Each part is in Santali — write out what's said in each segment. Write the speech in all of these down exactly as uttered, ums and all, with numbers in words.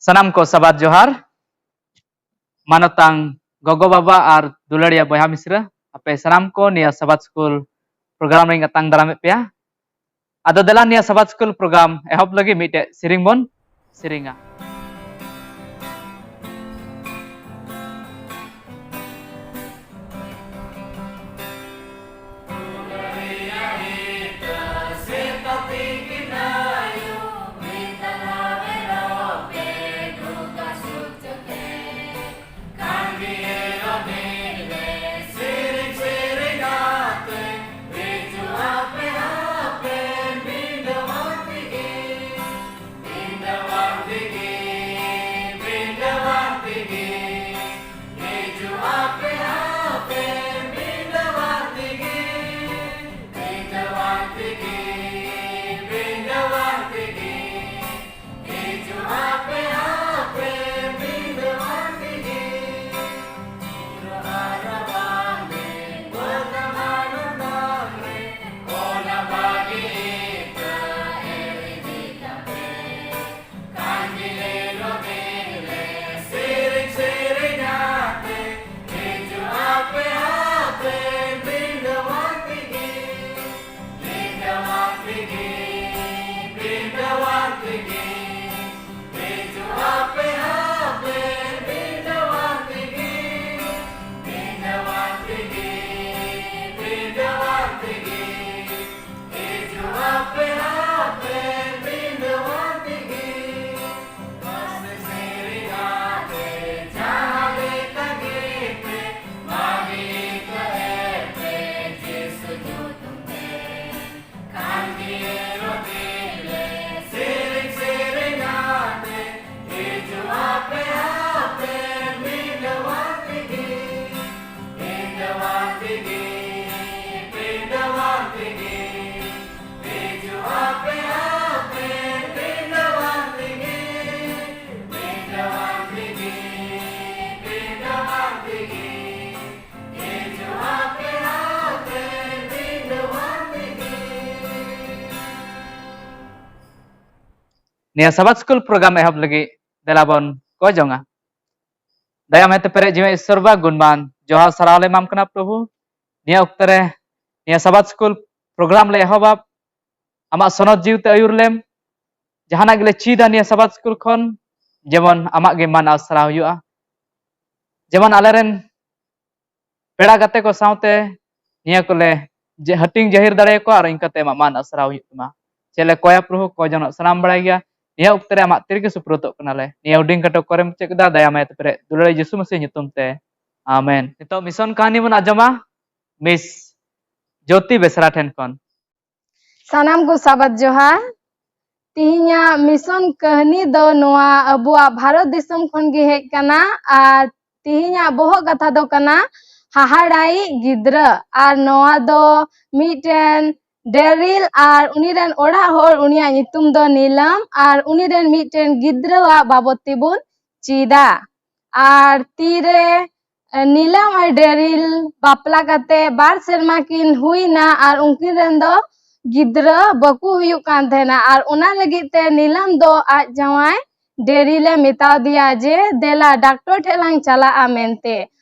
ᱥᱟᱱᱟᱢ ᱠᱚ ᱥᱟᱵᱟᱫ ᱡᱚᱦᱟᱨ᱾ ᱢᱟᱱᱚᱛᱟᱱ ᱜᱚᱜᱚ ᱵᱟᱵᱟ ᱟᱨ ᱫᱩᱞᱟᱹᱲᱤᱭᱟᱹ ᱵᱚᱭᱦᱟ ᱢᱤᱥᱨᱟ, ᱟᱯᱮ ᱥᱟᱱᱟᱢ ᱠᱚ ᱱᱤᱭᱟᱹ ᱥᱟᱵᱟᱫ ᱥᱠᱩᱞ ᱯᱨᱳᱜᱨᱟᱢ ᱨᱤᱧ ᱟᱛᱟᱝ ᱫᱟᱨᱟᱢᱮᱫ ᱯᱮᱭᱟ᱾ ᱟᱫᱚ ᱫᱮᱞᱟ ᱱᱤᱭᱟᱹ ᱥᱟᱵᱟᱫ ᱥᱠᱩᱞ ᱯᱨᱳᱜᱨᱟᱢ ᱮᱦᱚᱵ ᱞᱟᱹᱜᱤᱫ ᱢᱤᱫᱴᱮᱡ ᱥᱮᱨᱮᱧ ᱵᱚᱱ ᱥᱮᱨᱮᱧᱟ᱾ ᱱᱤᱭᱟᱹ ᱥᱟᱵᱟᱫ ᱥᱠᱩᱞ ᱯᱨᱳᱜᱨᱟᱢ ᱮᱦᱚᱵ ᱞᱟᱹᱜᱤᱫ ᱫᱮᱞᱟ ᱵᱚᱱ ᱠᱚᱭ ᱡᱚᱝᱟ᱾ ᱫᱟᱭᱟ ᱢᱟᱭᱟᱛᱮ ᱯᱮᱨᱮᱡ ᱡᱤᱣᱤ ᱤᱥᱥᱚᱨ ᱵᱟ, ᱜᱩᱱᱢᱟᱱ ᱡᱚᱦᱟᱨ ᱥᱟᱨᱦᱟᱣ ᱞᱮ ᱮᱢᱟᱢ ᱠᱟᱱᱟ ᱯᱨᱚᱵᱷᱩ᱾ ᱱᱤᱭᱟᱹ ᱚᱠᱛᱚ ᱨᱮ ᱱᱤᱭᱟᱹ ᱥᱟᱵᱟᱛ ᱥᱠᱩᱞ ᱯᱨᱳᱜᱨᱟᱢ ᱞᱮ ᱮᱦᱚᱵᱟ᱾ ᱟᱢᱟᱜ ᱥᱚᱱᱚᱛ ᱡᱤᱣᱤ ᱛᱮ ᱟᱹᱭᱩᱨ ᱞᱮᱢ᱾ ᱡᱟᱦᱟᱱᱟᱜ ᱜᱮᱞᱮ ᱪᱮᱫᱟ ᱱᱤᱭᱟᱹ ᱥᱟᱵᱟᱛ ᱥᱠᱩᱞ ᱠᱷᱚᱱ, ᱡᱮᱢᱚᱱ ᱟᱢᱟᱜ ᱜᱮ ᱢᱟᱱ ᱟᱨ ᱥᱟᱨᱦᱟᱣ ᱦᱩᱭᱩᱜᱼᱟ᱾ ᱡᱮᱢᱚᱱ ᱟᱞᱮᱨᱮᱱ ᱯᱮᱲᱟ ᱜᱟᱛᱮ ᱠᱚ ᱥᱟᱶᱛᱮ ᱱᱤᱭᱟᱹ ᱠᱚᱞᱮ ᱡᱮ ᱦᱟᱹᱴᱤᱧ ᱡᱟᱹᱦᱤᱨ ᱫᱟᱲᱮᱭᱟᱠᱚᱣᱟ ᱟᱨ ᱤᱱᱠᱟᱹᱛᱮ ᱟᱢᱟᱜ ᱢᱟᱱ ᱟᱨ ᱥᱟᱨᱦᱟᱣ ᱦᱩᱭᱩᱜ ᱛᱟᱢᱟ᱾ ᱪᱮᱫ ᱞᱮ ᱠᱚᱭᱟ ᱯᱨᱚᱵᱷᱩ, ᱠᱚᱭ ᱡᱚᱱᱚᱜ ᱥᱟᱱᱟᱢ ᱵᱟᱲᱟᱭ ᱜᱮᱭᱟ᱾ ᱱᱤᱭᱟᱹ ᱚᱠᱛᱚ ᱨᱮ ᱟᱢᱟᱜ ᱛᱤ ᱨᱮᱜᱮ ᱥᱩᱯᱨᱩᱫᱚᱜ ᱠᱟᱱᱟᱞᱮ᱾ ᱱᱤᱭᱟᱹ ᱦᱩᱰᱤᱧ ᱠᱷᱟᱴᱚ ᱠᱚᱨᱮᱢ ᱪᱮᱫ ᱠᱮᱫᱟ, ᱫᱟᱭᱟ ᱢᱟᱭᱟ ᱛᱮ ᱯᱮᱨᱮᱡ ᱫᱩᱞᱟᱹᱲᱤ ᱡᱤᱥᱩ ᱢᱟᱹᱥᱤ ᱧᱩᱛᱩᱢ ᱛᱮ, ᱟᱢᱮᱱ᱾ ᱱᱤᱛᱚᱜ ᱢᱤᱥᱚᱱ ᱠᱟᱹᱦᱱᱤ ᱵᱚᱱ ᱟᱸᱡᱚᱢᱟ ᱢᱤᱥ ᱡᱳᱛᱤ ᱵᱮᱥᱨᱟ ᱴᱷᱮᱱ ᱠᱷᱚᱱ᱾ ᱥᱟᱱᱟᱢ ᱠᱚ ᱥᱟᱵᱟᱫ ᱡᱚᱦᱟᱨ᱾ ᱛᱤᱦᱤᱧᱟᱜ ᱢᱤᱥᱚᱱ ᱠᱟᱹᱦᱱᱤ ᱫᱚ ᱱᱚᱣᱟ ᱟᱵᱚᱣᱟᱜ ᱵᱷᱟᱨᱚᱛ ᱫᱤᱥᱚᱢ ᱠᱷᱚᱱ ᱜᱮ ᱦᱮᱡ ᱠᱟᱱᱟ᱾ ᱟᱨ ᱛᱤᱦᱤᱧᱟᱜ ᱵᱚᱦᱚᱜ ᱠᱟᱛᱷᱟ ᱫᱚ ᱠᱟᱱᱟ ᱦᱟᱦᱟᱲᱟᱭᱤᱡ ᱜᱤᱫᱽᱨᱟᱹ᱾ ᱟᱨ ᱱᱚᱣᱟ ᱫᱚ ᱢᱤᱫᱴᱮᱱ ᱰᱮᱨᱤᱞ ᱟᱨ ᱩᱱᱤ ᱨᱮᱱ ᱚᱲᱟᱜ ᱦᱚᱲ, ᱩᱱᱤᱭᱟᱜ ᱧᱩᱛᱩᱢ ᱫᱚ ᱱᱤᱞᱟᱢ, ᱟᱨ ᱩᱱᱤ ᱨᱮᱱ ᱢᱤᱫᱴᱮᱱ ᱜᱤᱫᱽᱨᱟᱹᱣᱟᱜ ᱵᱟᱵᱚᱛ ᱛᱮᱵᱚᱱ ᱪᱮᱫᱟ᱾ ᱟᱨ ᱛᱤᱨᱮ ᱱᱤᱞᱟᱢ ᱟᱨ ᱰᱮᱨᱤᱞ ᱵᱟᱯᱞᱟ ᱠᱟᱛᱮ ᱵᱟᱨ ᱥᱮᱨᱢᱟ ᱠᱤᱱ ᱦᱩᱭᱱᱟ ᱟᱨ ᱩᱱᱠᱤᱱ ᱨᱮᱱ ᱫᱚ ᱜᱤᱫᱽᱨᱟᱹ ᱵᱟᱠᱚ ᱦᱩᱭᱩᱜ ᱠᱟᱱ ᱛᱟᱦᱮᱱᱟ᱾ ᱟᱨ ᱚᱱᱟ ᱞᱟᱹᱜᱤᱫ ᱛᱮ ᱱᱤᱞᱟᱢ ᱫᱚ ᱟᱡ ᱡᱟᱶᱟᱭ ᱰᱮᱨᱤᱞ ᱮ ᱢᱮᱛᱟ ᱫᱮᱭᱟ ᱡᱮ, "ᱫᱮᱞᱟ ᱰᱟᱠᱴᱚᱨ ᱴᱷᱮᱱ ᱞᱟᱝ ᱪᱟᱞᱟᱜᱼᱟ" ᱢᱮᱱᱛᱮ᱾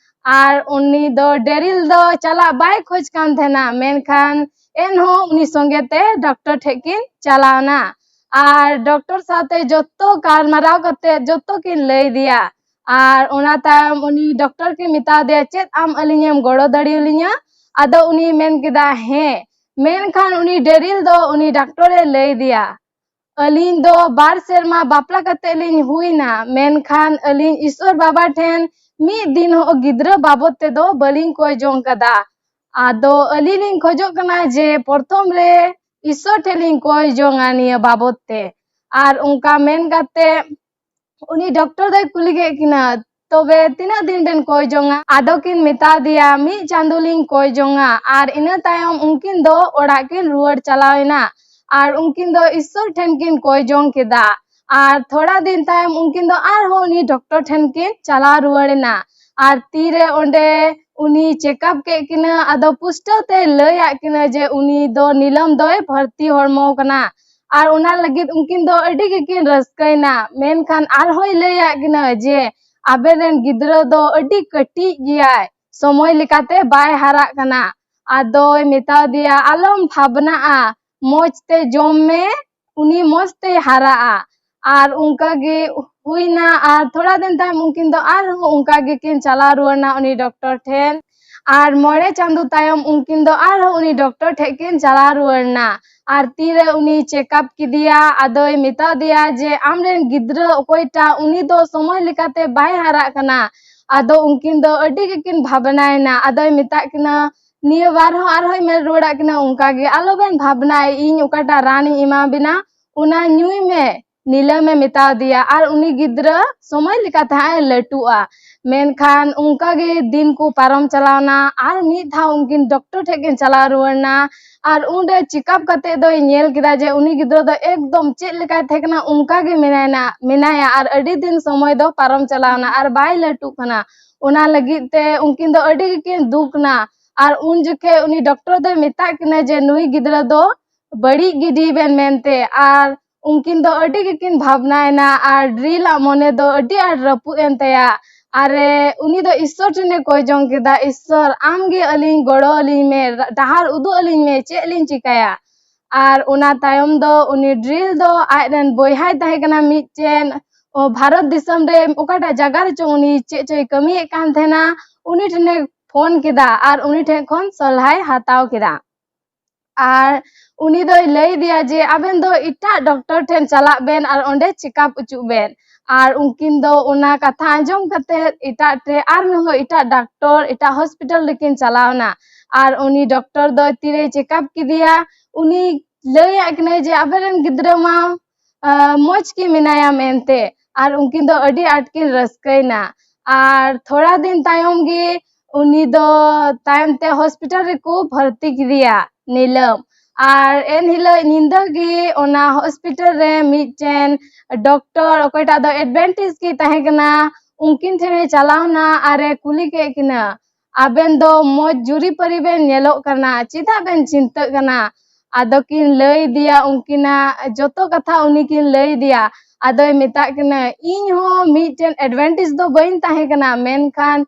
ᱟᱨ ᱩᱱᱤ ᱫᱚ ᱰᱮᱨᱤᱞ ᱫᱚ ᱪᱟᱞᱟᱜ ᱵᱟᱭ ᱠᱷᱚᱡᱽ ᱠᱟᱱ ᱛᱟᱦᱮᱱᱟ, ᱢᱮᱱᱠᱷᱟᱱ ᱮᱱᱦᱚᱸ ᱩᱱᱤ ᱥᱚᱸᱜᱮ ᱛᱮ ᱰᱟᱠᱴᱚᱨ ᱴᱷᱮᱱ ᱠᱤᱱ ᱪᱟᱞᱟᱣᱱᱟ᱾ ᱟᱨ ᱰᱟᱠᱴᱚᱨ ᱥᱟᱶᱛᱮ ᱡᱚᱛᱚ ᱜᱟᱞᱢᱟᱨᱟᱣ ᱠᱟᱛᱮ ᱡᱚᱛᱚ ᱠᱤᱱ ᱞᱟᱹᱭ ᱟᱫᱮᱭᱟ᱾ ᱟᱨ ᱚᱱᱟ ᱛᱟᱭᱚᱢ ᱩᱱᱤ ᱰᱟᱠᱴᱚᱨ ᱠᱤᱱ ᱢᱮᱛᱟ ᱫᱮᱭᱟ, "ᱪᱮᱫ ᱟᱢ ᱟᱹᱞᱤᱧᱮᱢ ᱜᱚᱲᱚ ᱫᱟᱲᱮᱭᱟᱞᱤᱧᱟ?" ᱟᱫᱚ ᱩᱱᱤ ᱢᱮᱱ ᱠᱮᱫᱟ, "ᱦᱮᱸ᱾" ᱢᱮᱱᱠᱷᱟᱱ ᱩᱱᱤ ᱰᱮᱨᱤᱞ ᱫᱚ ᱩᱱᱤ ᱰᱟᱠᱴᱚᱨ ᱮ ᱞᱟᱹᱭ ᱟᱫᱮᱭᱟ, "ᱟᱹᱞᱤᱧ ᱫᱚ ᱵᱟᱨ ᱥᱮᱨᱢᱟ ᱵᱟᱯᱞᱟ ᱠᱟᱛᱮ ᱞᱤᱧ ᱦᱩᱭᱱᱟ, ᱢᱮᱱᱠᱷᱟᱱ ᱟᱹᱞᱤᱧ ᱤᱥᱥᱚᱨ ᱵᱟᱵᱟ ᱴᱷᱮᱱ ᱢᱤᱫ ᱫᱤᱱ ᱦᱚᱸ ᱜᱤᱫᱽᱨᱟᱹ ᱵᱟᱵᱚᱫ ᱛᱮᱫᱚ ᱵᱟᱹᱞᱤᱧ ᱠᱚᱭ ᱡᱚᱝ ᱠᱟᱫᱟ᱾ ᱟᱫᱚ ᱟᱹᱞᱤᱧ ᱞᱤᱧ ᱠᱷᱚᱡᱚᱜ ᱠᱟᱱᱟ ᱡᱮ ᱯᱨᱚᱛᱷᱚᱢ ᱨᱮ ᱤᱥᱥᱚᱨ ᱴᱷᱮᱱ ᱞᱤᱧ ᱠᱚᱭ ᱡᱚᱝᱟ ᱱᱤᱭᱟᱹ ᱵᱟᱵᱚᱫ ᱛᱮ᱾" ᱟᱨ ᱚᱱᱠᱟ ᱢᱮᱱ ᱠᱟᱛᱮ ᱩᱱᱤ ᱰᱟᱠᱴᱚᱨ ᱫᱚᱭ ᱠᱩᱞᱤ ᱠᱮᱫ ᱠᱤᱱᱟ, "ᱛᱚᱵᱮ ᱛᱤᱱᱟᱹᱜ ᱫᱤᱱ ᱵᱮᱱ ᱠᱚᱭ ᱡᱚᱝᱟ?" ᱟᱫᱚ ᱠᱤᱱ ᱢᱮᱛᱟ ᱫᱮᱭᱟ, "ᱢᱤᱫ ᱪᱟᱸᱫᱚ ᱞᱤᱧ ᱠᱚᱭ ᱡᱚᱝᱟ᱾" ᱟᱨ ᱤᱱᱟᱹ ᱛᱟᱭᱚᱢ ᱩᱱᱠᱤᱱ ᱫᱚ ᱚᱲᱟᱜ ᱠᱤᱱ ᱨᱩᱣᱟᱹᱲ ᱪᱟᱞᱟᱣ ᱮᱱᱟ᱾ ᱟᱨ ᱩᱱᱠᱤᱱ ᱫᱚ ᱤᱥᱥᱚᱨ ᱴᱷᱮᱱ ᱠᱤᱱ ᱠᱚᱭ ᱡᱚᱝ ᱠᱮᱫᱟ᱾ ᱟᱨ ᱛᱷᱚᱲᱟ ᱫᱤᱱ ᱛᱟᱭᱚᱢ ᱩᱱᱠᱤᱱ ᱫᱚ ᱟᱨᱦᱚᱸ ᱩᱱᱤ ᱰᱟᱠᱴᱚᱨ ᱴᱷᱮᱱ ᱠᱤᱱ ᱪᱟᱞᱟᱣ ᱨᱩᱣᱟᱹᱲ ᱮᱱᱟ᱾ ᱟᱨ ᱛᱤᱨᱮ ᱚᱸᱰᱮ ᱩᱱᱤ ᱪᱮᱠᱟᱯ ᱠᱮᱫ ᱠᱤᱱᱟᱹ, ᱟᱫᱚ ᱯᱩᱥᱴᱟᱹᱣ ᱛᱮ ᱞᱟᱹᱭ ᱟᱫ ᱠᱤᱱᱟᱹ ᱡᱮ ᱩᱱᱤ ᱫᱚ ᱱᱤᱞᱟᱢ ᱫᱚᱭ ᱵᱷᱚᱨᱛᱤ ᱦᱚᱲᱢᱚ ᱠᱟᱱᱟ᱾ ᱟᱨ ᱚᱱᱟ ᱞᱟᱹᱜᱤᱫ ᱩᱱᱠᱤᱱ ᱫᱚ ᱟᱹᱰᱤ ᱜᱮᱠᱤᱱ ᱨᱟᱹᱥᱠᱟᱹᱭᱮᱱᱟ᱾ ᱢᱮᱱᱠᱷᱟᱱ ᱟᱨᱦᱚᱸᱭ ᱞᱟᱹᱭᱟᱫ ᱠᱤᱱᱟᱹ ᱡᱮ ᱟᱵᱮᱱ ᱨᱮᱱ ᱜᱤᱫᱽᱨᱟᱹ ᱫᱚ ᱟᱹᱰᱤ ᱠᱟᱹᱴᱤᱡ ᱜᱮᱭᱟᱭ, ᱥᱚᱢᱚᱭ ᱞᱮᱠᱟᱛᱮ ᱵᱟᱭ ᱦᱟᱨᱟᱜ ᱠᱟᱱᱟ᱾ ᱟᱫᱚᱭ ᱢᱮᱛᱟ ᱫᱮᱭᱟ, ᱟᱞᱚᱢ ᱵᱷᱟᱵᱽᱱᱟᱜᱼᱟ, ᱢᱚᱡᱽ ᱛᱮ ᱡᱚᱢ ᱢᱮ, ᱩᱱᱤ ᱢᱚᱡᱽ ᱛᱮᱭ ᱦᱟᱨᱟᱜᱼᱟ᱾ ᱟᱨ ᱚᱱᱠᱟ ᱜᱮ ᱦᱩᱭᱱᱟ, ᱟᱨ ᱛᱷᱚᱲᱟ ᱫᱤᱱ ᱛᱟᱭᱚᱢ ᱩᱱᱠᱤᱱ ᱫᱚ ᱟᱨᱦᱚᱸ ᱚᱱᱠᱟ ᱜᱮᱠᱤᱱ ᱪᱟᱞᱟᱣ ᱨᱩᱣᱟᱹᱲ ᱮᱱᱟ ᱩᱱᱤ ᱰᱚᱠᱴᱚᱨ ᱴᱷᱮᱱ᱾ ᱟᱨ ᱢᱚᱬᱮ ᱪᱟᱸᱫᱚ ᱛᱟᱭᱚᱢ ᱩᱱᱠᱤᱱ ᱫᱚ ᱟᱨᱦᱚᱸ ᱩᱱᱤ ᱰᱚᱠᱴᱚᱨ ᱴᱷᱮᱱ ᱠᱤᱱ ᱪᱟᱞᱟᱣ ᱨᱩᱣᱟᱹᱲ ᱮᱱᱟ᱾ ᱟᱨ ᱛᱤᱨᱮ ᱩᱱᱤ ᱪᱮᱠᱟᱯ ᱠᱮᱫᱮᱭᱟ, ᱟᱫᱚᱭ ᱢᱮᱛᱟ ᱫᱮᱭᱟ ᱡᱮ, "ᱟᱢᱨᱮᱱ ᱜᱤᱫᱽᱨᱟᱹ ᱚᱠᱚᱭᱴᱟᱜ, ᱩᱱᱤ ᱫᱚ ᱥᱚᱢᱚᱭ ᱞᱮᱠᱟᱛᱮ ᱵᱟᱭ ᱦᱟᱨᱟᱜ ᱠᱟᱱᱟ᱾" ᱟᱫᱚ ᱩᱱᱠᱤᱱ ᱫᱚ ᱟᱹᱰᱤ ᱜᱮᱠᱤᱱ ᱵᱷᱟᱵᱽᱱᱟᱭᱮᱱᱟ᱾ ᱟᱫᱚᱭ ᱢᱮᱛᱟᱜ ᱠᱤᱱᱟ, ᱱᱤᱭᱟᱹ ᱵᱟᱨ ᱦᱚᱸ ᱟᱨᱦᱚᱸᱭ ᱢᱮᱱ ᱨᱩᱣᱟᱹᱲᱟᱜ ᱠᱤᱱᱟ ᱚᱱᱠᱟ ᱜᱮ, "ᱟᱞᱚᱵᱮᱱ ᱵᱷᱟᱵᱽᱱᱟᱜᱼᱟ, ᱤᱧ ᱚᱠᱟᱴᱟᱜ ᱨᱟᱱᱤᱧ ᱮᱢᱟ ᱵᱮᱱᱟ, ᱚᱱᱟ ᱧᱩᱭ ᱢᱮ", ᱱᱤᱞᱟᱹᱢᱮ ᱢᱮᱛᱟ ᱫᱮᱭᱟ᱾ ᱟᱨ ᱩᱱᱤ ᱜᱤᱫᱽᱨᱟᱹ ᱥᱚᱢᱚᱭ ᱞᱮᱠᱟᱛᱮ ᱦᱟᱸᱜ ᱮ ᱞᱟᱹᱴᱩᱜᱼᱟ᱾ ᱢᱮᱱᱠᱷᱟᱱ ᱚᱱᱠᱟ ᱜᱮ ᱫᱤᱱ ᱠᱚ ᱯᱟᱨᱚᱢ ᱪᱟᱞᱟᱣᱱᱟ᱾ ᱟᱨ ᱢᱤᱫ ᱫᱷᱟᱣ ᱩᱱᱠᱤᱱ ᱰᱚᱠᱴᱚᱨ ᱴᱷᱮᱱ ᱠᱤᱱ ᱪᱟᱞᱟᱣ ᱨᱩᱣᱟᱹᱲ ᱮᱱᱟ᱾ ᱟᱨ ᱚᱸᱰᱮ ᱪᱮᱠᱟᱯ ᱠᱟᱛᱮ ᱫᱚᱭ ᱧᱮᱞ ᱠᱮᱫᱟ ᱡᱮ ᱩᱱᱤ ᱜᱤᱫᱽᱨᱟᱹ ᱫᱚ ᱮᱠᱫᱚᱢ ᱪᱮᱫ ᱞᱮᱠᱟᱭ ᱛᱟᱦᱮᱸ ᱠᱟᱱᱟ, ᱚᱱᱠᱟ ᱜᱮ ᱢᱮᱱᱟᱭᱱᱟ, ᱢᱮᱱᱟᱭᱟ᱾ ᱟᱨ ᱟᱹᱰᱤ ᱫᱤᱱ ᱥᱚᱢᱚᱭ ᱫᱚ ᱯᱟᱨᱚᱢ ᱪᱟᱞᱟᱣᱱᱟ ᱟᱨ ᱵᱟᱭ ᱞᱟᱹᱴᱩᱜ ᱠᱟᱱᱟ᱾ ᱚᱱᱟ ᱞᱟᱹᱜᱤᱫ ᱛᱮ ᱩᱱᱠᱤᱱ ᱫᱚ ᱟᱹᱰᱤ ᱜᱮᱠᱤᱱ ᱫᱩᱠ ᱮᱱᱟ᱾ ᱟᱨ ᱩᱱ ᱡᱚᱠᱷᱮᱡ ᱩᱱᱤ ᱰᱚᱠᱴᱚᱨ ᱫᱚᱭ ᱢᱮᱛᱟᱜ ᱠᱤᱱᱟ ᱡᱮ, "ᱱᱩᱭ ᱜᱤᱫᱽᱨᱟᱹ ᱫᱚ ᱵᱟᱹᱲᱤᱡ ᱜᱤᱰᱤᱭ ᱵᱮᱱ" ᱢᱮᱱᱛᱮ᱾ ᱟᱨ ᱩᱱᱠᱤᱱ ᱫᱚ ᱟᱹᱰᱤ ᱜᱮᱠᱤᱱ ᱵᱷᱟᱵᱽᱱᱟᱭᱮᱱᱟ᱾ ᱟᱨ ᱰᱨᱤᱞ ᱟᱜ ᱢᱚᱱᱮ ᱫᱚ ᱟᱹᱰᱤ ᱟᱸᱴ ᱨᱟᱹᱯᱩᱫ ᱮᱱ ᱛᱟᱭᱟ᱾ ᱟᱨᱮ, ᱩᱱᱤ ᱫᱚ ᱤᱥᱥᱚᱨ ᱴᱷᱮᱱᱮ ᱠᱚᱭ ᱡᱚᱝ ᱠᱮᱫᱟ, "ᱤᱥᱥᱚᱨ, ᱟᱢ ᱜᱮ ᱟᱹᱞᱤᱧ ᱜᱚᱲᱚ ᱟᱹᱞᱤᱧ ᱢᱮ, ᱰᱟᱦᱟᱨ ᱩᱫᱩᱜ ᱟᱹᱞᱤᱧ ᱢᱮ, ᱪᱮᱫ ᱞᱤᱧ ᱪᱤᱠᱟᱹᱭᱟ?" ᱟᱨ ᱚᱱᱟ ᱛᱟᱭᱚᱢ ᱫᱚ ᱩᱱᱤ ᱰᱨᱤᱞ ᱫᱚ ᱟᱡ ᱨᱮᱱ ᱵᱚᱭᱦᱟᱭ ᱛᱟᱦᱮᱸ ᱠᱟᱱᱟ ᱢᱤᱫᱴᱮᱱ, ᱚ, ᱵᱷᱟᱨᱚᱛ ᱫᱤᱥᱚᱢ ᱨᱮ ᱚᱠᱟᱴᱟᱜ ᱡᱟᱭᱜᱟ ᱨᱮᱪᱚ ᱩᱱᱤ ᱪᱮᱫ ᱪᱚᱭ ᱠᱟᱹᱢᱤᱭᱮᱫ ᱠᱟᱱ ᱛᱟᱦᱮᱱᱟ, ᱩᱱᱤ ᱴᱷᱮᱱᱮ ᱯᱷᱳᱱ ᱠᱮᱫᱟ ᱟᱨ ᱩᱱᱤ ᱴᱷᱮᱱ ᱠᱷᱚᱱ ᱥᱚᱞᱦᱟᱭ ᱦᱟᱛᱟᱣ ᱠᱮᱫᱟ᱾ ᱟᱨ ᱩᱱᱤ ᱫᱚᱭ ᱞᱟᱹᱭ ᱟᱫᱮᱭᱟ ᱡᱮ, "ᱟᱵᱮᱱ ᱫᱚ ᱮᱴᱟᱜ ᱰᱚᱠᱴᱚᱨ ᱴᱷᱮᱱ ᱪᱟᱞᱟᱜ ᱵᱮᱱ ᱟᱨ ᱚᱸᱰᱮ ᱪᱮᱠᱟᱯ ᱚᱪᱚᱜ ᱵᱮᱱ᱾" ᱟᱨ ᱩᱱᱠᱤᱱ ᱫᱚ ᱚᱱᱟ ᱠᱟᱛᱷᱟ ᱟᱸᱡᱚᱢ ᱠᱟᱛᱮ ᱮᱴᱟᱜ ᱴᱷᱮ-, ᱟᱨᱦᱚᱸ ᱮᱴᱟᱜ ᱰᱟᱠᱴᱚᱨ, ᱮᱴᱟᱜ ᱦᱚᱥᱯᱤᱴᱟᱞ ᱨᱮᱠᱤᱱ ᱪᱟᱞᱟᱣ ᱮᱱᱟ᱾ ᱟᱨ ᱩᱱᱤ ᱰᱚᱠᱴᱚᱨ ᱫᱚ ᱛᱤᱨᱮᱭ ᱪᱮᱠᱟᱯ ᱠᱮᱫᱮᱭᱟ, ᱩᱱᱤ ᱞᱟᱹᱭᱟᱫ ᱠᱤᱱᱟᱹᱭ ᱡᱮ, "ᱟᱵᱮᱱ ᱨᱮᱱ ᱜᱤᱫᱽᱨᱟᱹ ᱢᱟ, ᱟ, ᱢᱚᱡᱽ ᱜᱮ ᱢᱮᱱᱟᱭᱟ" ᱢᱮᱱᱛᱮ᱾ ᱟᱨ ᱩᱱᱠᱤᱱ ᱫᱚ ᱟᱹᱰᱤ ᱟᱸᱴ ᱠᱤᱱ ᱨᱟᱹᱥᱠᱟᱹᱭᱮᱱᱟ᱾ ᱟᱨ ᱛᱷᱚᱲᱟ ᱫᱤᱱ ᱛᱟᱭᱚᱢ ᱜᱮ ᱩᱱᱤ ᱫᱚ ᱛᱟᱭᱚᱢ ᱛᱮ ᱦᱚᱥᱯᱤᱴᱟᱞ ᱨᱮᱠᱚ ᱵᱷᱚᱨᱛᱤ ᱠᱮᱫᱮᱭᱟ, ᱱᱤᱞᱟᱹᱢ᱾ ᱟᱨ ᱮᱱ ᱦᱤᱞᱳᱜ ᱧᱤᱫᱟᱹ ᱜᱮ ᱚᱱᱟ ᱦᱚᱥᱯᱤᱴᱟᱞ ᱨᱮ ᱢᱤᱫᱴᱮᱱ ᱰᱚᱠᱴᱚᱨ, ᱚᱠᱚᱭᱴᱟᱜ ᱫᱚ ᱮᱰᱵᱷᱮᱱᱴᱤᱥ ᱜᱮ ᱛᱟᱦᱮᱸ ᱠᱟᱱᱟ, ᱩᱱᱠᱤᱱ ᱴᱷᱮᱱᱮ ᱪᱟᱞᱟᱣᱱᱟ ᱟᱨᱮ ᱠᱩᱞᱤ ᱠᱮᱫ ᱠᱤᱱᱟ, "ᱟᱵᱮᱱ ᱫᱚ ᱢᱚᱡᱽ ᱡᱩᱨᱤᱯᱟᱹᱨᱤ ᱵᱮᱱ ᱧᱮᱞᱚᱜ ᱠᱟᱱᱟ, ᱪᱮᱫᱟᱜ ᱵᱮᱱ ᱪᱤᱱᱛᱟᱹᱜ ᱠᱟᱱᱟ?" ᱟᱫᱚ ᱠᱤᱱ ᱞᱟᱹᱭ ᱫᱮᱭᱟ ᱩᱱᱠᱤᱱᱟᱜ ᱡᱚᱛᱚ ᱠᱟᱛᱷᱟ ᱩᱱᱤ ᱠᱤᱱ ᱞᱟᱹᱭ ᱫᱮᱭᱟ᱾ ᱟᱫᱚᱭ ᱢᱮᱛᱟᱜ ᱠᱤᱱᱟᱹ, ᱤᱧ ᱦᱚᱸ ᱢᱤᱫᱴᱮᱱ advantage ᱫᱚ ᱵᱟᱹᱧ ᱛᱟᱦᱮᱸ ᱠᱟᱱᱟ, ᱢᱮᱱᱠᱷᱟᱱ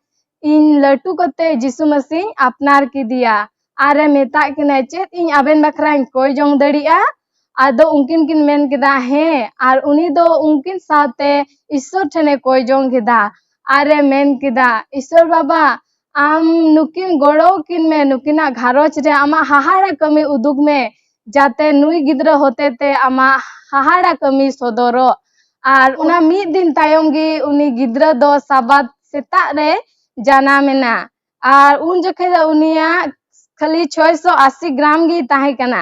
ᱤᱧ ᱞᱟᱹᱴᱩ ᱠᱟᱛᱮ ᱡᱤᱥᱩ ᱢᱟᱹᱥᱤᱧ ᱟᱯᱱᱟᱨ ᱠᱮᱫᱮᱭᱟ᱾ ᱟᱨᱮ ᱢᱮᱛᱟᱜ ᱠᱤᱱᱟᱹ, ᱪᱮᱫ ᱤᱧ ᱟᱵᱮᱱ ᱵᱟᱠᱷᱨᱟᱧ ᱠᱚᱭ ᱡᱚᱝ ᱫᱟᱲᱮᱭᱟᱜᱼᱟ? ᱟᱫᱚ ᱩᱱᱠᱤᱱ ᱠᱤᱱ ᱢᱮᱱ ᱠᱮᱫᱟ, ᱦᱮᱸ᱾ ᱟᱨ ᱩᱱᱤ ᱫᱚ ᱩᱱᱠᱤᱱ ᱥᱟᱶᱛᱮ ᱤᱥᱥᱚᱨ ᱴᱷᱮᱱᱮ ᱠᱚᱭ ᱡᱚᱝ ᱠᱮᱫᱟ᱾ ᱟᱨᱮ ᱢᱮᱱ ᱠᱮᱫᱟ, ᱤᱥᱥᱚᱨ ᱵᱟᱵᱟ, ᱟᱢ ᱱᱩᱠᱤᱱ ᱜᱚᱲᱚ ᱠᱤᱱ ᱢᱮ, ᱱᱩᱠᱤᱱᱟᱜ ᱜᱷᱟᱨᱚᱸᱡᱽ ᱨᱮ ᱟᱢᱟᱜ ᱦᱟᱦᱟᱲᱟ ᱠᱟᱹᱢᱤ ᱩᱫᱩᱜ ᱢᱮ, ᱡᱟᱛᱮ ᱱᱩᱭ ᱜᱤᱫᱽᱨᱟᱹ ᱦᱚᱛᱮ ᱛᱮ ᱟᱢᱟᱜ ᱦᱟᱦᱟᱲᱟ ᱠᱟᱹᱢᱤ ᱥᱚᱫᱚᱨᱚᱜ᱾ ᱟᱨ ᱚᱱᱟ ᱢᱤᱫ ᱫᱤᱱ ᱛᱟᱭᱚᱢ ᱜᱮ ᱩᱱᱤ ᱜᱤᱫᱽᱨᱟᱹ ᱫᱚ ᱥᱟᱵᱟᱛ ᱥᱮᱛᱟᱜ ᱨᱮ ᱡᱟᱱᱟᱢ ᱮᱱᱟ᱾ ᱟᱨ ᱩᱱ ᱡᱚᱠᱷᱮᱡ ᱫᱚ ᱩᱱᱤᱭᱟᱜ ᱠᱷᱟᱹᱞᱤ ᱪᱷᱚᱭᱥᱚ ᱟᱥᱤ ᱜᱨᱟᱢ ᱜᱮ ᱛᱟᱦᱮᱸ ᱠᱟᱱᱟ᱾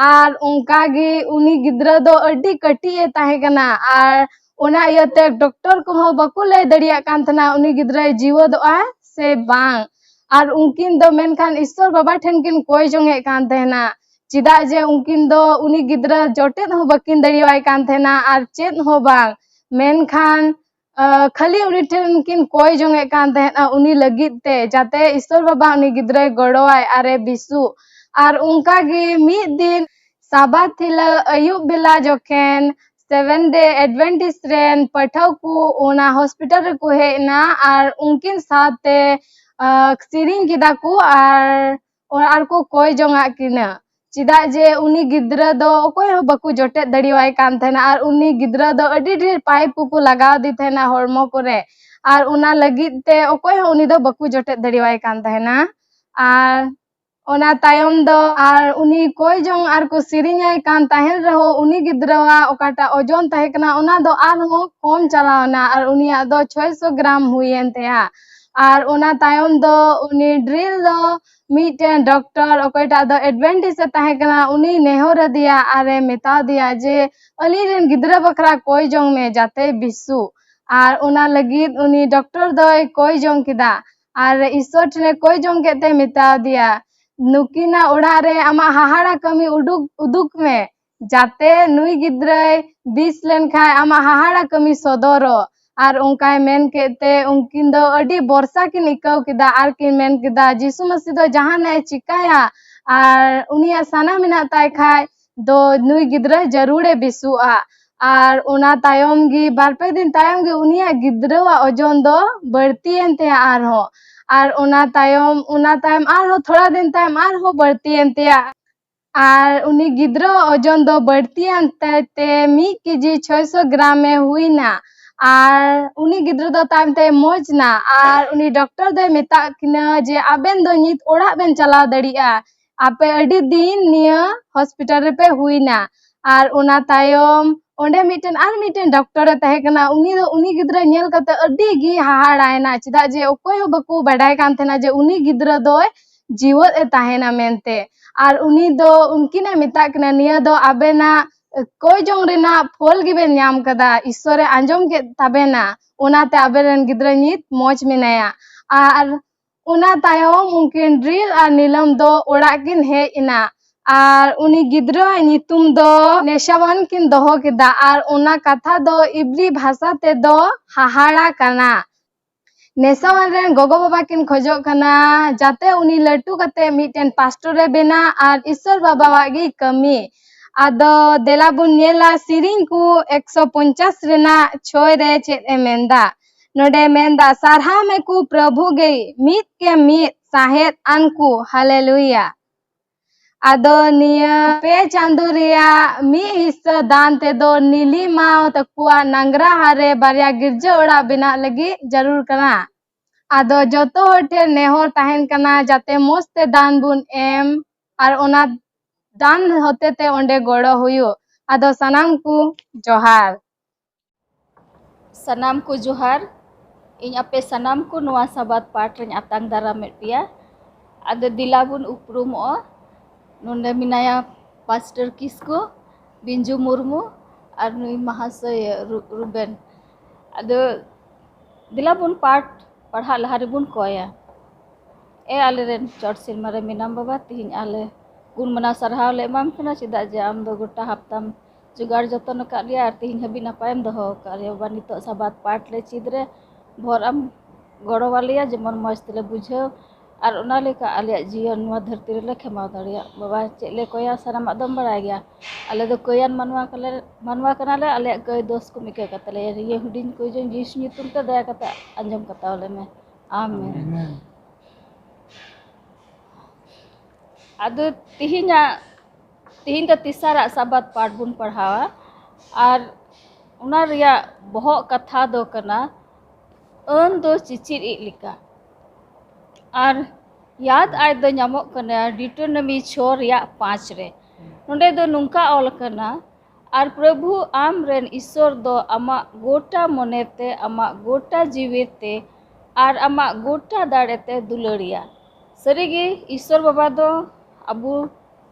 ᱟᱨ ᱚᱱᱠᱟ ᱜᱮ ᱩᱱᱤ ᱜᱤᱫᱽᱨᱟᱹ ᱫᱚ ᱟᱹᱰᱤ ᱠᱟᱹᱴᱤᱡ ᱮ ᱛᱟᱦᱮᱸ ᱠᱟᱱᱟ᱾ ᱟᱨ ᱚᱱᱟ ᱤᱭᱟᱹᱛᱮ ᱰᱚᱠᱴᱚᱨ ᱠᱚᱦᱚᱸ ᱵᱟᱠᱚ ᱞᱟᱹᱭ ᱫᱟᱲᱮᱭᱟᱜ ᱠᱟᱱ ᱛᱟᱦᱮᱱᱟ ᱩᱱᱤ ᱜᱤᱫᱽᱨᱟᱹᱭ ᱡᱤᱣᱮᱫᱚᱜᱼᱟ ᱥᱮ ᱵᱟᱝ᱾ ᱟᱨ ᱩᱱᱠᱤᱱ ᱫᱚ ᱢᱮᱱᱠᱷᱟᱱ ᱤᱥᱥᱚᱨ ᱵᱟᱵᱟ ᱴᱷᱮᱱ ᱠᱤᱱ ᱠᱚᱭ ᱡᱚᱝ ᱮᱫ ᱠᱟᱱ ᱛᱟᱦᱮᱱᱟ, ᱪᱮᱫᱟᱜ ᱡᱮ ᱩᱱᱠᱤᱱ ᱫᱚ ᱩᱱᱤ ᱜᱤᱫᱽᱨᱟᱹ ᱡᱚᱴᱮᱫ ᱦᱚᱸ ᱵᱟᱹᱠᱤᱱ ᱫᱟᱲᱮᱣᱟᱭ ᱠᱟᱱ ᱛᱟᱦᱮᱱᱟ ᱟᱨ ᱪᱮᱫ ᱦᱚᱸ ᱵᱟᱝ᱾ ᱢᱮᱱᱠᱷᱟᱱ ᱟᱸ, ᱠᱷᱟᱹᱞᱤ ᱩᱱᱤ ᱴᱷᱮᱱ ᱠᱤᱱ ᱠᱚᱭ ᱡᱚᱝ ᱮᱫ ᱠᱟᱱ ᱛᱟᱦᱮᱱᱟ ᱩᱱᱤ ᱞᱟᱹᱜᱤᱫ ᱛᱮ, ᱡᱟᱛᱮ ᱤᱥᱥᱚᱨ ᱵᱟᱵᱟ ᱩᱱᱤ ᱜᱤᱫᱽᱨᱟᱹᱭ ᱜᱚᱲᱚᱣᱟᱭ ᱟᱨᱮ ᱵᱮᱥᱩᱜ᱾ ᱟᱨ ᱚᱱᱠᱟ ᱜᱮ ᱢᱤᱫ ᱫᱤᱱ ᱥᱟᱵᱟᱛ ᱦᱤᱞᱳᱜ ᱟᱹᱭᱩᱵ ᱵᱮᱞᱟ ᱡᱚᱠᱷᱮᱱ Seventh Day Adventist ᱨᱮᱱ ᱯᱟᱹᱴᱷᱩᱣᱟᱹ ᱠᱚ ᱚᱱᱟ ᱦᱚᱥᱯᱤᱴᱟᱞ ᱨᱮᱠᱚ ᱦᱮᱡ ᱮᱱᱟ ᱟᱨ ᱩᱱᱠᱤᱱ ᱥᱟᱶᱛᱮ, ᱟᱸ, ᱥᱮᱨᱮᱧ ᱠᱮᱫᱟ ᱠᱚ ᱟᱨ, ᱟᱨ ᱠᱚ ᱠᱚᱭ ᱡᱚᱝ ᱟᱫ ᱠᱤᱱᱟ᱾ ᱪᱮᱫᱟᱜ ᱡᱮ ᱩᱱᱤ ᱜᱤᱫᱽᱨᱟᱹ ᱫᱚ ᱚᱠᱚᱭ ᱦᱚᱸ ᱵᱟᱠᱚ ᱡᱚᱴᱮᱫ ᱫᱟᱲᱮᱣᱟᱭ ᱠᱟᱱ ᱛᱟᱦᱮᱱᱟ ᱟᱨ ᱩᱱᱤ ᱜᱤᱫᱽᱨᱟᱹ ᱫᱚ ᱟᱹᱰᱤ ᱰᱷᱮᱨ ᱯᱟᱭᱤᱯ ᱠᱚᱠᱚ ᱞᱟᱜᱟᱣ ᱟᱫᱮ ᱛᱟᱦᱮᱱᱟ ᱦᱚᱲᱢᱚ ᱠᱚᱨᱮ, ᱟᱨ ᱚᱱᱟ ᱞᱟᱹᱜᱤᱫ ᱛᱮ ᱚᱠᱚᱭ ᱦᱚᱸ ᱩᱱᱤ ᱫᱚ ᱵᱟᱠᱚ ᱡᱚᱴᱮᱫ ᱫᱟᱲᱮᱣᱟᱭ ᱠᱟᱱ ᱛᱟᱦᱮᱱᱟ᱾ ᱟᱨ ᱚᱱᱟ ᱛᱟᱭᱚᱢ ᱫᱚ ᱟᱨ ᱩᱱᱤ ᱠᱚᱭ ᱡᱚᱝ ᱟᱨ ᱠᱚ ᱥᱮᱨᱮᱧᱟᱭ ᱠᱟᱱ ᱛᱟᱦᱮᱱ ᱨᱮᱦᱚᱸ ᱩᱱᱤ ᱜᱤᱫᱽᱨᱟᱹᱣᱟᱜ ᱚᱠᱟᱴᱟᱜ ᱳᱡᱚᱱ ᱛᱟᱦᱮᱸ ᱠᱟᱱᱟ ᱚᱱᱟ ᱫᱚ ᱟᱨᱦᱚᱸ ᱠᱚᱢ ᱪᱟᱞᱟᱣ ᱮᱱᱟ ᱟᱨ ᱩᱱᱤᱭᱟᱜ ᱫᱚ ᱪᱷᱚᱭᱥᱚ ᱜᱨᱟᱢ ᱦᱩᱭᱮᱱ ᱛᱟᱭᱟ᱾ ᱟᱨ ᱚᱱᱟ ᱛᱟᱭᱚᱢ ᱫᱚ ᱩᱱᱤ ᱰᱨᱤᱞ ᱫᱚ ᱢᱤᱫᱴᱮᱱ ᱰᱚᱠᱴᱚᱨ ᱚᱠᱚᱭᱴᱟᱜ ᱫᱚ ᱮᱰᱵᱷᱮᱱᱴᱤᱥ ᱮ ᱛᱟᱦᱮᱸ ᱠᱟᱱᱟ, ᱩᱱᱤ ᱱᱮᱦᱚᱨ ᱟᱫᱮᱭᱟ ᱟᱨᱮ ᱢᱮᱛᱟ ᱫᱮᱭᱟ ᱡᱮ, ᱟᱹᱞᱤᱧ ᱨᱮᱱ ᱜᱤᱫᱽᱨᱟᱹ ᱵᱟᱠᱷᱨᱟ ᱠᱚᱭ ᱡᱚᱝ ᱢᱮ ᱡᱟᱛᱮᱭ ᱵᱮᱥᱩᱜ᱾ ᱟᱨ ᱚᱱᱟ ᱞᱟᱹᱜᱤᱫ ᱩᱱᱤ ᱰᱚᱠᱴᱚᱨ ᱫᱚᱭ ᱠᱚᱭ ᱡᱚᱝ ᱠᱮᱫᱟ ᱟᱨ ᱤᱥᱥᱚᱨ ᱴᱷᱮᱱᱮ ᱠᱚᱭ ᱡᱚᱝ ᱠᱮᱫ ᱛᱮ ᱢᱮᱛᱟ ᱫᱮᱭᱟ, ᱱᱩᱠᱤᱱᱟᱜ ᱚᱲᱟᱜ ᱨᱮ ᱟᱢᱟᱜ ᱦᱟᱦᱟᱲᱟ ᱠᱟᱹᱢᱤ ᱩᱰᱩᱠ, ᱩᱫᱩᱜ ᱢᱮ, ᱡᱟᱛᱮ ᱱᱩᱭ ᱜᱤᱫᱽᱨᱟᱹᱭ ᱵᱮᱥ ᱞᱮᱱᱠᱷᱟᱱ ᱟᱢᱟᱜ ᱦᱟᱦᱟᱲᱟ ᱠᱟᱹᱢᱤ ᱥᱚᱫᱚᱨᱚᱜ᱾ ᱟᱨ ᱚᱱᱠᱟᱭ ᱢᱮᱱ ᱠᱮᱫ ᱛᱮ ᱩᱱᱠᱤᱱ ᱫᱚ ᱟᱹᱰᱤ ᱵᱷᱚᱨᱥᱟ ᱠᱤᱱ ᱟᱹᱭᱠᱟᱹᱣ ᱠᱮᱫᱟ ᱟᱨ ᱠᱤᱱ ᱢᱮᱱ ᱠᱮᱫᱟ, ᱡᱤᱥᱩ ᱢᱟᱹᱥᱤ ᱫᱚ ᱡᱟᱦᱟᱱᱟᱜ ᱮ ᱪᱤᱠᱟᱹᱭᱟ, ᱟᱨ ᱩᱱᱤᱭᱟᱜ ᱥᱟᱱᱟ ᱢᱮᱱᱟᱜ ᱛᱟᱭ ᱠᱷᱟᱡ ᱫᱚ ᱱᱩᱭ ᱜᱤᱫᱽᱨᱟᱹ ᱡᱟᱹᱨᱩᱲᱮ ᱵᱮᱥᱚᱜᱼᱟ᱾ ᱟᱨ ᱚᱱᱟ ᱛᱟᱭᱚᱢ ᱜᱮ, ᱵᱟᱨ ᱯᱮ ᱫᱤᱱ ᱛᱟᱭᱚᱢ ᱜᱮ ᱩᱱᱤᱭᱟᱜ ᱜᱤᱫᱽᱨᱟᱹᱣᱟᱜ ᱳᱡᱚᱱ ᱫᱚ ᱵᱟᱹᱲᱛᱤᱭᱮᱱ ᱛᱟᱭᱟ ᱟᱨᱦᱚᱸ᱾ ᱟᱨ ᱚᱱᱟ ᱛᱟᱭᱚᱢ, ᱚᱱᱟ ᱛᱟᱭᱚᱢ ᱟᱨᱦᱚᱸ ᱛᱷᱚᱲᱟ ᱫᱤᱱ ᱛᱟᱭᱚᱢ ᱟᱨᱦᱚᱸ ᱵᱟᱹᱲᱛᱤᱭᱮᱱ ᱛᱟᱭᱟ᱾ ᱟᱨ ᱩᱱᱤ ᱜᱤᱫᱽᱨᱟᱹᱣᱟᱜ ᱳᱡᱚᱱ ᱫᱚ ᱵᱟᱹᱲᱛᱤᱭᱮᱱ ᱛᱟᱭ ᱛᱮ ᱢᱤᱫ ᱠᱮᱡᱤ ᱪᱷᱚᱭᱥᱚ ᱜᱨᱟᱢ ᱮ ᱦᱩᱭᱱᱟ᱾ ᱟᱨ ᱩᱱᱤ ᱜᱤᱫᱽᱨᱟᱹ ᱫᱚ ᱛᱟᱭᱚᱢ ᱛᱮ ᱢᱚᱡᱽ ᱱᱟ᱾ ᱟᱨ ᱩᱱᱤ ᱰᱚᱠᱴᱚᱨ ᱫᱚᱭ ᱢᱮᱛᱟᱜ ᱠᱤᱱᱟᱹ ᱡᱮ, "ᱟᱵᱮᱱ ᱫᱚ ᱱᱤᱛ ᱚᱲᱟᱜ ᱵᱮᱱ ᱪᱟᱞᱟᱣ ᱫᱟᱲᱮᱭᱟᱜᱼᱟ, ᱟᱯᱮ ᱟᱹᱰᱤ ᱫᱤᱱ ᱱᱤᱭᱟᱹ ᱦᱚᱥᱯᱤᱴᱟᱞ ᱨᱮᱯᱮ ᱦᱩᱭᱱᱟ᱾" ᱟᱨ ᱚᱱᱟ ᱛᱟᱭᱚᱢ ᱚᱸᱰᱮ ᱢᱤᱫᱴᱮᱱ ᱟᱨ ᱢᱤᱫᱴᱮᱱ ᱰᱚᱠᱴᱚᱨᱮ ᱛᱟᱦᱮᱸ ᱠᱟᱱᱟ᱾ ᱩᱱᱤ ᱫᱚ ᱩᱱᱤ ᱜᱤᱫᱽᱨᱟᱹ ᱧᱮᱞ ᱠᱟᱛᱮ ᱟᱹᱰᱤ ᱜᱮ ᱦᱟᱦᱟᱲᱟᱭᱮᱱᱟ, ᱪᱮᱫᱟᱜ ᱡᱮ ᱚᱠᱚᱭ ᱦᱚᱸ ᱵᱟᱠᱚ ᱵᱟᱰᱟᱭ ᱠᱟᱱ ᱛᱟᱦᱮᱱᱟ ᱡᱮ ᱩᱱᱤ ᱜᱤᱫᱽᱨᱟᱹ ᱫᱚᱭ ᱡᱤᱣᱮᱫ ᱮ ᱛᱟᱦᱮᱱᱟ ᱢᱮᱱᱛᱮ᱾ ᱟᱨ ᱩᱱᱤ ᱫᱚ ᱩᱱᱠᱤᱱ ᱮ ᱢᱮᱛᱟᱜ ᱠᱤᱱᱟ, "ᱱᱤᱭᱟᱹ ᱫᱚ ᱟᱵᱮᱱᱟᱜ ᱠᱚᱭ ᱡᱚᱝ ᱨᱮᱱᱟᱜ ᱯᱷᱚᱞ ᱜᱮᱵᱮᱱ ᱧᱟᱢ ᱠᱟᱫᱟ, ᱤᱥᱥᱚᱨᱮ ᱟᱸᱡᱚᱢ ᱠᱮᱫ ᱛᱟᱵᱮᱱᱟ, ᱚᱱᱟᱛᱮ ᱟᱵᱮᱱ ᱨᱮᱱ ᱜᱤᱫᱽᱨᱟᱹ ᱱᱤᱛ ᱢᱚᱡᱽ ᱢᱮᱱᱟᱭᱟ᱾" ᱟᱨ ᱚᱱᱟ ᱛᱟᱭᱚᱢ ᱩᱱᱠᱤᱱ ᱰᱨᱤᱞ ᱟᱨ ᱱᱤᱞᱚᱢ ᱫᱚ ᱚᱲᱟᱜ ᱠᱤᱱ ᱦᱮᱡ ᱮᱱᱟ᱾ ᱟᱨ ᱩᱱᱤ ᱜᱤᱫᱽᱨᱟᱹᱣᱟᱜ ᱧᱩᱛᱩᱢ ᱫᱚ ᱱᱮᱥᱟᱣᱟᱱ ᱠᱤᱱ ᱫᱚᱦᱚ ᱠᱮᱫᱟ᱾ ᱟᱨ ᱚᱱᱟ ᱠᱟᱛᱷᱟ ᱫᱚ ᱤᱵᱨᱤ ᱵᱷᱟᱥᱟ ᱛᱮᱫᱚ ᱦᱟᱦᱟᱲᱟ ᱠᱟᱱᱟ᱾ ᱱᱮᱥᱟᱣᱟᱱ ᱨᱮᱱ ᱜᱚᱜᱚ ᱵᱟᱵᱟ ᱠᱤᱱ ᱠᱷᱚᱡᱚᱜ ᱠᱟᱱᱟ ᱡᱟᱛᱮ ᱩᱱᱤ ᱞᱟᱹᱴᱩ ᱠᱟᱛᱮ ᱢᱤᱫᱴᱮᱱ ᱯᱟᱥᱴᱚᱨ ᱮ ᱵᱮᱱᱟ ᱟᱨ ᱤᱥᱥᱚᱨ ᱵᱟᱵᱟᱣᱟᱜ ᱜᱮ ᱠᱟᱹᱢᱤ᱾ ᱟᱫᱚ ᱫᱮᱞᱟ ᱵᱚᱱ ᱧᱮᱞᱟ ᱥᱮᱨᱮᱧ ᱠᱚ ᱮᱠᱥᱚ ᱯᱚᱧᱪᱟᱥ ᱨᱮᱱᱟᱜ ᱪᱷᱚᱭ ᱨᱮ ᱪᱮᱫ ᱮ ᱢᱮᱱᱫᱟ᱾ ᱱᱚᱰᱮ ᱢᱮᱱᱫᱟ, "ᱥᱟᱨᱦᱟᱣ ᱢᱮᱠᱚ ᱯᱨᱚᱵᱷᱩ ᱜᱮ, ᱢᱤᱫ ᱠᱮ ᱢᱤᱫ ᱥᱟᱦᱮᱫ ᱟᱱᱠᱩ, ᱦᱟᱞᱮᱞᱩᱭᱟ᱾" ᱟᱫᱚ ᱱᱤᱭᱟᱹ ᱯᱮ ᱪᱟᱸᱫᱚ ᱨᱮᱭᱟᱜ ᱢᱤᱫ ᱦᱤᱥᱥᱟᱹ ᱫᱟᱱ ᱛᱮᱫᱚ ᱱᱤᱞᱤᱢᱟ ᱛᱟᱠᱚᱣᱟᱜ ᱱᱟᱝᱜᱽᱨᱟᱦᱟ ᱨᱮ ᱵᱟᱨᱭᱟ ᱜᱤᱨᱡᱟᱹ ᱚᱲᱟᱜ ᱵᱮᱱᱟᱜ ᱞᱟᱹᱜᱤᱫ ᱡᱟᱹᱨᱩᱲ ᱠᱟᱱᱟ᱾ ᱟᱫᱚ ᱡᱚᱛᱚ ᱦᱚᱲ ᱴᱷᱮᱱ ᱱᱮᱦᱚᱨ ᱛᱟᱦᱮᱱ ᱠᱟᱱᱟ ᱡᱟᱛᱮ ᱢᱚᱡᱽ ᱛᱮ ᱫᱟᱱ ᱵᱚᱱ ᱮᱢ ᱟᱨ ᱚᱱᱟ ᱫᱟᱱ ᱦᱚᱛᱮ ᱛᱮ ᱚᱸᱰᱮ ᱜᱚᱲᱚ ᱦᱩᱭᱩᱜ᱾ ᱟᱫᱚ ᱥᱟᱱᱟᱢ ᱠᱚ ᱡᱚᱦᱟᱨ᱾ ᱥᱟᱱᱟᱢ ᱠᱚ ᱡᱚᱦᱟᱨ᱾ ᱤᱧ ᱟᱯᱮ ᱥᱟᱱᱟᱢ ᱠᱚ ᱱᱚᱣᱟ ᱥᱟᱵᱟᱫ ᱯᱟᱴ ᱨᱮᱧ ᱟᱛᱟᱝ ᱫᱟᱨᱟᱢᱮᱫ ᱯᱮᱭᱟ᱾ ᱟᱫᱚ ᱫᱮᱞᱟ ᱵᱚᱱ ᱩᱯᱨᱩᱢᱚᱜᱼᱟ᱾ ᱱᱚᱰᱮ ᱢᱮᱱᱟᱭᱟ ᱯᱟᱥᱴᱚᱨ ᱠᱤᱥᱠᱩ, ᱵᱤᱧᱡᱩ ᱢᱩᱨᱢᱩ ᱟᱨ ᱱᱩᱭ ᱢᱟᱦᱟᱥᱚᱭ ᱨᱩ-, ᱨᱩᱵᱮᱱ᱾ ᱟᱫᱚ ᱫᱮᱞᱟ ᱵᱚᱱ ᱯᱟᱴ ᱯᱟᱲᱦᱟᱜ ᱞᱟᱦᱟ ᱨᱮᱵᱚᱱ ᱠᱚᱭᱟ᱾ ᱮ ᱟᱞᱮᱨᱮᱱ ᱪᱚᱴ ᱥᱮᱨᱢᱟ ᱨᱮ ᱢᱮᱱᱟᱢ ᱵᱟᱵᱟ, ᱛᱤᱦᱤᱧ ᱟᱞᱮ ᱜᱩᱱ ᱢᱟᱱᱟᱣ ᱥᱟᱨᱦᱟᱣ ᱞᱮ ᱮᱢᱟᱢ ᱠᱟᱱᱟ, ᱪᱮᱫᱟᱜ ᱡᱮ ᱟᱢ ᱫᱚ ᱜᱚᱴᱟ ᱦᱟᱯᱛᱟᱢ ᱡᱚᱜᱟᱲ ᱡᱚᱛᱚᱱ ᱟᱠᱟᱫ ᱞᱮᱭᱟ ᱟᱨ ᱛᱤᱦᱤᱧ ᱦᱟᱹᱵᱤᱡ ᱱᱟᱯᱟᱭᱮᱢ ᱫᱚᱦᱚ ᱟᱠᱟᱫ ᱞᱮᱭᱟ᱾ ᱵᱟᱵᱟ, ᱱᱤᱛᱚᱜ ᱥᱟᱵᱟᱫ ᱯᱟᱴ ᱞᱮ ᱪᱮᱫ ᱨᱮ ᱵᱷᱚᱨ ᱟᱢ ᱜᱚᱲᱚ ᱟᱞᱮᱭᱟ, ᱡᱮᱢᱚᱱ ᱢᱚᱡᱽ ᱛᱮᱞᱮ ᱵᱩᱡᱷᱟᱹᱣ ᱟᱨ ᱚᱱᱟ ᱞᱮᱠᱟ ᱟᱞᱮᱭᱟᱜ ᱡᱤᱭᱚᱱ ᱱᱚᱣᱟ ᱫᱷᱟᱹᱨᱛᱤ ᱨᱮᱞᱮ ᱠᱷᱮᱢᱟᱣ ᱫᱟᱲᱮᱭᱟᱜ᱾ ᱵᱟᱵᱟ, ᱪᱮᱫ ᱞᱮ ᱠᱚᱭᱟ ᱥᱟᱱᱟᱢᱟᱜ ᱫᱚᱢ ᱵᱟᱲᱟᱭ ᱜᱮᱭᱟ᱾ ᱟᱞᱮ ᱫᱚ ᱠᱟᱹᱭᱟᱱ ᱢᱟᱱᱣᱟ ᱠᱟᱱᱟᱞᱮ, ᱢᱟᱱᱣᱟ ᱠᱟᱱᱟᱞᱮ, ᱟᱞᱮᱭᱟᱜ ᱠᱟᱹᱭ ᱫᱳᱥ ᱠᱚᱢ ᱤᱠᱟᱹ ᱠᱟᱛᱟᱞᱮᱭᱟ᱾ ᱱᱤᱭᱟᱹ ᱦᱩᱰᱤᱧ ᱠᱚᱭ ᱡᱚᱝ ᱡᱤᱥᱩ ᱧᱩᱛᱩᱢ ᱛᱮ ᱫᱟᱭᱟ ᱠᱟᱛᱮ ᱟᱸᱡᱚᱢ ᱠᱟᱛᱟᱣ ᱞᱮᱢᱮ᱾ ᱟᱢᱮᱱ᱾ ᱟᱫᱚ ᱛᱤᱦᱤᱧᱟᱜ, ᱛᱤᱦᱤᱧ ᱫᱚ ᱛᱮᱥᱟᱨᱟᱜ ᱥᱟᱵᱟᱫ ᱯᱟᱴ ᱵᱚᱱ ᱯᱟᱲᱦᱟᱣᱟ᱾ ᱟᱨ ᱚᱱᱟ ᱨᱮᱭᱟᱜ ᱵᱚᱦᱚᱜ ᱠᱟᱛᱷᱟ ᱫᱚ ᱠᱟᱱᱟ, ᱟᱹᱱ ᱫᱚ ᱪᱤᱪᱤᱫ ᱤᱡ ᱞᱮᱠᱟ᱾ ᱟᱨ ᱭᱟᱫ ᱟᱭ ᱫᱚ ᱧᱟᱢᱚᱜ ᱠᱟᱱᱟ ᱰᱤᱴᱳᱱᱚᱢᱤ ᱪᱷᱚ ᱨᱮᱭᱟᱜ ᱯᱟᱸᱪ ᱨᱮ᱾ ᱱᱚᱸᱰᱮ ᱫᱚ ᱱᱚᱝᱠᱟ ᱚᱞ ᱟᱠᱟᱱᱟ, ᱟᱨ ᱯᱨᱚᱵᱷᱩ ᱟᱢ ᱨᱮᱱ ᱤᱥᱥᱚᱨ ᱫᱚ ᱟᱢᱟᱜ ᱜᱚᱴᱟ ᱢᱚᱱᱮᱛᱮ, ᱟᱢᱟᱜ ᱜᱚᱴᱟ ᱡᱤᱣᱤᱛᱮ ᱟᱨ ᱟᱢᱟᱜ ᱜᱚᱴᱟ ᱫᱟᱲᱮᱛᱮ ᱫᱩᱞᱟᱹᱲᱤᱭᱟ᱾ ᱥᱟᱹᱨᱤᱜᱮ ᱤᱥᱥᱚᱨ ᱵᱟᱵᱟ ᱫᱚ ᱟᱵᱚ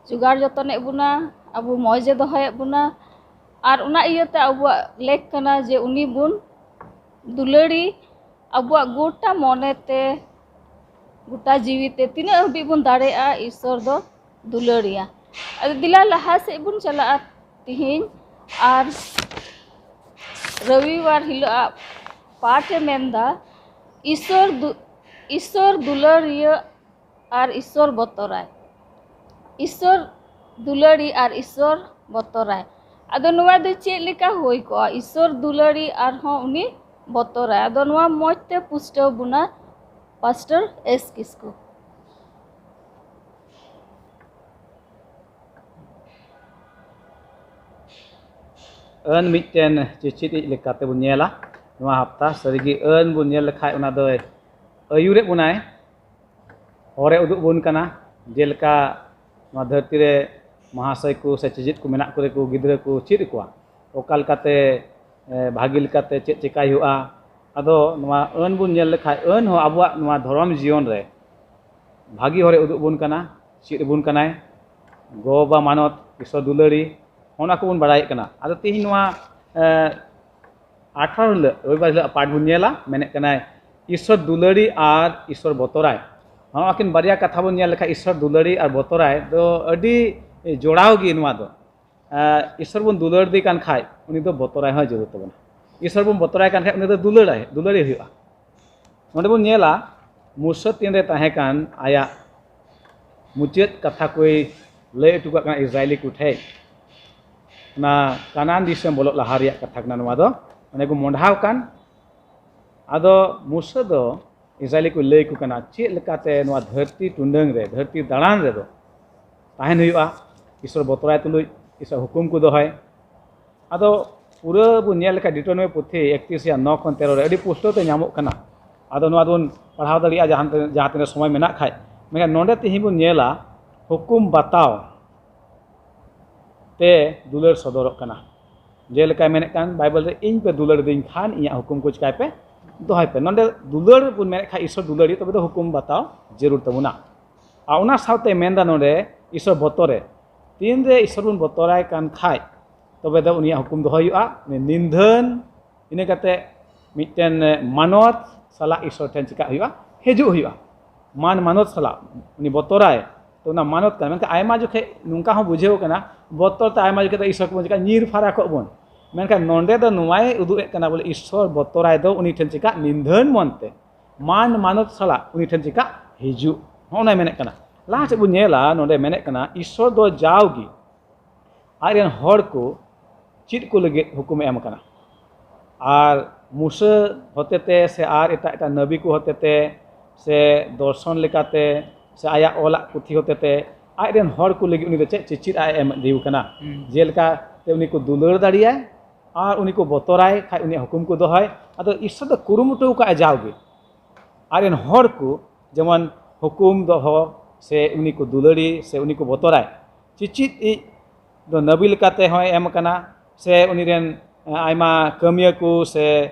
ᱡᱚᱜᱟᱲ ᱡᱚᱛᱚᱱᱮᱫ ᱵᱚᱱᱟ, ᱟᱵᱚ ᱢᱚᱡᱽ ᱮ ᱫᱚᱦᱚᱭᱮᱫ ᱵᱚᱱᱟ᱾ ᱟᱨ ᱚᱱᱟ ᱤᱭᱟᱹᱛᱮ ᱟᱵᱚᱣᱟᱜ ᱞᱮᱠ ᱠᱟᱱᱟ ᱡᱮ ᱩᱱᱤ ᱵᱚᱱ ᱫᱩᱞᱟᱹᱲᱤ, ᱟᱵᱚᱣᱟᱜ ᱜᱚᱴᱟ ᱢᱚᱱᱮᱛᱮ, ᱜᱚᱴᱟ ᱡᱤᱣᱤᱛᱮ, ᱛᱤᱱᱟᱹᱜ ᱦᱟᱹᱵᱤᱡ ᱵᱚᱱ ᱫᱟᱲᱮᱭᱟᱜᱼᱟ ᱤᱥᱥᱚᱨ ᱫᱚ ᱫᱩᱞᱟᱹᱲᱤᱭᱟ᱾ ᱟᱫᱚ ᱫᱮᱞᱟ ᱞᱟᱦᱟ ᱥᱮᱫ ᱵᱚᱱ ᱪᱟᱞᱟᱜᱼᱟ ᱛᱤᱦᱤᱧ᱾ ᱟᱨ ᱨᱚᱵᱤᱵᱟᱨ ᱦᱤᱞᱳᱜ ᱟᱜ ᱯᱟᱴ ᱮ ᱢᱮᱱᱫᱟ, ᱤᱥᱥᱚᱨ ᱫᱩ-, ᱤᱥᱥᱚᱨ ᱫᱩᱞᱟᱹᱲᱤᱭᱟᱹ ᱟᱨ ᱤᱥᱥᱚᱨ ᱵᱚᱛᱚᱨᱟᱭ᱾ ᱤᱥᱥᱚᱨ ᱫᱩᱞᱟᱹᱲᱤ ᱟᱨ ᱤᱥᱥᱚᱨ ᱵᱚᱛᱚᱨᱟᱭ᱾ ᱟᱫᱚ ᱱᱚᱣᱟ ᱫᱚ ᱪᱮᱫ ᱞᱮᱠᱟ ᱦᱩᱭ ᱠᱚᱜᱼᱟ? ᱤᱥᱥᱚᱨ ᱫᱩᱞᱟᱹᱲᱤ ᱟᱨᱦᱚᱸ ᱩᱱᱤ ᱵᱚᱛᱚᱨᱟᱭ᱾ ᱟᱫᱚ ᱱᱚᱣᱟ ᱢᱚᱡᱽ ᱛᱮ ᱯᱩᱥᱴᱟᱹᱣ ᱵᱚᱱᱟ ᱯᱟᱥᱴᱚᱨ ᱮᱥ ᱠᱤᱥᱠᱩ᱾ ᱟᱹᱱ ᱢᱤᱫᱴᱮᱱ ᱪᱮᱪᱮᱫᱤᱡ ᱞᱮᱠᱟᱛᱮ ᱵᱚᱱ ᱧᱮᱞᱟ ᱱᱚᱣᱟ ᱦᱟᱯᱛᱟ᱾ ᱥᱟᱹᱨᱤᱜᱮ ᱟᱹᱱ ᱵᱚᱱ ᱧᱮᱞ ᱞᱮᱠᱷᱟᱡ ᱚᱱᱟ ᱫᱚᱭ ᱟᱹᱭᱩᱨᱮᱫ ᱵᱚᱱᱟᱭ, ᱦᱚᱨᱮ ᱩᱫᱩᱜ ᱵᱚᱱ ᱠᱟᱱᱟ᱾ ᱡᱮᱞᱮᱠᱟ ᱱᱚᱣᱟ ᱫᱷᱟᱹᱨᱛᱤ ᱨᱮ ᱢᱟᱦᱟᱥᱚᱭ ᱠᱚ ᱥᱮ ᱪᱮᱪᱮᱫ ᱠᱚ ᱢᱮᱱᱟᱜ ᱠᱚᱨᱮ ᱠᱚ ᱜᱤᱫᱽᱨᱟᱹ ᱠᱚ ᱪᱮᱫ ᱟᱠᱚᱣᱟ, ᱚᱠᱟ ᱞᱮᱠᱟᱛᱮ, ᱮ, ᱵᱷᱟᱹᱜᱤ ᱞᱮᱠᱟᱛᱮ ᱪᱮᱫ ᱪᱮᱠᱟᱭ ᱦᱩᱭᱩᱜᱼᱟ᱾ ᱟᱫᱚ ᱱᱚᱣᱟ ᱟᱹᱱ ᱵᱚᱱ ᱧᱮᱞ ᱞᱮᱠᱷᱟᱡ ᱟᱹᱱ ᱦᱚᱸ ᱟᱵᱚᱣᱟᱜ ᱱᱚᱣᱟ ᱫᱷᱚᱨᱚᱢ ᱡᱤᱭᱚᱱ ᱨᱮ ᱵᱷᱟᱹᱜᱤ ᱦᱚᱨᱮ ᱩᱫᱩᱜ ᱵᱚᱱ ᱠᱟᱱᱟ, ᱪᱮᱫ ᱟᱵᱚᱱ ᱠᱟᱱᱟᱭ, ᱜᱚ ᱵᱟᱵᱟ ᱢᱟᱱᱚᱛ, ᱤᱥᱥᱚᱨ ᱫᱩᱞᱟᱹᱲᱤ, ᱚᱱᱟ ᱠᱚᱵᱚᱱ ᱵᱟᱲᱟᱭᱮᱫ ᱠᱟᱱᱟ᱾ ᱟᱫᱚ ᱛᱮᱦᱮᱧ ᱱᱚᱣᱟ, ᱮ, ᱟᱴᱷᱟᱨᱚ ᱦᱤᱞᱳᱜ, ᱨᱚᱵᱤᱵᱟᱨ ᱦᱤᱞᱳᱜ ᱯᱟᱴ ᱵᱚᱱ ᱧᱮᱞᱟ, ᱢᱮᱱᱮᱫ ᱠᱟᱱᱟᱭ ᱤᱥᱥᱚᱨ ᱫᱩᱞᱟᱹᱲᱤ ᱟᱨ ᱤᱥᱥᱚᱨ ᱵᱚᱛᱚᱨᱟᱭ᱾ ᱱᱚᱣᱟ ᱠᱤᱱ ᱵᱟᱨᱭᱟ ᱠᱟᱛᱷᱟ ᱵᱚᱱ ᱧᱮᱞ ᱞᱮᱠᱷᱟᱱ ᱤᱥᱥᱚᱨ ᱫᱩᱞᱟᱹᱲᱤ ᱟᱨ ᱵᱚᱛᱚᱨᱟᱭ ᱫᱚ ᱟᱹᱰᱤ ᱡᱚᱲᱟᱣ ᱜᱮ ᱱᱚᱣᱟ ᱫᱚ᱾ ᱮ, ᱤᱥᱥᱚᱨ ᱵᱚᱱ ᱫᱩᱞᱟᱹᱲ ᱫᱮ ᱠᱟᱱ ᱠᱷᱟᱡ ᱩᱱᱤ ᱫᱚ ᱵᱚᱛᱚᱨᱟᱭ ᱦᱚᱸ ᱡᱟᱹᱨᱩᱲ ᱛᱟᱵᱚᱱᱟ᱾ ᱤᱥᱥᱚᱨ ᱵᱚᱱ ᱵᱚᱛᱚᱨᱟᱭ ᱠᱟᱱ ᱠᱷᱟᱡ ᱩᱱᱤ ᱫᱚ ᱫᱩᱞᱟᱹᱲᱟᱭ, ᱫᱩᱞᱟᱹᱲᱤ ᱦᱩᱭᱩᱜᱼᱟ᱾ ᱱᱚᱰᱮ ᱵᱚᱱ ᱧᱮᱞᱟ, ᱢᱩᱥᱟᱹ ᱛᱤᱱᱨᱮ ᱛᱟᱦᱮᱸ ᱠᱟᱱ, ᱟᱭᱟᱜ ᱢᱩᱪᱟᱹᱫ ᱠᱟᱛᱷᱟ ᱠᱚᱭ ᱞᱟᱹᱭ ᱦᱚᱴᱚ ᱠᱟᱜ ᱠᱟᱱᱟ ᱤᱥᱨᱟᱭᱮᱞᱤ ᱠᱚ ᱴᱷᱮᱡ᱾ ᱚᱱᱟ ᱠᱟᱱᱟᱱ ᱫᱤᱥᱚᱢ ᱵᱚᱞᱚᱜ ᱞᱟᱦᱟ ᱨᱮᱭᱟᱜ ᱠᱟᱛᱷᱟ ᱠᱟᱱᱟ ᱱᱚᱣᱟ ᱫᱚ᱾ ᱚᱱᱮ ᱠᱚ ᱢᱚᱸᱰᱷᱟᱣ ᱠᱟᱱ᱾ ᱟᱫᱚ ᱢᱩᱥᱟᱹ ᱫᱚ ᱤᱥᱨᱟᱭᱮᱞᱤ ᱠᱚ ᱞᱟᱹᱭ ᱠᱚ ᱠᱟᱱᱟ ᱪᱮᱫ ᱞᱮᱠᱟᱛᱮ ᱱᱚᱣᱟ ᱫᱷᱟᱹᱨᱛᱤ ᱴᱩᱰᱟᱹᱝ ᱨᱮ, ᱫᱷᱟᱹᱨᱛᱤ ᱫᱟᱬᱟᱱ ᱨᱮᱫᱚ ᱛᱟᱦᱮᱱ ᱦᱩᱭᱩᱜᱼᱟ, ᱤᱥᱚᱨ ᱵᱚᱛᱚᱨᱟᱭ ᱛᱩᱞᱩᱡ, ᱤᱥᱚᱨ ᱦᱩᱠᱩᱢ ᱠᱚ ᱫᱚᱦᱚᱭ᱾ ᱟᱫᱚ ᱯᱩᱨᱟᱹ ᱵᱚᱱ ᱧᱮᱞ ᱞᱮᱠᱷᱟᱱ ᱰᱤᱴᱨᱚᱱᱚᱢᱤ ᱯᱩᱛᱷᱤ ᱮᱠᱛᱨᱤᱥ ᱨᱮᱭᱟᱜ ᱱᱚ ᱠᱷᱚᱱ ᱛᱮᱨᱚ ᱨᱮ ᱟᱹᱰᱤ ᱯᱩᱥᱴᱟᱹᱣ ᱛᱮ ᱧᱟᱢᱚᱜ ᱠᱟᱱᱟ᱾ ᱟᱫᱚ ᱱᱚᱣᱟ ᱫᱚᱵᱚᱱ ᱯᱟᱲᱦᱟᱣ ᱫᱟᱲᱮᱭᱟᱜᱼᱟ ᱡᱟᱦᱟᱸ ᱛᱤᱱᱟᱹᱜ, ᱡᱟᱦᱟᱸ ᱛᱤᱱᱟᱹᱜ ᱥᱚᱢᱚᱭ ᱢᱮᱱᱟᱜ ᱠᱷᱟᱡ᱾ ᱢᱮᱱᱠᱷᱟᱱ ᱱᱚᱰᱮ ᱛᱮᱦᱮᱧ ᱵᱚᱱ ᱧᱮᱞᱟ ᱦᱩᱠᱩᱢ ᱵᱟᱛᱟᱣ ᱛᱮ ᱫᱩᱞᱟᱹᱲ ᱥᱚᱫᱚᱨᱚᱜ ᱠᱟᱱᱟ᱾ ᱡᱮᱞᱮᱠᱟᱭ ᱢᱮᱱᱮᱫ ᱠᱟᱱ ᱵᱟᱭᱵᱮᱞ ᱨᱮ, "ᱤᱧ ᱯᱮ ᱫᱩᱞᱟᱹᱲ ᱫᱤᱧ ᱠᱷᱟᱱ ᱤᱧᱟᱹᱜ ᱦᱩᱠᱩᱢ ᱠᱚ ᱪᱤᱠᱟᱭ ᱯᱮ, ᱫᱚᱦᱚᱭ ᱯᱮ᱾" ᱱᱚᱰᱮ ᱫᱩᱞᱟᱹᱲ ᱵᱚᱱ ᱢᱮᱱᱮᱫ ᱠᱷᱟᱱ ᱤᱥᱚᱨ ᱫᱩᱞᱟᱹᱲᱤᱭᱟᱹ, ᱛᱚᱵᱮ ᱫᱚ ᱦᱩᱠᱩᱢ ᱵᱟᱛᱟᱣ ᱡᱟᱹᱨᱩᱲ ᱛᱟᱵᱚᱱᱟ᱾ ᱟᱨ ᱚᱱᱟ ᱥᱟᱶᱛᱮ ᱢᱮᱱᱫᱟ ᱱᱚᱰᱮ ᱤᱥᱚᱨ ᱵᱚᱛᱚᱨᱮ, ᱛᱤᱱᱨᱮ ᱤᱥᱚᱨ ᱵᱚᱱ ᱵᱚᱛᱚᱨᱟᱭ ᱠᱟᱱ ᱠᱷᱟᱡ ᱛᱚᱵᱮ ᱫᱚ ᱩᱱᱤᱭᱟᱜ ᱦᱩᱠᱩᱢ ᱫᱚᱦᱚᱭ ᱦᱩᱭᱩᱜᱼᱟ, ᱩᱱᱤ ᱱᱤᱫᱷᱟᱹᱱ᱾ ᱤᱱᱟᱹ ᱠᱟᱛᱮ ᱢᱤᱫᱴᱮᱱ ᱢᱟᱱᱚᱛ ᱥᱟᱞᱟᱜ ᱤᱥᱚᱨ ᱴᱷᱮᱱ ᱪᱤᱠᱟᱜ ᱦᱩᱭᱩᱜᱼᱟ? ᱦᱤᱡᱩᱜ ᱦᱩᱭᱩᱜᱼᱟ᱾ ᱢᱟᱱ ᱢᱟᱱᱚᱛ ᱥᱟᱞᱟᱜ ᱩᱱᱤ ᱵᱚᱛᱚᱨᱟᱭ, ᱛᱚ ᱚᱱᱟ ᱢᱟᱱᱚᱛ ᱠᱟᱱᱟ᱾ ᱢᱮᱱᱠᱷᱟᱱ ᱟᱭᱢᱟ ᱡᱚᱠᱷᱮᱡ ᱱᱚᱝᱠᱟ ᱦᱚᱸ ᱵᱩᱡᱷᱟᱹᱣ ᱠᱟᱱᱟ, ᱵᱚᱛᱚᱨ ᱛᱮ ᱟᱭᱢᱟ ᱡᱚᱠᱷᱮᱡ ᱫᱚ ᱤᱥᱚᱨ ᱠᱚᱵᱚᱱ ᱪᱤᱠᱟ, ᱧᱤᱨ ᱯᱷᱟᱨᱟᱠᱚᱜ ᱵᱚᱱ᱾ ᱢᱮᱱᱠᱷᱟᱱ ᱱᱚᱰᱮ ᱫᱚ ᱱᱚᱣᱟᱭ ᱩᱫᱩᱜ ᱮᱫ ᱠᱟᱱᱟ ᱵᱚᱞᱮ ᱤᱥᱚᱨ ᱵᱚᱛᱚᱨᱟᱭ ᱫᱚ ᱩᱱᱤ ᱴᱷᱮᱱ ᱪᱤᱠᱟ ᱱᱤᱫᱷᱟᱹᱱ ᱢᱚᱱᱛᱮ, ᱢᱟᱱ ᱢᱟᱱᱚᱛ ᱥᱟᱞᱟᱜ ᱩᱱᱤ ᱴᱷᱮᱱ ᱪᱤᱠᱟ ᱦᱤᱡᱩᱜ, ᱱᱚᱜᱼᱚ ᱱᱟᱭ ᱢᱮᱱᱮᱫ ᱠᱟᱱᱟ᱾ ᱞᱟᱦᱟ ᱥᱮᱫ ᱵᱚᱱ ᱧᱮᱞᱟ, ᱱᱚᱰᱮ ᱢᱮᱱᱮᱫ ᱠᱟᱱᱟ ᱤᱥᱚᱨ ᱫᱚ ᱡᱟᱣᱜᱮ ᱟᱡ ᱨᱮᱱ ᱦᱚᱲ ᱠᱚ ᱪᱮᱫ ᱠᱚ ᱞᱟᱹᱜᱤᱫ ᱦᱩᱠᱩᱢᱮ ᱮᱢ ᱠᱟᱱᱟ᱾ ᱟᱨ ᱢᱩᱥᱟᱹ ᱦᱚᱛᱮᱛᱮ ᱥᱮ ᱟᱨ ᱮᱴᱟᱜ ᱮᱴᱟᱜ ᱱᱟᱵᱤ ᱠᱚ ᱦᱚᱛᱮᱛᱮ ᱥᱮ ᱫᱚᱨᱥᱚᱱ ᱞᱮᱠᱟᱛᱮ ᱥᱮ ᱟᱭᱟᱜ ᱚᱞᱟᱜ ᱯᱩᱛᱷᱤ ᱦᱚᱛᱮᱛᱮ ᱟᱡ ᱨᱮᱱ ᱦᱚᱲ ᱠᱚ ᱞᱟᱹᱜᱤᱫ ᱩᱱᱤ ᱫᱚ ᱪᱮᱫ ᱪᱮᱪᱮᱫ ᱟᱡ ᱮ ᱮᱢ ᱤᱫᱤ ᱠᱟᱱᱟ᱾ ᱦᱩᱸ᱾ ᱡᱮᱞᱮᱠᱟ ᱛᱮ ᱩᱱᱤ ᱠᱚ ᱫᱩᱞᱟᱹᱲ ᱫᱟᱲᱮᱭᱟᱭ ᱟᱨ ᱩᱱᱤ ᱠᱚ ᱵᱚᱛᱚᱨᱟᱭ ᱠᱷᱟᱡ ᱩᱱᱤᱭᱟᱜ ᱦᱩᱠᱩᱢ ᱠᱚ ᱫᱚᱦᱚᱭ᱾ ᱟᱫᱚ ᱤᱥᱚᱨ ᱫᱚ ᱠᱩᱨᱩᱢᱩᱴᱩ ᱠᱟᱜᱼᱟ ᱡᱟᱣᱜᱮ ᱟᱡ ᱨᱮᱱ ᱦᱚᱲ ᱠᱚ ᱡᱮᱢᱚᱱ ᱦᱩᱠᱩᱢ ᱫᱚᱦᱚ ᱥᱮ ᱩᱱᱤ ᱠᱚ ᱫᱩᱞᱟᱹᱲᱤ ᱥᱮ ᱩᱱᱤ ᱠᱚ ᱵᱚᱛᱚᱨᱟᱭ᱾ ᱪᱮᱪᱮᱫ ᱤᱡ ᱫᱚ ᱱᱟᱵᱤ ᱞᱮᱠᱟᱛᱮ ᱦᱚᱸᱭ ᱮᱢ ᱟᱠᱟᱱᱟ, ᱥᱮ ᱩᱱᱤ ᱨᱮᱱ ᱟᱭᱢᱟ ᱠᱟᱹᱢᱤᱭᱟᱹ ᱠᱚ ᱥᱮ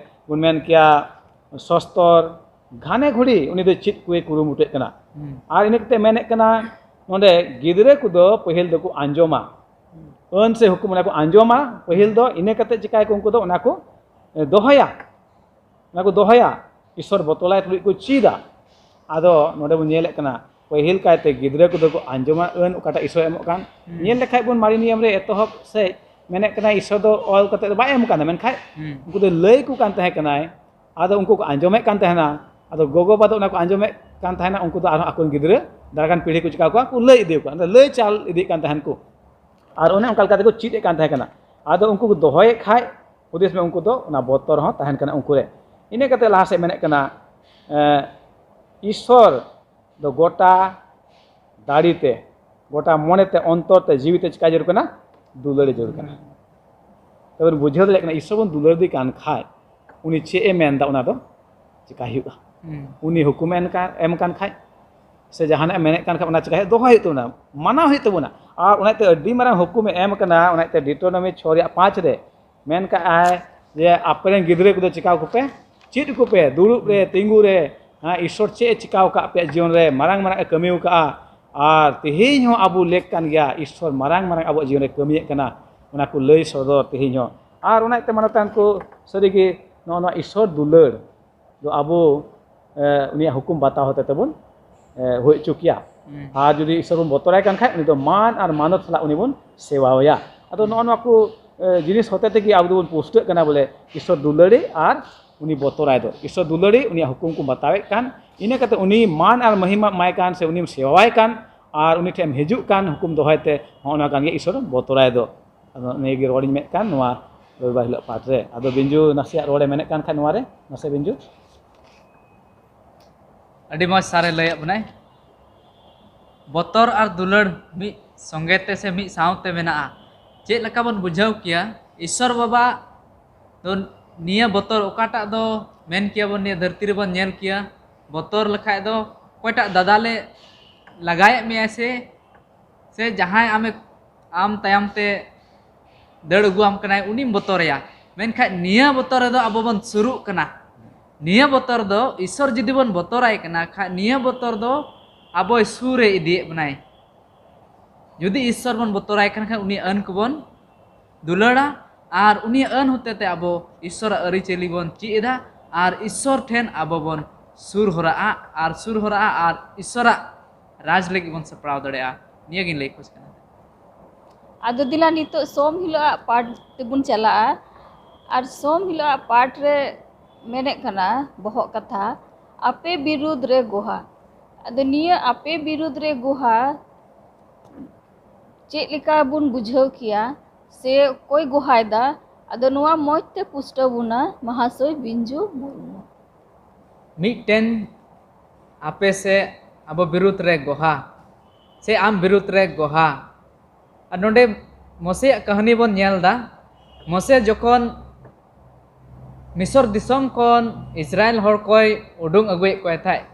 ᱵᱚᱱ ᱢᱮᱱ ᱠᱮᱭᱟ ᱥᱚᱥᱛᱚᱨ ᱜᱷᱟᱱᱮ ᱜᱷᱩᱲᱤ ᱩᱱᱤ ᱫᱚ ᱪᱮᱫ ᱠᱚᱭ ᱠᱩᱨᱩᱢᱩᱴᱩᱭᱮᱫ ᱠᱟᱱᱟ᱾ ᱦᱩᱸ᱾ ᱟᱨ ᱤᱱᱟᱹ ᱠᱟᱛᱮ ᱢᱮᱱᱮᱫ ᱠᱟᱱᱟ ᱱᱚᱰᱮ ᱜᱤᱫᱽᱨᱟᱹ ᱠᱚᱫᱚ ᱯᱟᱹᱦᱤᱞ ᱫᱚᱠᱚ ᱟᱸᱡᱚᱢᱟ, ᱦᱩᱸ᱾ ᱟᱹᱱ ᱥᱮ ᱦᱩᱠᱩᱢ ᱚᱱᱟ ᱠᱚ ᱟᱸᱡᱚᱢᱟ ᱯᱟᱹᱦᱤᱞ ᱫᱚ, ᱤᱱᱟᱹ ᱠᱟᱛᱮ ᱪᱤᱠᱟᱭᱟᱠᱚ ᱩᱱᱠᱩ ᱫᱚ ᱚᱱᱟ ᱠᱚ ᱫᱚᱦᱚᱭᱟ᱾ ᱚᱱᱟ ᱠᱚ ᱫᱚᱦᱚᱭᱟ, ᱤᱥᱚᱨ ᱵᱚᱛᱚᱞᱟᱭ ᱛᱩᱞᱩᱡ ᱠᱚ ᱪᱮᱫᱟ᱾ ᱟᱫᱚ ᱱᱚᱰᱮ ᱵᱚᱱ ᱧᱮᱞᱮᱫ ᱠᱟᱱᱟ, ᱯᱟᱹᱦᱤᱞ ᱠᱟᱭᱛᱮ ᱜᱤᱫᱽᱨᱟᱹ ᱠᱚᱫᱚ ᱠᱚ ᱟᱸᱡᱚᱢᱟ ᱟᱹᱱ ᱚᱠᱟᱴᱟᱜ ᱤᱥᱚᱨ ᱮᱢᱚᱜ ᱠᱟᱱ᱾ ᱦᱩᱸ᱾ ᱧᱮᱞ ᱞᱮᱠᱷᱟᱡ ᱵᱚᱱ ᱢᱟᱨᱮ ᱱᱤᱭᱚᱢ ᱨᱮ ᱮᱛᱚᱦᱚᱵ ᱥᱮᱫ ᱢᱮᱱᱮᱫ ᱠᱟᱱᱟ ᱤᱥᱚᱨ ᱫᱚ ᱚᱞ ᱠᱟᱛᱮ ᱫᱚ ᱵᱟᱭ ᱮᱢ ᱠᱟᱱᱟ, ᱢᱮᱱᱠᱷᱟᱡ ᱦᱩᱸ᱾ ᱩᱱᱠᱩ ᱫᱚ ᱞᱟᱹᱭ ᱠᱚ ᱠᱟᱱ ᱛᱟᱦᱮᱸ ᱠᱟᱱᱟᱭ᱾ ᱟᱫᱚ ᱩᱱᱠᱩ ᱠᱚ ᱟᱸᱡᱚᱢᱮᱫ ᱠᱟᱱ ᱛᱟᱦᱮᱱᱟ᱾ ᱟᱫᱚ ᱜᱚᱜᱚ ᱵᱟᱵᱟ ᱫᱚ ᱚᱱᱟ ᱠᱚ ᱟᱸᱡᱚᱢᱮᱫ ᱠᱟᱱ ᱛᱟᱦᱮᱱᱟ, ᱩᱱᱠᱩ ᱫᱚ ᱟᱨᱦᱚᱸ ᱟᱠᱚᱨᱮᱱ ᱜᱤᱫᱽᱨᱟᱹ, ᱫᱟᱨᱟᱭ ᱠᱟᱱ ᱯᱤᱲᱦᱤ ᱠᱚ ᱪᱤᱠᱟ ᱠᱚᱣᱟ, ᱩᱱᱠᱩ ᱞᱟᱹᱭ ᱤᱫᱤ ᱠᱚᱣᱟ, ᱞᱟᱹᱭ ᱪᱟᱞ ᱤᱫᱤᱭᱮᱫ ᱠᱟᱱ ᱛᱟᱦᱮᱱ ᱠᱚ᱾ ᱟᱨ ᱚᱱᱮ ᱚᱱᱠᱟ ᱞᱮᱠᱟ ᱛᱮᱠᱚ ᱪᱮᱫ ᱮᱫ ᱠᱟᱱ ᱛᱟᱦᱮᱸ ᱠᱟᱱᱟ᱾ ᱟᱫᱚ ᱩᱱᱠᱩ ᱠᱚ ᱫᱚᱦᱚᱭᱮᱫ ᱠᱷᱟᱡ, ᱦᱩᱫᱤᱥ ᱢᱮ, ᱩᱱᱠᱩ ᱫᱚ ᱚᱱᱟ ᱵᱚᱛᱚᱨ ᱦᱚᱸ ᱛᱟᱦᱮᱱ ᱠᱟᱱᱟ ᱩᱱᱠᱩ ᱨᱮ᱾ ᱤᱱᱟᱹ ᱠᱟᱛᱮ ᱞᱟᱦᱟ ᱥᱮᱫ ᱢᱮᱱᱮᱫ ᱠᱟᱱᱟ, ᱮᱸ, ᱤᱥᱥᱚᱨ ᱫᱚ ᱜᱚᱴᱟ ᱫᱟᱲᱮ ᱛᱮ, ᱜᱚᱴᱟ ᱢᱚᱱᱮ ᱛᱮ, ᱚᱱᱛᱚᱨ ᱛᱮ, ᱡᱤᱣᱤ ᱛᱮ ᱪᱤᱠᱟ ᱡᱟᱹᱨᱩᱲ ᱠᱟᱱᱟ? ᱫᱩᱞᱟᱹᱲ ᱡᱟᱹᱨᱩᱲ ᱠᱟᱱᱟ᱾ ᱛᱚᱵᱮ ᱵᱩᱡᱷᱟᱹᱣ ᱫᱟᱲᱮᱭᱟᱜ ᱠᱟᱱᱟ, ᱤᱥᱥᱚᱨ ᱵᱚᱱ ᱫᱩᱞᱟᱹᱲ ᱫᱮ ᱠᱟᱱ ᱠᱷᱟᱡ, ᱩᱱᱤ ᱪᱮᱫ ᱮ ᱢᱮᱱᱫᱟ, ᱚᱱᱟ ᱫᱚ ᱪᱤᱠᱟ ᱦᱩᱭᱩᱜᱼᱟ? ᱦᱩᱸ᱾ ᱩᱱᱤ ᱦᱩᱠᱩᱢ ᱮᱢ ᱠᱟᱱ, ᱮᱢ ᱠᱟᱱ ᱠᱷᱟᱡ, ᱥᱮ ᱡᱟᱦᱟᱱᱟᱜ ᱮ ᱢᱮᱱᱮᱫ ᱠᱟᱱ ᱠᱷᱟᱡ, ᱚᱱᱟ ᱪᱤᱠᱟ ᱦᱩᱭᱩᱜ, ᱫᱚᱦᱚᱭ ᱦᱩᱭᱩᱜ ᱛᱟᱵᱚᱱᱟ, ᱢᱟᱱᱟᱣ ᱦᱩᱭᱩᱜ ᱛᱟᱵᱚᱱᱟ᱾ ᱟᱨ ᱚᱱᱟᱛᱮ ᱟᱹᱰᱤ ᱢᱟᱨᱟᱝ ᱦᱩᱠᱩᱢ ᱮ ᱮᱢ ᱠᱟᱱᱟ, ᱚᱱᱟᱛᱮ ᱰᱤᱴᱨᱳᱱᱚᱢᱤ ᱪᱷᱚ ᱨᱮᱭᱟᱜ ᱯᱟᱸᱪ ᱨᱮ ᱢᱮᱱ ᱠᱟᱜᱼᱟᱭ ᱡᱮ, "ᱟᱯᱮ ᱨᱮᱱ ᱜᱤᱫᱽᱨᱟᱹ ᱠᱚᱫᱚ ᱪᱤᱠᱟᱹ ᱠᱚᱯᱮ? ᱪᱮᱫ ᱠᱚᱯᱮ? ᱫᱩᱲᱩᱵ ᱨᱮ, ᱛᱤᱸᱜᱩ ᱨᱮ, ᱦᱮᱸ, ᱤᱥᱥᱚᱨ ᱪᱮᱫ ᱮ ᱪᱤᱠᱟᱹ ᱟᱠᱟᱫ ᱯᱮᱭᱟ ᱡᱤᱭᱚᱱ ᱨᱮ? ᱢᱟᱨᱟᱝ ᱢᱟᱨᱟᱝ ᱮ ᱠᱟᱹᱢᱤ ᱟᱠᱟᱫᱼᱟ᱾ ᱟᱨ ᱛᱮᱦᱮᱧ ᱦᱚᱸ ᱟᱵᱚ ᱞᱮᱠ ᱠᱟᱱ ᱜᱮᱭᱟ, ᱤᱥᱥᱚᱨ ᱢᱟᱨᱟᱝ ᱢᱟᱨᱟᱝ ᱟᱵᱚᱣᱟᱜ ᱡᱤᱭᱚᱱ ᱨᱮ ᱠᱟᱹᱢᱤᱭᱮᱫ ᱠᱟᱱᱟ, ᱚᱱᱟ ᱠᱚ ᱞᱟᱹᱭ ᱥᱚᱫᱚᱨ ᱛᱮᱦᱮᱧ ᱦᱚᱸ᱾" ᱟᱨ ᱚᱱᱟ ᱤᱭᱟᱹᱛᱮ ᱢᱟᱱᱚᱛᱟᱱ ᱠᱚ, ᱥᱟᱹᱨᱤᱜᱮ ᱱᱚᱜᱼᱚ ᱱᱚᱣᱟ ᱤᱥᱥᱚᱨ ᱫᱩᱞᱟᱹᱲ ᱫᱚ ᱟᱵᱚ, ᱮ, ᱩᱱᱤᱭᱟᱜ ᱦᱩᱠᱩᱢ ᱵᱟᱛᱟᱣ ᱦᱚᱛᱮ ᱛᱮᱵᱚᱱ, ᱮ, ᱦᱩᱭ ᱦᱚᱪᱚ ᱠᱮᱭᱟ᱾ ᱦᱩᱸ᱾ ᱟᱨ ᱡᱩᱫᱤ ᱤᱥᱥᱚᱨ ᱵᱚᱱ ᱵᱚᱛᱚᱨᱟᱭ ᱠᱟᱱ ᱠᱷᱟᱡ, ᱩᱱᱤ ᱫᱚ ᱢᱟᱱ ᱟᱨ ᱢᱟᱱᱚᱛ ᱥᱟᱞᱟᱜ ᱩᱱᱤ ᱵᱚᱱ ᱥᱮᱵᱟᱣᱟᱭᱟ᱾ ᱟᱫᱚ ᱱᱚᱜᱼᱚ ᱱᱚᱣᱟ ᱠᱚ, ᱮ, ᱡᱤᱱᱤᱥ ᱦᱚᱛᱮ ᱛᱮᱜᱮ ᱟᱵᱚ ᱫᱚᱵᱚᱱ ᱯᱩᱥᱴᱟᱹᱜ ᱠᱟᱱᱟ ᱵᱚᱞᱮ, ᱤᱥᱥᱚᱨ ᱫᱩᱞᱟᱹᱲᱤ ᱟᱨ ᱩᱱᱤ ᱵᱚᱛᱚᱨᱟᱭ ᱫᱚ᱾ ᱤᱥᱥᱚᱨ ᱫᱩᱞᱟᱹᱲᱤ, ᱩᱱᱤᱭᱟᱜ ᱦᱩᱠᱩᱢ ᱠᱚ ᱵᱟᱛᱟᱣᱮᱫ ᱠᱟᱱ, ᱤᱱᱟᱹ ᱠᱟᱛᱮ ᱩᱱᱤ ᱢᱟᱱ ᱟᱨ ᱢᱚᱦᱤᱢᱟ ᱮᱢᱟᱭ ᱠᱟᱱ, ᱥᱮ ᱩᱱᱤᱢ ᱥᱮᱵᱟᱣᱟᱭ ᱠᱟᱱ, ᱟᱨ ᱩᱱᱤ ᱴᱷᱮᱱ ᱮᱢ ᱦᱤᱡᱩᱜ ᱠᱟᱱ, ᱦᱩᱠᱩᱢ ᱫᱚᱦᱚᱭ ᱛᱮ, ᱦᱚᱸᱜᱼᱚ ᱱᱚᱣᱟ ᱠᱟᱱ ᱜᱮᱭᱟ ᱤᱥᱥᱚᱨ ᱵᱚᱛᱚᱨᱟᱭ ᱫᱚ᱾ ᱟᱫᱚ ᱱᱤᱭᱟᱹ ᱜᱮ ᱨᱚᱲᱤᱧ ᱢᱮᱱᱮᱫ ᱠᱟᱱ ᱱᱚᱣᱟ ᱨᱚᱵᱤᱵᱟᱨ ᱦᱤᱞᱳᱜ ᱯᱟᱴ ᱨᱮ᱾ ᱟᱫᱚ ᱵᱤᱧᱡᱩ ᱱᱟᱥᱮᱭᱟᱜ ᱨᱚᱲᱮ ᱢᱮᱱᱮᱫ ᱠᱟᱱ ᱠᱷᱟᱱ ᱱᱚᱣᱟ ᱨᱮ, ᱢᱟᱥᱮ ᱵᱤᱧᱡᱩ᱾ ᱟᱹᱰᱤ ᱢᱚᱡᱽ ᱥᱟᱨᱮ ᱞᱟᱹᱭᱟᱫ ᱵᱚᱱᱟᱭ᱾ ᱵᱚᱛᱚᱨ ᱟᱨ ᱫᱩᱞᱟᱹᱲ ᱢᱤᱫ ᱥᱚᱸᱜᱮ ᱛᱮ ᱥᱮ ᱢᱤᱫ ᱥᱟᱶᱛᱮ ᱢᱮᱱᱟᱜᱼᱟ᱾ ᱪᱮᱫ ᱞᱮᱠᱟ ᱵᱚᱱ ᱵᱩᱡᱷᱟᱹᱣ ᱠᱮᱭᱟ? ᱤᱥᱥᱚᱨ ᱵᱟᱵᱟ ᱫᱚ ᱱᱤᱭᱟᱹ ᱵᱚᱛᱚᱨ ᱚᱠᱟᱴᱟᱜ ᱫᱚ ᱢᱮᱱ ᱠᱮᱭᱟ ᱵᱚᱱ, ᱱᱤᱭᱟᱹ ᱫᱷᱟᱹᱨᱛᱤ ᱨᱮᱵᱚᱱ ᱧᱮᱞ ᱠᱮᱭᱟ, ᱵᱚᱛᱚᱨ ᱞᱮᱠᱷᱟᱡ ᱫᱚ ᱚᱠᱚᱭᱴᱟᱜ ᱫᱟᱫᱟ ᱞᱮ ᱞᱟᱜᱟᱭᱮᱫ ᱢᱮᱭᱟ ᱥᱮ, ᱥᱮ ᱡᱟᱦᱟᱸᱭ ᱟᱢᱮ, ᱟᱢ ᱛᱟᱭᱚᱢ ᱛᱮ ᱫᱟᱹᱲ ᱟᱹᱜᱩᱣᱟᱢ ᱠᱟᱱᱟᱭ, ᱩᱱᱤᱢ ᱵᱚᱛᱚᱨᱮᱭᱟ᱾ ᱢᱮᱱᱠᱷᱟᱱ ᱱᱤᱭᱟᱹ ᱵᱚᱛᱚᱨ ᱨᱮᱫᱚ ᱟᱵᱚ ᱵᱚᱱ ᱥᱩᱨᱩᱜ ᱠᱟᱱᱟ᱾ ᱱᱤᱭᱟᱹ ᱵᱚᱛᱚᱨ ᱫᱚ ᱤᱥᱥᱚᱨ ᱡᱩᱫᱤ ᱵᱚᱱ ᱵᱚᱛᱚᱨᱟᱭ ᱠᱟᱱᱟ ᱠᱷᱟᱡ, ᱱᱤᱭᱟᱹ ᱵᱚᱛᱚᱨ ᱫᱚ ᱟᱵᱚᱭ ᱥᱩᱨ ᱨᱮ ᱤᱫᱤᱭᱮᱫ ᱵᱚᱱᱟᱭ᱾ ᱡᱩᱫᱤ ᱤᱥᱥᱚᱨ ᱵᱚᱱ ᱵᱚᱛᱚᱨᱟᱭ ᱠᱟᱱ ᱠᱷᱟᱡ, ᱩᱱᱤ ᱟᱹᱱ ᱠᱚᱵᱚᱱ ᱫᱩᱞᱟᱹᱲᱟ ᱟᱨ ᱩᱱᱤᱭᱟᱜ ᱟᱹᱱ ᱦᱚᱛᱮ ᱛᱮ ᱟᱵᱚ ᱤᱥᱥᱚᱨᱟᱜ ᱟᱹᱨᱤᱪᱟᱹᱞᱤ ᱵᱚᱱ ᱪᱮᱫ ᱮᱫᱟ ᱟᱨ ᱤᱥᱥᱚᱨ ᱴᱷᱮᱱ ᱟᱵᱚ ᱵᱚᱱ ᱥᱩᱨ ᱦᱚᱨᱟᱜᱼᱟ ᱟᱨ ᱥᱩᱨ ᱦᱚᱨᱟᱜᱼᱟ ᱟᱨ ᱤᱥᱥᱚᱨᱟᱜ ᱨᱟᱡᱽ ᱞᱟᱹᱜᱤᱫ ᱵᱚᱱ ᱥᱟᱯᱲᱟᱣ ᱫᱟᱲᱮᱭᱟᱜᱼᱟ᱾ ᱱᱤᱭᱟᱹ ᱜᱤᱧ ᱞᱟᱹᱭ ᱠᱷᱚᱡᱽ ᱠᱟᱱᱟ᱾ ᱟᱫᱚ ᱫᱮᱞᱟ ᱱᱤᱛᱚᱜ ᱥᱳᱢ ᱦᱤᱞᱳᱜ ᱟᱜ ᱯᱟᱴ ᱛᱮᱵᱚᱱ ᱪᱟᱞᱟᱜᱼᱟ᱾ ᱟᱨ ᱥᱳᱢ ᱦᱤᱞᱳᱜ ᱟᱜ ᱯᱟᱴ ᱨᱮ ᱢᱮᱱᱮᱫ ᱠᱟᱱᱟ ᱵᱚᱦᱚᱜ ᱠᱟᱛᱷᱟ, ᱟᱯᱮ ᱵᱤᱨᱩᱫᱽ ᱨᱮ ᱜᱚᱦᱟ᱾ ᱟᱫᱚ ᱱᱤᱭᱟᱹ ᱟᱯᱮ ᱵᱤᱨᱩᱫᱽ ᱨᱮ ᱜᱚᱦᱟ ᱪᱮᱫ ᱞᱮᱠᱟ ᱵᱚᱱ ᱵᱩᱡᱷᱟᱹᱣ ᱠᱮᱭᱟ ᱥᱮ ᱚᱠᱚᱭ ᱜᱚᱦᱟᱭᱮᱫᱟ? ᱟᱫᱚ ᱱᱚᱣᱟ ᱢᱚᱡᱽ ᱛᱮ ᱯᱩᱥᱴᱟᱹᱣ ᱵᱚᱱᱟ ᱢᱟᱦᱟᱥᱚᱭ ᱵᱤᱧᱡᱩ ᱢᱩᱨᱢᱩ᱾ ᱢᱤᱫᱴᱮᱱ ᱟᱯᱮ ᱥᱮ ᱟᱵᱚ ᱵᱤᱨᱩᱫᱽ ᱨᱮ ᱜᱚᱦᱟ ᱥᱮ ᱟᱢ ᱵᱤᱨᱩᱫᱽ ᱨᱮ ᱜᱚᱦᱟ᱾ ᱟᱨ ᱱᱚᱰᱮ ᱢᱚᱥᱮᱭᱟᱜ ᱠᱟᱹᱦᱱᱤ ᱵᱚᱱ ᱧᱮᱞ ᱮᱫᱟ᱾ ᱢᱚᱥᱮ ᱡᱚᱠᱷᱚᱱ ᱢᱤᱥᱚᱨ ᱫᱤᱥᱚᱢ ᱠᱷᱚᱱ ᱤᱥᱨᱟᱭᱮᱞ ᱦᱚᱲ ᱠᱚᱭ ᱩᱰᱩᱝ ᱟᱹᱜᱩᱭᱮᱫ ᱠᱚᱣᱟᱭ ᱛᱟᱦᱮᱸᱫ,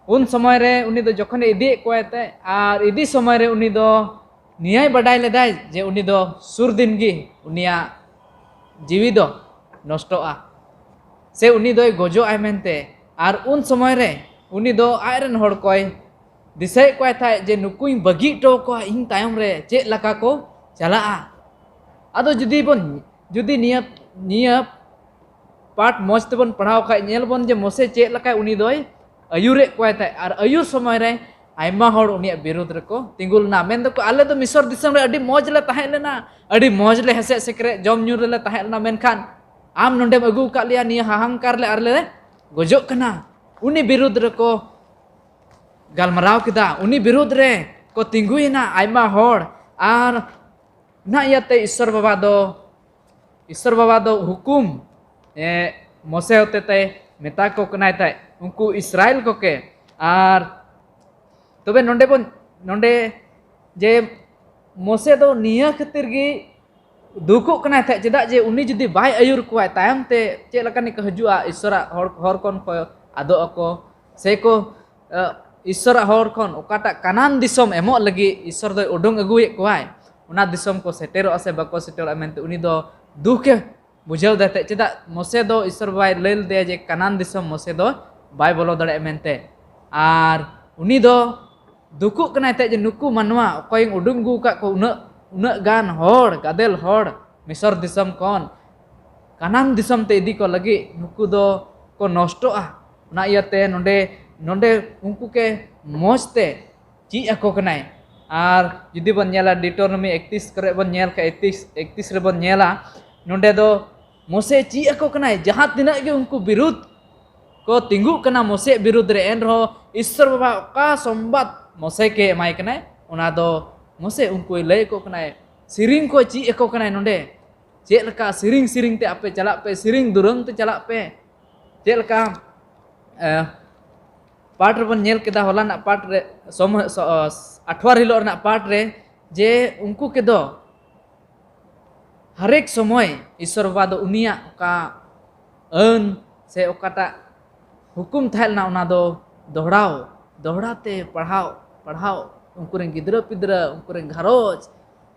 ᱩᱱ ᱥᱚᱢᱚᱭ ᱨᱮ ᱩᱱᱤ ᱫᱚ ᱡᱚᱠᱷᱚᱱᱮ ᱤᱫᱤᱭᱮᱫ ᱠᱚᱣᱟᱭ ᱛᱟᱦᱮᱸᱫ, ᱟᱨ ᱤᱫᱤ ᱥᱚᱢᱚᱭ ᱨᱮ ᱩᱱᱤ ᱫᱚ ᱱᱤᱭᱟᱹᱭ ᱵᱟᱰᱟᱭ ᱞᱮᱫᱟᱭ ᱡᱮ ᱩᱱᱤ ᱫᱚ ᱥᱩᱨ ᱫᱤᱱ ᱜᱮ ᱩᱱᱤᱭᱟᱜ ᱡᱤᱣᱤ ᱫᱚ ᱱᱚᱥᱴᱚᱜᱼᱟ ᱥᱮ ᱩᱱᱤ ᱫᱚᱭ ᱜᱚᱡᱚᱜᱼᱟᱭ ᱢᱮᱱᱛᱮ᱾ ᱟᱨ ᱩᱱ ᱥᱚᱢᱚᱭ ᱨᱮ ᱩᱱᱤ ᱫᱚ ᱟᱡ ᱨᱮᱱ ᱦᱚᱲ ᱠᱚᱭ ᱫᱤᱥᱟᱹᱭᱮᱫ ᱠᱚᱣᱟᱭ ᱛᱟᱦᱮᱸᱫ ᱡᱮ, "ᱱᱩᱠᱩᱧ ᱵᱟᱹᱜᱤ ᱦᱚᱴᱚ ᱠᱚᱣᱟ, ᱤᱧ ᱛᱟᱭᱚᱢ ᱨᱮ ᱪᱮᱫ ᱞᱮᱠᱟ ᱠᱚ ᱪᱟᱞᱟᱜᱼᱟ?" ᱟᱫᱚ ᱡᱩᱫᱤ ᱵᱚᱱ, ᱡᱩᱫᱤ ᱱᱤᱭᱟᱹ, ᱱᱤᱭᱟᱹ ᱯᱟᱴ ᱢᱚᱡᱽ ᱛᱮᱵᱚᱱ ᱯᱟᱲᱦᱟᱣ ᱠᱷᱟᱡ, ᱧᱮᱞ ᱵᱚᱱ ᱡᱮ ᱢᱚᱥᱮ ᱪᱮᱫ ᱞᱮᱠᱟᱭ ᱩᱱᱤ ᱫᱚᱭ ᱟᱹᱭᱩᱨᱮᱫ ᱠᱚᱣᱟᱭ ᱛᱟᱦᱮᱸᱫ᱾ ᱟᱨ ᱟᱹᱭᱩᱨ ᱥᱚᱢᱚᱭ ᱨᱮ ᱟᱭᱢᱟ ᱦᱚᱲ ᱩᱱᱤᱭᱟᱜ ᱵᱤᱨᱩᱫᱽ ᱨᱮᱠᱚ ᱛᱤᱸᱜᱩ ᱞᱮᱱᱟ, ᱢᱮᱱ ᱫᱚᱠᱚ, "ᱟᱞᱮ ᱫᱚ ᱢᱤᱥᱚᱨ ᱫᱤᱥᱚᱢ ᱨᱮ ᱟᱹᱰᱤ ᱢᱚᱡᱽ ᱞᱮ ᱛᱟᱦᱮᱸ ᱞᱮᱱᱟ, ᱟᱹᱰᱤ ᱢᱚᱡᱽ ᱞᱮ ᱦᱮᱥᱮᱡ ᱥᱮᱠᱨᱮᱡ ᱡᱚᱢ ᱧᱩ ᱨᱮᱞᱮ ᱛᱟᱦᱮᱸ ᱞᱮᱱᱟ, ᱢᱮᱱᱠᱷᱟᱱ ᱟᱢ ᱱᱚᱰᱮᱢ ᱟᱹᱜᱩ ᱟᱠᱟᱫ ᱞᱮᱭᱟ ᱱᱤᱭᱟᱹ ᱦᱟᱦᱟᱝᱠᱟᱨ ᱞᱮ ᱟᱨ ᱞᱮ ᱜᱚᱡᱚᱜ ᱠᱟᱱᱟ᱾" ᱩᱱᱤ ᱵᱤᱨᱩᱫᱽ ᱨᱮᱠᱚ ᱜᱟᱞᱢᱟᱨᱟᱣ ᱠᱮᱫᱟ, ᱩᱱᱤ ᱵᱤᱨᱩᱫᱽ ᱨᱮ ᱠᱚ ᱛᱤᱸᱜᱩᱭᱮᱱᱟ ᱟᱭᱢᱟ ᱦᱚᱲ᱾ ᱟᱨ ᱚᱱᱟ ᱤᱭᱟᱹᱛᱮ ᱤᱥᱥᱚᱨ ᱵᱟᱵᱟ ᱫᱚ, ᱤᱥᱥᱚᱨ ᱵᱟᱵᱟ ᱫᱚ ᱦᱩᱠᱩᱢ, ᱮ, ᱢᱚᱥᱮ ᱦᱚᱛᱮᱛᱮ ᱢᱮᱛᱟ ᱠᱚ ᱠᱟᱱᱟᱭ ᱛᱟᱦᱮᱸᱫ, ᱩᱱᱠᱩ ᱤᱥᱨᱟᱭᱮᱞ ᱠᱚᱜᱮ᱾ ᱟᱨ ᱛᱚᱵᱮ ᱱᱚᱰᱮ ᱵᱚᱱ, ᱱᱚᱰᱮ ᱡᱮ ᱢᱚᱥᱮ ᱫᱚ ᱱᱤᱭᱟᱹ ᱠᱷᱟᱹᱛᱤᱨ ᱜᱮ ᱫᱩᱠᱚᱜ ᱠᱟᱱᱟᱭ ᱛᱟᱦᱮᱸᱫ, ᱪᱮᱫᱟᱜ ᱡᱮ ᱩᱱᱤ ᱡᱩᱫᱤ ᱵᱟᱭ ᱟᱹᱭᱩᱨ ᱠᱚᱣᱟᱭ, ᱛᱟᱭᱚᱢ ᱛᱮ ᱪᱮᱫ ᱞᱮᱠᱟᱱᱤᱡ ᱠᱚ ᱦᱤᱡᱩᱜᱼᱟ, ᱤᱥᱥᱚᱨᱟᱜ ᱦᱚᱲ, ᱦᱚᱨ ᱠᱷᱚᱱ ᱠᱚ ᱟᱫᱚᱜ ᱟᱠᱚ, ᱥᱮ ᱠᱚ, ᱮ, ᱤᱥᱥᱚᱨᱟᱜ ᱦᱚᱨ ᱠᱷᱚᱱ ᱚᱠᱟᱴᱟᱜ ᱠᱟᱱᱟᱱ ᱫᱤᱥᱚᱢ ᱮᱢᱚᱜ ᱞᱟᱹᱜᱤᱫ ᱤᱥᱥᱚᱨ ᱫᱚᱭ ᱩᱰᱩᱝ ᱟᱹᱜᱩᱭᱮᱫ ᱠᱚᱣᱟᱭ, ᱚᱱᱟ ᱫᱤᱥᱚᱢ ᱠᱚ ᱥᱮᱴᱮᱨᱚᱜᱼᱟ ᱥᱮ ᱵᱟᱠᱚ ᱥᱮᱴᱮᱨᱚᱜᱼᱟ ᱢᱮᱱᱛᱮ ᱩᱱᱤ ᱫᱚ ᱫᱩᱠᱮ ᱵᱩᱡᱷᱟᱹᱣ ᱫᱟᱭ ᱛᱟᱦᱮᱸᱫ᱾ ᱪᱮᱫᱟᱜ ᱢᱚᱥᱮ ᱫᱚ ᱤᱥᱥᱚᱨ ᱵᱟᱵᱟᱭ ᱞᱟᱹᱭ ᱞᱮᱫᱮᱭᱟ ᱡᱮ ᱠᱟᱱᱟᱱ ᱫᱤᱥᱚᱢ ᱢᱚᱥᱮ ᱫᱚ ᱵᱟᱭ ᱵᱚᱞᱚ ᱫᱟᱲᱮᱭᱟᱜᱼᱟ ᱢᱮᱱᱛᱮ? ᱟᱨ ᱩᱱᱤ ᱫᱚ ᱫᱩᱠᱩᱜ ᱠᱟᱱᱟᱭ ᱛᱟᱦᱮᱸᱫ ᱡᱮ ᱱᱩᱠᱩ ᱢᱟᱱᱣᱟ ᱚᱠᱚᱭᱤᱧ ᱩᱰᱩᱝ ᱟᱹᱜᱩ ᱟᱠᱟᱫ ᱠᱚ, ᱩᱱᱟᱹᱜ, ᱩᱱᱟᱹᱜ ᱜᱟᱱ ᱦᱚᱲ, ᱜᱟᱫᱮᱞ ᱦᱚᱲ ᱢᱤᱥᱚᱨ ᱫᱤᱥᱚᱢ ᱠᱷᱚᱱ ᱠᱟᱱᱟᱱ ᱫᱤᱥᱚᱢ ᱛᱮ ᱤᱫᱤ ᱠᱚ ᱞᱟᱹᱜᱤᱫ, ᱱᱩᱠᱩ ᱫᱚ ᱠᱚ ᱱᱚᱥᱴᱚᱜᱼᱟ᱾ ᱚᱱᱟ ᱤᱭᱟᱹᱛᱮ ᱱᱚᱰᱮ, ᱱᱚᱰᱮ ᱩᱱᱠᱩ ᱠᱮ ᱢᱚᱡᱽ ᱛᱮ ᱪᱮᱫ ᱟᱠᱚ ᱠᱟᱱᱟᱭ᱾ ᱟᱨ ᱡᱩᱫᱤ ᱵᱚᱱ ᱧᱮᱞᱟ, ᱰᱤᱴᱳᱱᱚᱢᱤ ᱮᱠᱛᱤᱥ ᱠᱚᱨᱮ ᱵᱚᱱ ᱧᱮᱞ ᱠᱷᱟᱡ, ᱮᱠᱛᱤᱥ, ᱮᱠᱛᱤᱥ ᱨᱮᱵᱚᱱ ᱧᱮᱞᱟ, ᱱᱚᱰᱮ ᱫᱚ ᱢᱚᱥᱮ ᱪᱮᱫ ᱟᱠᱚ ᱠᱟᱱᱟᱭ, ᱡᱟᱦᱟᱸ ᱛᱤᱱᱟᱹᱜ ᱜᱮ ᱩᱱᱠᱩ ᱵᱤᱨᱩᱫᱷ ᱠᱚ ᱛᱤᱸᱜᱩᱜ ᱠᱟᱱᱟ ᱢᱚᱥᱮ ᱵᱤᱨᱩᱫᱽ ᱨᱮ, ᱮᱱ ᱨᱮᱦᱚᱸ ᱤᱥᱥᱚᱨ ᱵᱟᱵᱟ ᱚᱠᱟ ᱥᱚᱢᱵᱟᱫ ᱢᱚᱥᱮ ᱠᱮ ᱮᱢᱟᱭ ᱠᱟᱱᱟᱭ, ᱚᱱᱟ ᱫᱚ ᱢᱚᱥᱮ ᱩᱱᱠᱩᱭ ᱞᱟᱹᱭ ᱟᱠᱚ ᱠᱟᱱᱟᱭ, ᱥᱮᱨᱮᱧ ᱠᱚ ᱪᱮᱫ ᱟᱠᱚ ᱠᱟᱱᱟᱭ ᱱᱚᱰᱮ᱾ ᱪᱮᱫ ᱞᱮᱠᱟ ᱥᱮᱨᱮᱧ ᱥᱮᱨᱮᱧ ᱛᱮ ᱟᱯᱮ ᱪᱟᱞᱟᱜ ᱯᱮ, ᱥᱮᱨᱮᱧ ᱫᱩᱨᱟᱹᱝ ᱛᱮ ᱪᱟᱞᱟᱜ ᱯᱮ᱾ ᱪᱮᱫ ᱞᱮᱠᱟ, ᱮ, ᱯᱟᱴ ᱨᱮᱵᱚᱱ ᱧᱮᱞ ᱠᱮᱫᱟ, ᱦᱚᱞᱟᱱᱟᱜ ᱯᱟᱴ ᱨᱮ, ᱥᱚᱢᱚᱭ, ᱥᱚ-, ᱟᱴᱷᱣᱟᱨ ᱦᱤᱞᱳᱜ ᱨᱮᱱᱟᱜ ᱯᱟᱴ ᱨᱮ, ᱡᱮ ᱩᱱᱠᱩ ᱠᱚᱫᱚ ᱦᱟᱨᱮᱠ ᱥᱚᱢᱚᱭ ᱤᱥᱥᱚᱨ ᱵᱟᱵᱟ ᱫᱚ ᱩᱱᱤᱭᱟᱜ ᱚᱠᱟ ᱟᱹᱱ ᱥᱮ ᱚᱠᱟᱴᱟᱜ ᱦᱩᱠᱩᱢ ᱛᱟᱦᱮᱸ ᱞᱮᱱᱟ, ᱚᱱᱟ ᱫᱚ ᱫᱚᱦᱲᱟᱣ, ᱫᱚᱦᱲᱟ ᱛᱮ ᱯᱟᱲᱦᱟᱣ, ᱯᱟᱲᱦᱟᱣ, ᱩᱱᱠᱩ ᱨᱮᱱ ᱜᱤᱫᱽᱨᱟᱹ ᱯᱤᱫᱽᱨᱟᱹ, ᱩᱱᱠᱩ ᱨᱮᱱ ᱜᱷᱟᱨᱚᱸᱡᱽ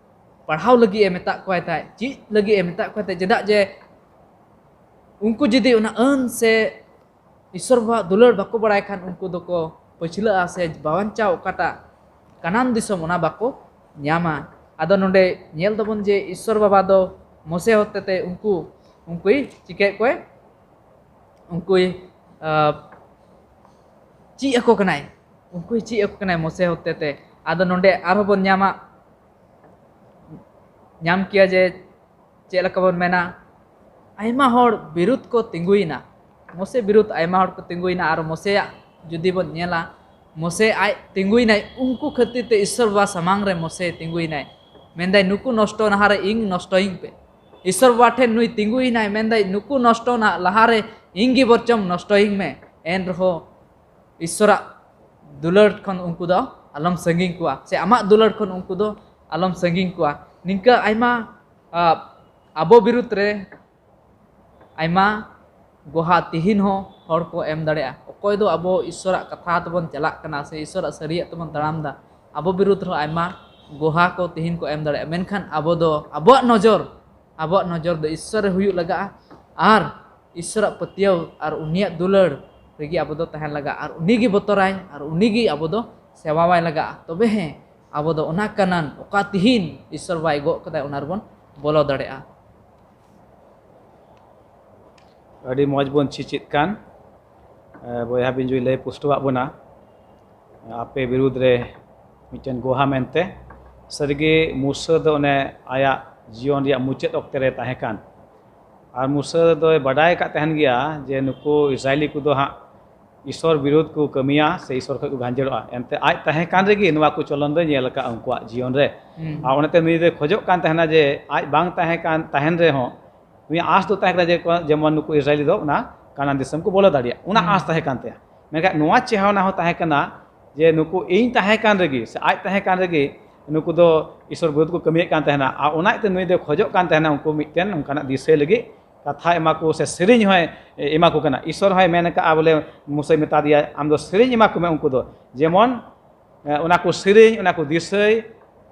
ᱯᱟᱲᱦᱟᱣ ᱞᱟᱹᱜᱤᱫ ᱮ ᱢᱮᱛᱟᱜ ᱠᱚᱣᱟᱭ ᱛᱟᱦᱮᱸᱫ, ᱪᱮᱫ ᱞᱟᱹᱜᱤᱫ ᱮ ᱢᱮᱛᱟᱜ ᱠᱚᱣᱟᱭ ᱛᱟᱦᱮᱸᱫ, ᱪᱮᱫᱟᱜ ᱡᱮ ᱩᱱᱠᱩ ᱡᱩᱫᱤ ᱚᱱᱟ ᱟᱹᱱ ᱥᱮ ᱤᱥᱥᱚᱨ ᱵᱟᱵᱟᱣᱟᱜ ᱫᱩᱞᱟᱹᱲ ᱵᱟᱠᱚ ᱵᱟᱲᱟᱭ ᱠᱷᱟᱱ, ᱩᱱᱠᱩ ᱫᱚᱠᱚ ᱯᱟᱹᱪᱷᱞᱟᱹᱜᱼᱟ ᱥᱮ ᱵᱟᱧᱪᱟᱣ ᱚᱠᱟᱴᱟᱜ ᱠᱟᱱᱟᱱ ᱫᱤᱥᱚᱢ, ᱚᱱᱟ ᱵᱟᱠᱚ ᱧᱟᱢᱟ᱾ ᱟᱫᱚ ᱱᱚᱰᱮ ᱧᱮᱞ ᱫᱟᱵᱚᱱ ᱡᱮ ᱤᱥᱥᱚᱨ ᱵᱟᱵᱟ ᱫᱚ ᱢᱚᱥᱮ ᱦᱚᱛᱮᱛᱮ ᱩᱱᱠᱩ, ᱩᱱᱠᱩᱭ ᱪᱤᱠᱟᱹᱭᱮᱫ ᱠᱚᱣᱟᱭ? ᱩᱱᱠᱩᱭ, ᱟᱸ, ᱪᱮᱫ ᱟᱠᱚ ᱠᱟᱱᱟᱭ, ᱩᱱᱠᱩᱭ ᱪᱮᱫ ᱟᱠᱚ ᱠᱟᱱᱟᱭ ᱢᱚᱥᱮ ᱦᱚᱛᱮᱛᱮ᱾ ᱟᱫᱚ ᱱᱚᱰᱮ ᱟᱨᱦᱚᱸ ᱵᱚᱱ ᱧᱟᱢᱟ, ᱧᱟᱢ ᱠᱮᱭᱟ ᱡᱮ ᱪᱮᱫ ᱞᱮᱠᱟ ᱵᱚᱱ ᱢᱮᱱᱟ, ᱟᱭᱢᱟ ᱦᱚᱲ ᱵᱤᱨᱩᱫᱷ ᱠᱚ ᱛᱤᱸᱜᱩᱭᱮᱱᱟ, ᱢᱚᱥᱮ ᱵᱤᱨᱩᱫᱷ ᱟᱭᱢᱟ ᱦᱚᱲ ᱠᱚ ᱛᱤᱸᱜᱩᱭᱮᱱᱟ᱾ ᱟᱨ ᱢᱚᱥᱮᱭᱟᱜ ᱡᱩᱫᱤ ᱵᱚᱱ ᱧᱮᱞᱟ, ᱢᱚᱥᱮ ᱟᱡ ᱛᱤᱸᱜᱩᱭᱮᱱᱟᱭ, ᱩᱱᱠᱩ ᱠᱷᱟᱹᱛᱤᱨ ᱛᱮ ᱤᱥᱥᱚᱨ ᱵᱟᱵᱟ ᱥᱟᱢᱟᱝ ᱨᱮ ᱢᱚᱥᱮ ᱛᱤᱸᱜᱩᱭᱮᱱᱟᱭ, ᱢᱮᱱᱫᱟᱭ, "ᱱᱩᱠᱩ ᱱᱚᱥᱴᱚ ᱞᱟᱦᱟᱨᱮ ᱤᱧ ᱱᱚᱥᱴᱚᱭᱤᱧ ᱯᱮ᱾" ᱤᱥᱥᱚᱨ ᱵᱟᱵᱟ ᱴᱷᱮᱱ ᱱᱩᱭ ᱛᱤᱸᱜᱩᱭᱮᱱᱟᱭ, ᱢᱮᱱᱫᱟᱭ, "ᱱᱩᱠᱩ ᱱᱚᱥᱴᱚ ᱱᱟ-, ᱞᱟᱦᱟᱨᱮ ᱤᱧ ᱜᱮ ᱵᱚᱨᱪᱚᱢ ᱱᱚᱥᱴᱚᱭᱤᱧ ᱢᱮ, ᱮᱱ ᱨᱮᱦᱚᱸ ᱤᱥᱥᱚᱨᱟᱜ ᱫᱩᱞᱟᱹᱲ ᱠᱷᱚᱱ ᱩᱱᱠᱩ ᱫᱚ ᱟᱞᱚᱢ ᱥᱟᱺᱜᱤᱧ ᱠᱚᱣᱟ, ᱥᱮ ᱟᱢᱟᱜ ᱫᱩᱞᱟᱹᱲ ᱠᱷᱚᱱ ᱩᱱᱠᱩ ᱫᱚ ᱟᱞᱚᱢ ᱥᱟᱺᱜᱤᱧ ᱠᱚᱣᱟ᱾" ᱱᱤᱝᱠᱟᱹ ᱟᱭᱢᱟ, ᱟ, ᱟᱵᱚ ᱵᱤᱨᱩᱫᱽ ᱨᱮ ᱟᱭᱢᱟ ᱜᱚᱦᱟ ᱛᱤᱦᱤᱧ ᱦᱚᱸ ᱦᱚᱲ ᱠᱚ ᱮᱢ ᱫᱟᱲᱮᱭᱟᱜᱼᱟ᱾ ᱚᱠᱚᱭ ᱫᱚ ᱟᱵᱚ ᱤᱥᱥᱚᱨᱟᱜ ᱠᱟᱛᱷᱟ ᱛᱮᱵᱚᱱ ᱪᱟᱞᱟᱜ ᱠᱟᱱᱟ ᱥᱮ ᱤᱥᱥᱚᱨᱟᱜ ᱥᱟᱹᱨᱤᱭᱟᱜ ᱛᱮᱵᱚᱱ ᱛᱟᱲᱟᱢ ᱮᱫᱟ, ᱟᱵᱚ ᱵᱤᱨᱩᱫᱽ ᱨᱮᱦᱚᱸ ᱟᱭᱢᱟ ᱜᱚᱦᱟ ᱠᱚ ᱛᱤᱦᱤᱧ ᱠᱚ ᱮᱢ ᱫᱟᱲᱮᱭᱟᱜᱼᱟ᱾ ᱢᱮᱱᱠᱷᱟᱱ ᱟᱵᱚ ᱫᱚ, ᱟᱵᱚᱣᱟᱜ ᱱᱚᱡᱚᱨ, ᱟᱵᱚᱣᱟᱜ ᱱᱚᱡᱚᱨ ᱫᱚ ᱤᱥᱥᱚᱨ ᱨᱮ ᱦᱩᱭᱩᱜ ᱞᱟᱜᱟᱜᱼᱟ᱾ ᱟᱨ ᱤᱥᱥᱚᱨᱟᱜ ᱯᱟᱹᱛᱭᱟᱹᱣ ᱟᱨ ᱩᱱᱤᱭᱟᱜ ᱫᱩᱞᱟᱹᱲ ᱨᱮᱜᱮ ᱟᱵᱚ ᱫᱚ ᱛᱟᱦᱮᱱ ᱞᱟᱜᱟᱜᱼᱟ᱾ ᱟᱨ ᱩᱱᱤ ᱜᱮ ᱵᱚᱛᱚᱨᱟᱭ, ᱟᱨ ᱩᱱᱤ ᱜᱮ ᱟᱵᱚ ᱫᱚ ᱥᱮᱵᱟᱣᱟᱭ ᱞᱟᱜᱟᱜᱼᱟ᱾ ᱛᱚᱵᱮ ᱦᱮᱸ, ᱟᱵᱚ ᱫᱚ ᱚᱱᱟ ᱠᱟᱱᱟᱱ, ᱚᱠᱟ ᱛᱤᱦᱤᱧ ᱤᱥᱥᱚᱨ ᱵᱟᱭ ᱜᱚᱜ ᱠᱟᱫᱟᱭ, ᱚᱱᱟ ᱨᱮᱵᱚᱱ ᱵᱚᱞᱚ ᱫᱟᱲᱮᱭᱟᱜᱼᱟ᱾ ᱟᱹᱰᱤ ᱢᱚᱡᱽ ᱵᱚᱱ ᱪᱮᱪᱮᱫ ᱠᱟᱱ᱾ ᱮ, ᱵᱚᱭᱦᱟ ᱵᱤᱧᱡᱩᱭ ᱞᱟᱹᱭ ᱯᱩᱥᱴᱟᱹᱣᱟᱜ ᱵᱚᱱᱟ, ᱟᱯᱮ ᱵᱤᱨᱩᱫᱽ ᱨᱮ ᱢᱤᱫᱴᱮᱱ ᱜᱚᱦᱟ ᱢᱮᱱᱛᱮ᱾ ᱥᱟᱹᱨᱤᱜᱮ ᱢᱩᱥᱟᱹ ᱫᱚ ᱚᱱᱮ ᱟᱭᱟᱜ ᱡᱤᱭᱚᱱ ᱨᱮᱭᱟᱜ ᱢᱩᱪᱟᱹᱫ ᱚᱠᱛᱮ ᱨᱮ ᱛᱟᱦᱮᱸ ᱠᱟᱱ᱾ ᱟᱨ ᱢᱩᱥᱟᱹ ᱫᱚᱭ ᱵᱟᱰᱟᱭ ᱟᱠᱟᱫ ᱛᱟᱦᱮᱱ ᱜᱮᱭᱟ ᱡᱮ ᱱᱩᱠᱩ ᱤᱥᱨᱟᱭᱞᱤ ᱠᱚᱫᱚ ᱦᱟᱸᱜ ᱤᱥᱚᱨ ᱵᱤᱨᱩᱫᱷ ᱠᱚ ᱠᱟᱹᱢᱤᱭᱟ ᱥᱮ ᱤᱥᱚᱨ ᱠᱷᱚᱱ ᱠᱚ ᱜᱷᱟᱸᱡᱮᱲᱚᱜᱼᱟ᱾ ᱮᱱᱛᱮ ᱟᱡ ᱛᱟᱦᱮᱸ ᱠᱟᱱ ᱨᱮᱜᱮ ᱱᱚᱣᱟ ᱠᱚ ᱪᱚᱞᱚᱱ ᱫᱚᱭ ᱧᱮᱞ ᱟᱠᱟᱫᱼᱟ ᱩᱱᱠᱩᱣᱟᱜ ᱡᱤᱭᱚᱱ ᱨᱮ᱾ ᱦᱩᱸ᱾ ᱟᱨ ᱚᱱᱟᱛᱮ ᱱᱩᱭ ᱫᱚᱭ ᱠᱷᱚᱡᱚᱜ ᱠᱟᱱ ᱛᱟᱦᱮᱱᱟ ᱡᱮ ᱟᱡ ᱵᱟᱝ ᱛᱟᱦᱮᱸ ᱠᱟᱱ ᱛᱟᱦᱮᱱ ᱨᱮᱦᱚᱸ ᱩᱱᱤᱭᱟᱜ ᱟᱸᱥ ᱫᱚ ᱛᱟᱦᱮᱸ ᱠᱟᱱᱟ ᱡᱮ ᱠᱚ-, ᱡᱮᱢᱚᱱ ᱱᱩᱠᱩ ᱤᱥᱨᱟᱭᱞᱤ ᱫᱚ ᱚᱱᱟ ᱠᱟᱱᱟᱱ ᱫᱤᱥᱚᱢ ᱠᱚ ᱵᱚᱞᱚ ᱫᱟᱲᱮᱭᱟᱜᱼᱟ, ᱚᱱᱟ ᱦᱩᱸ᱾ ᱟᱸᱥ ᱛᱟᱦᱮᱸ ᱠᱟᱱ ᱛᱟᱭᱟ᱾ ᱢᱮᱱᱠᱷᱟᱱ ᱱᱚᱣᱟ ᱪᱮᱦᱟᱣᱱᱟ ᱦᱚᱸ ᱛᱟᱦᱮᱸ ᱠᱟᱱᱟ ᱡᱮ ᱱᱩᱠᱩ ᱤᱧ ᱛᱟᱦᱮᱸ ᱠᱟᱱ ᱨᱮᱜᱮ ᱥᱮ ᱟᱡ ᱛᱟᱦᱮᱸ ᱠᱟᱱ ᱨᱮᱜᱮ ᱱᱩᱠᱩ ᱫᱚ ᱤᱥᱚᱨ ᱵᱤᱨᱩᱫᱷ ᱠᱚ ᱠᱟᱹᱢᱤᱭᱮᱫ ᱠᱟᱱ ᱛᱟᱦᱮᱱᱟ᱾ ᱟᱨ ᱚᱱᱟ ᱤᱭᱟᱹᱛᱮ ᱱᱩᱭ ᱫᱚᱭ ᱠᱷᱚᱡᱚᱜ ᱠᱟᱱ ᱛᱟᱦᱮᱱᱟ ᱩᱱᱠᱩ ᱢᱤᱫᱴᱮᱱ ᱚᱱᱠᱟᱱᱟᱜ ᱫᱤᱥᱟᱹᱭ ᱞᱟᱹᱜᱤᱫ ᱠᱟᱛᱷᱟ ᱮᱢᱟ ᱠᱚ ᱥᱮ ᱥᱮᱨᱮᱧ ᱦᱚᱸᱭ ᱮᱢᱟ ᱠᱚ ᱠᱟᱱᱟ᱾ ᱤᱥᱚᱨ ᱦᱚᱸᱭ ᱢᱮᱱ ᱟᱠᱟᱫᱼᱟ ᱵᱚᱞᱮ, ᱢᱩᱥᱟᱹᱭ ᱢᱮᱛᱟ ᱫᱮᱭᱟ, "ᱟᱢ ᱫᱚ ᱥᱮᱨᱮᱧ ᱮᱢᱟ ᱠᱚᱢᱮ ᱩᱱᱠᱩ ᱫᱚ, ᱡᱮᱢᱚᱱ ᱮ, ᱚᱱᱟ ᱠᱚ ᱥᱮᱨᱮᱧ, ᱚᱱᱟ ᱠᱚ ᱫᱤᱥᱟᱹᱭ,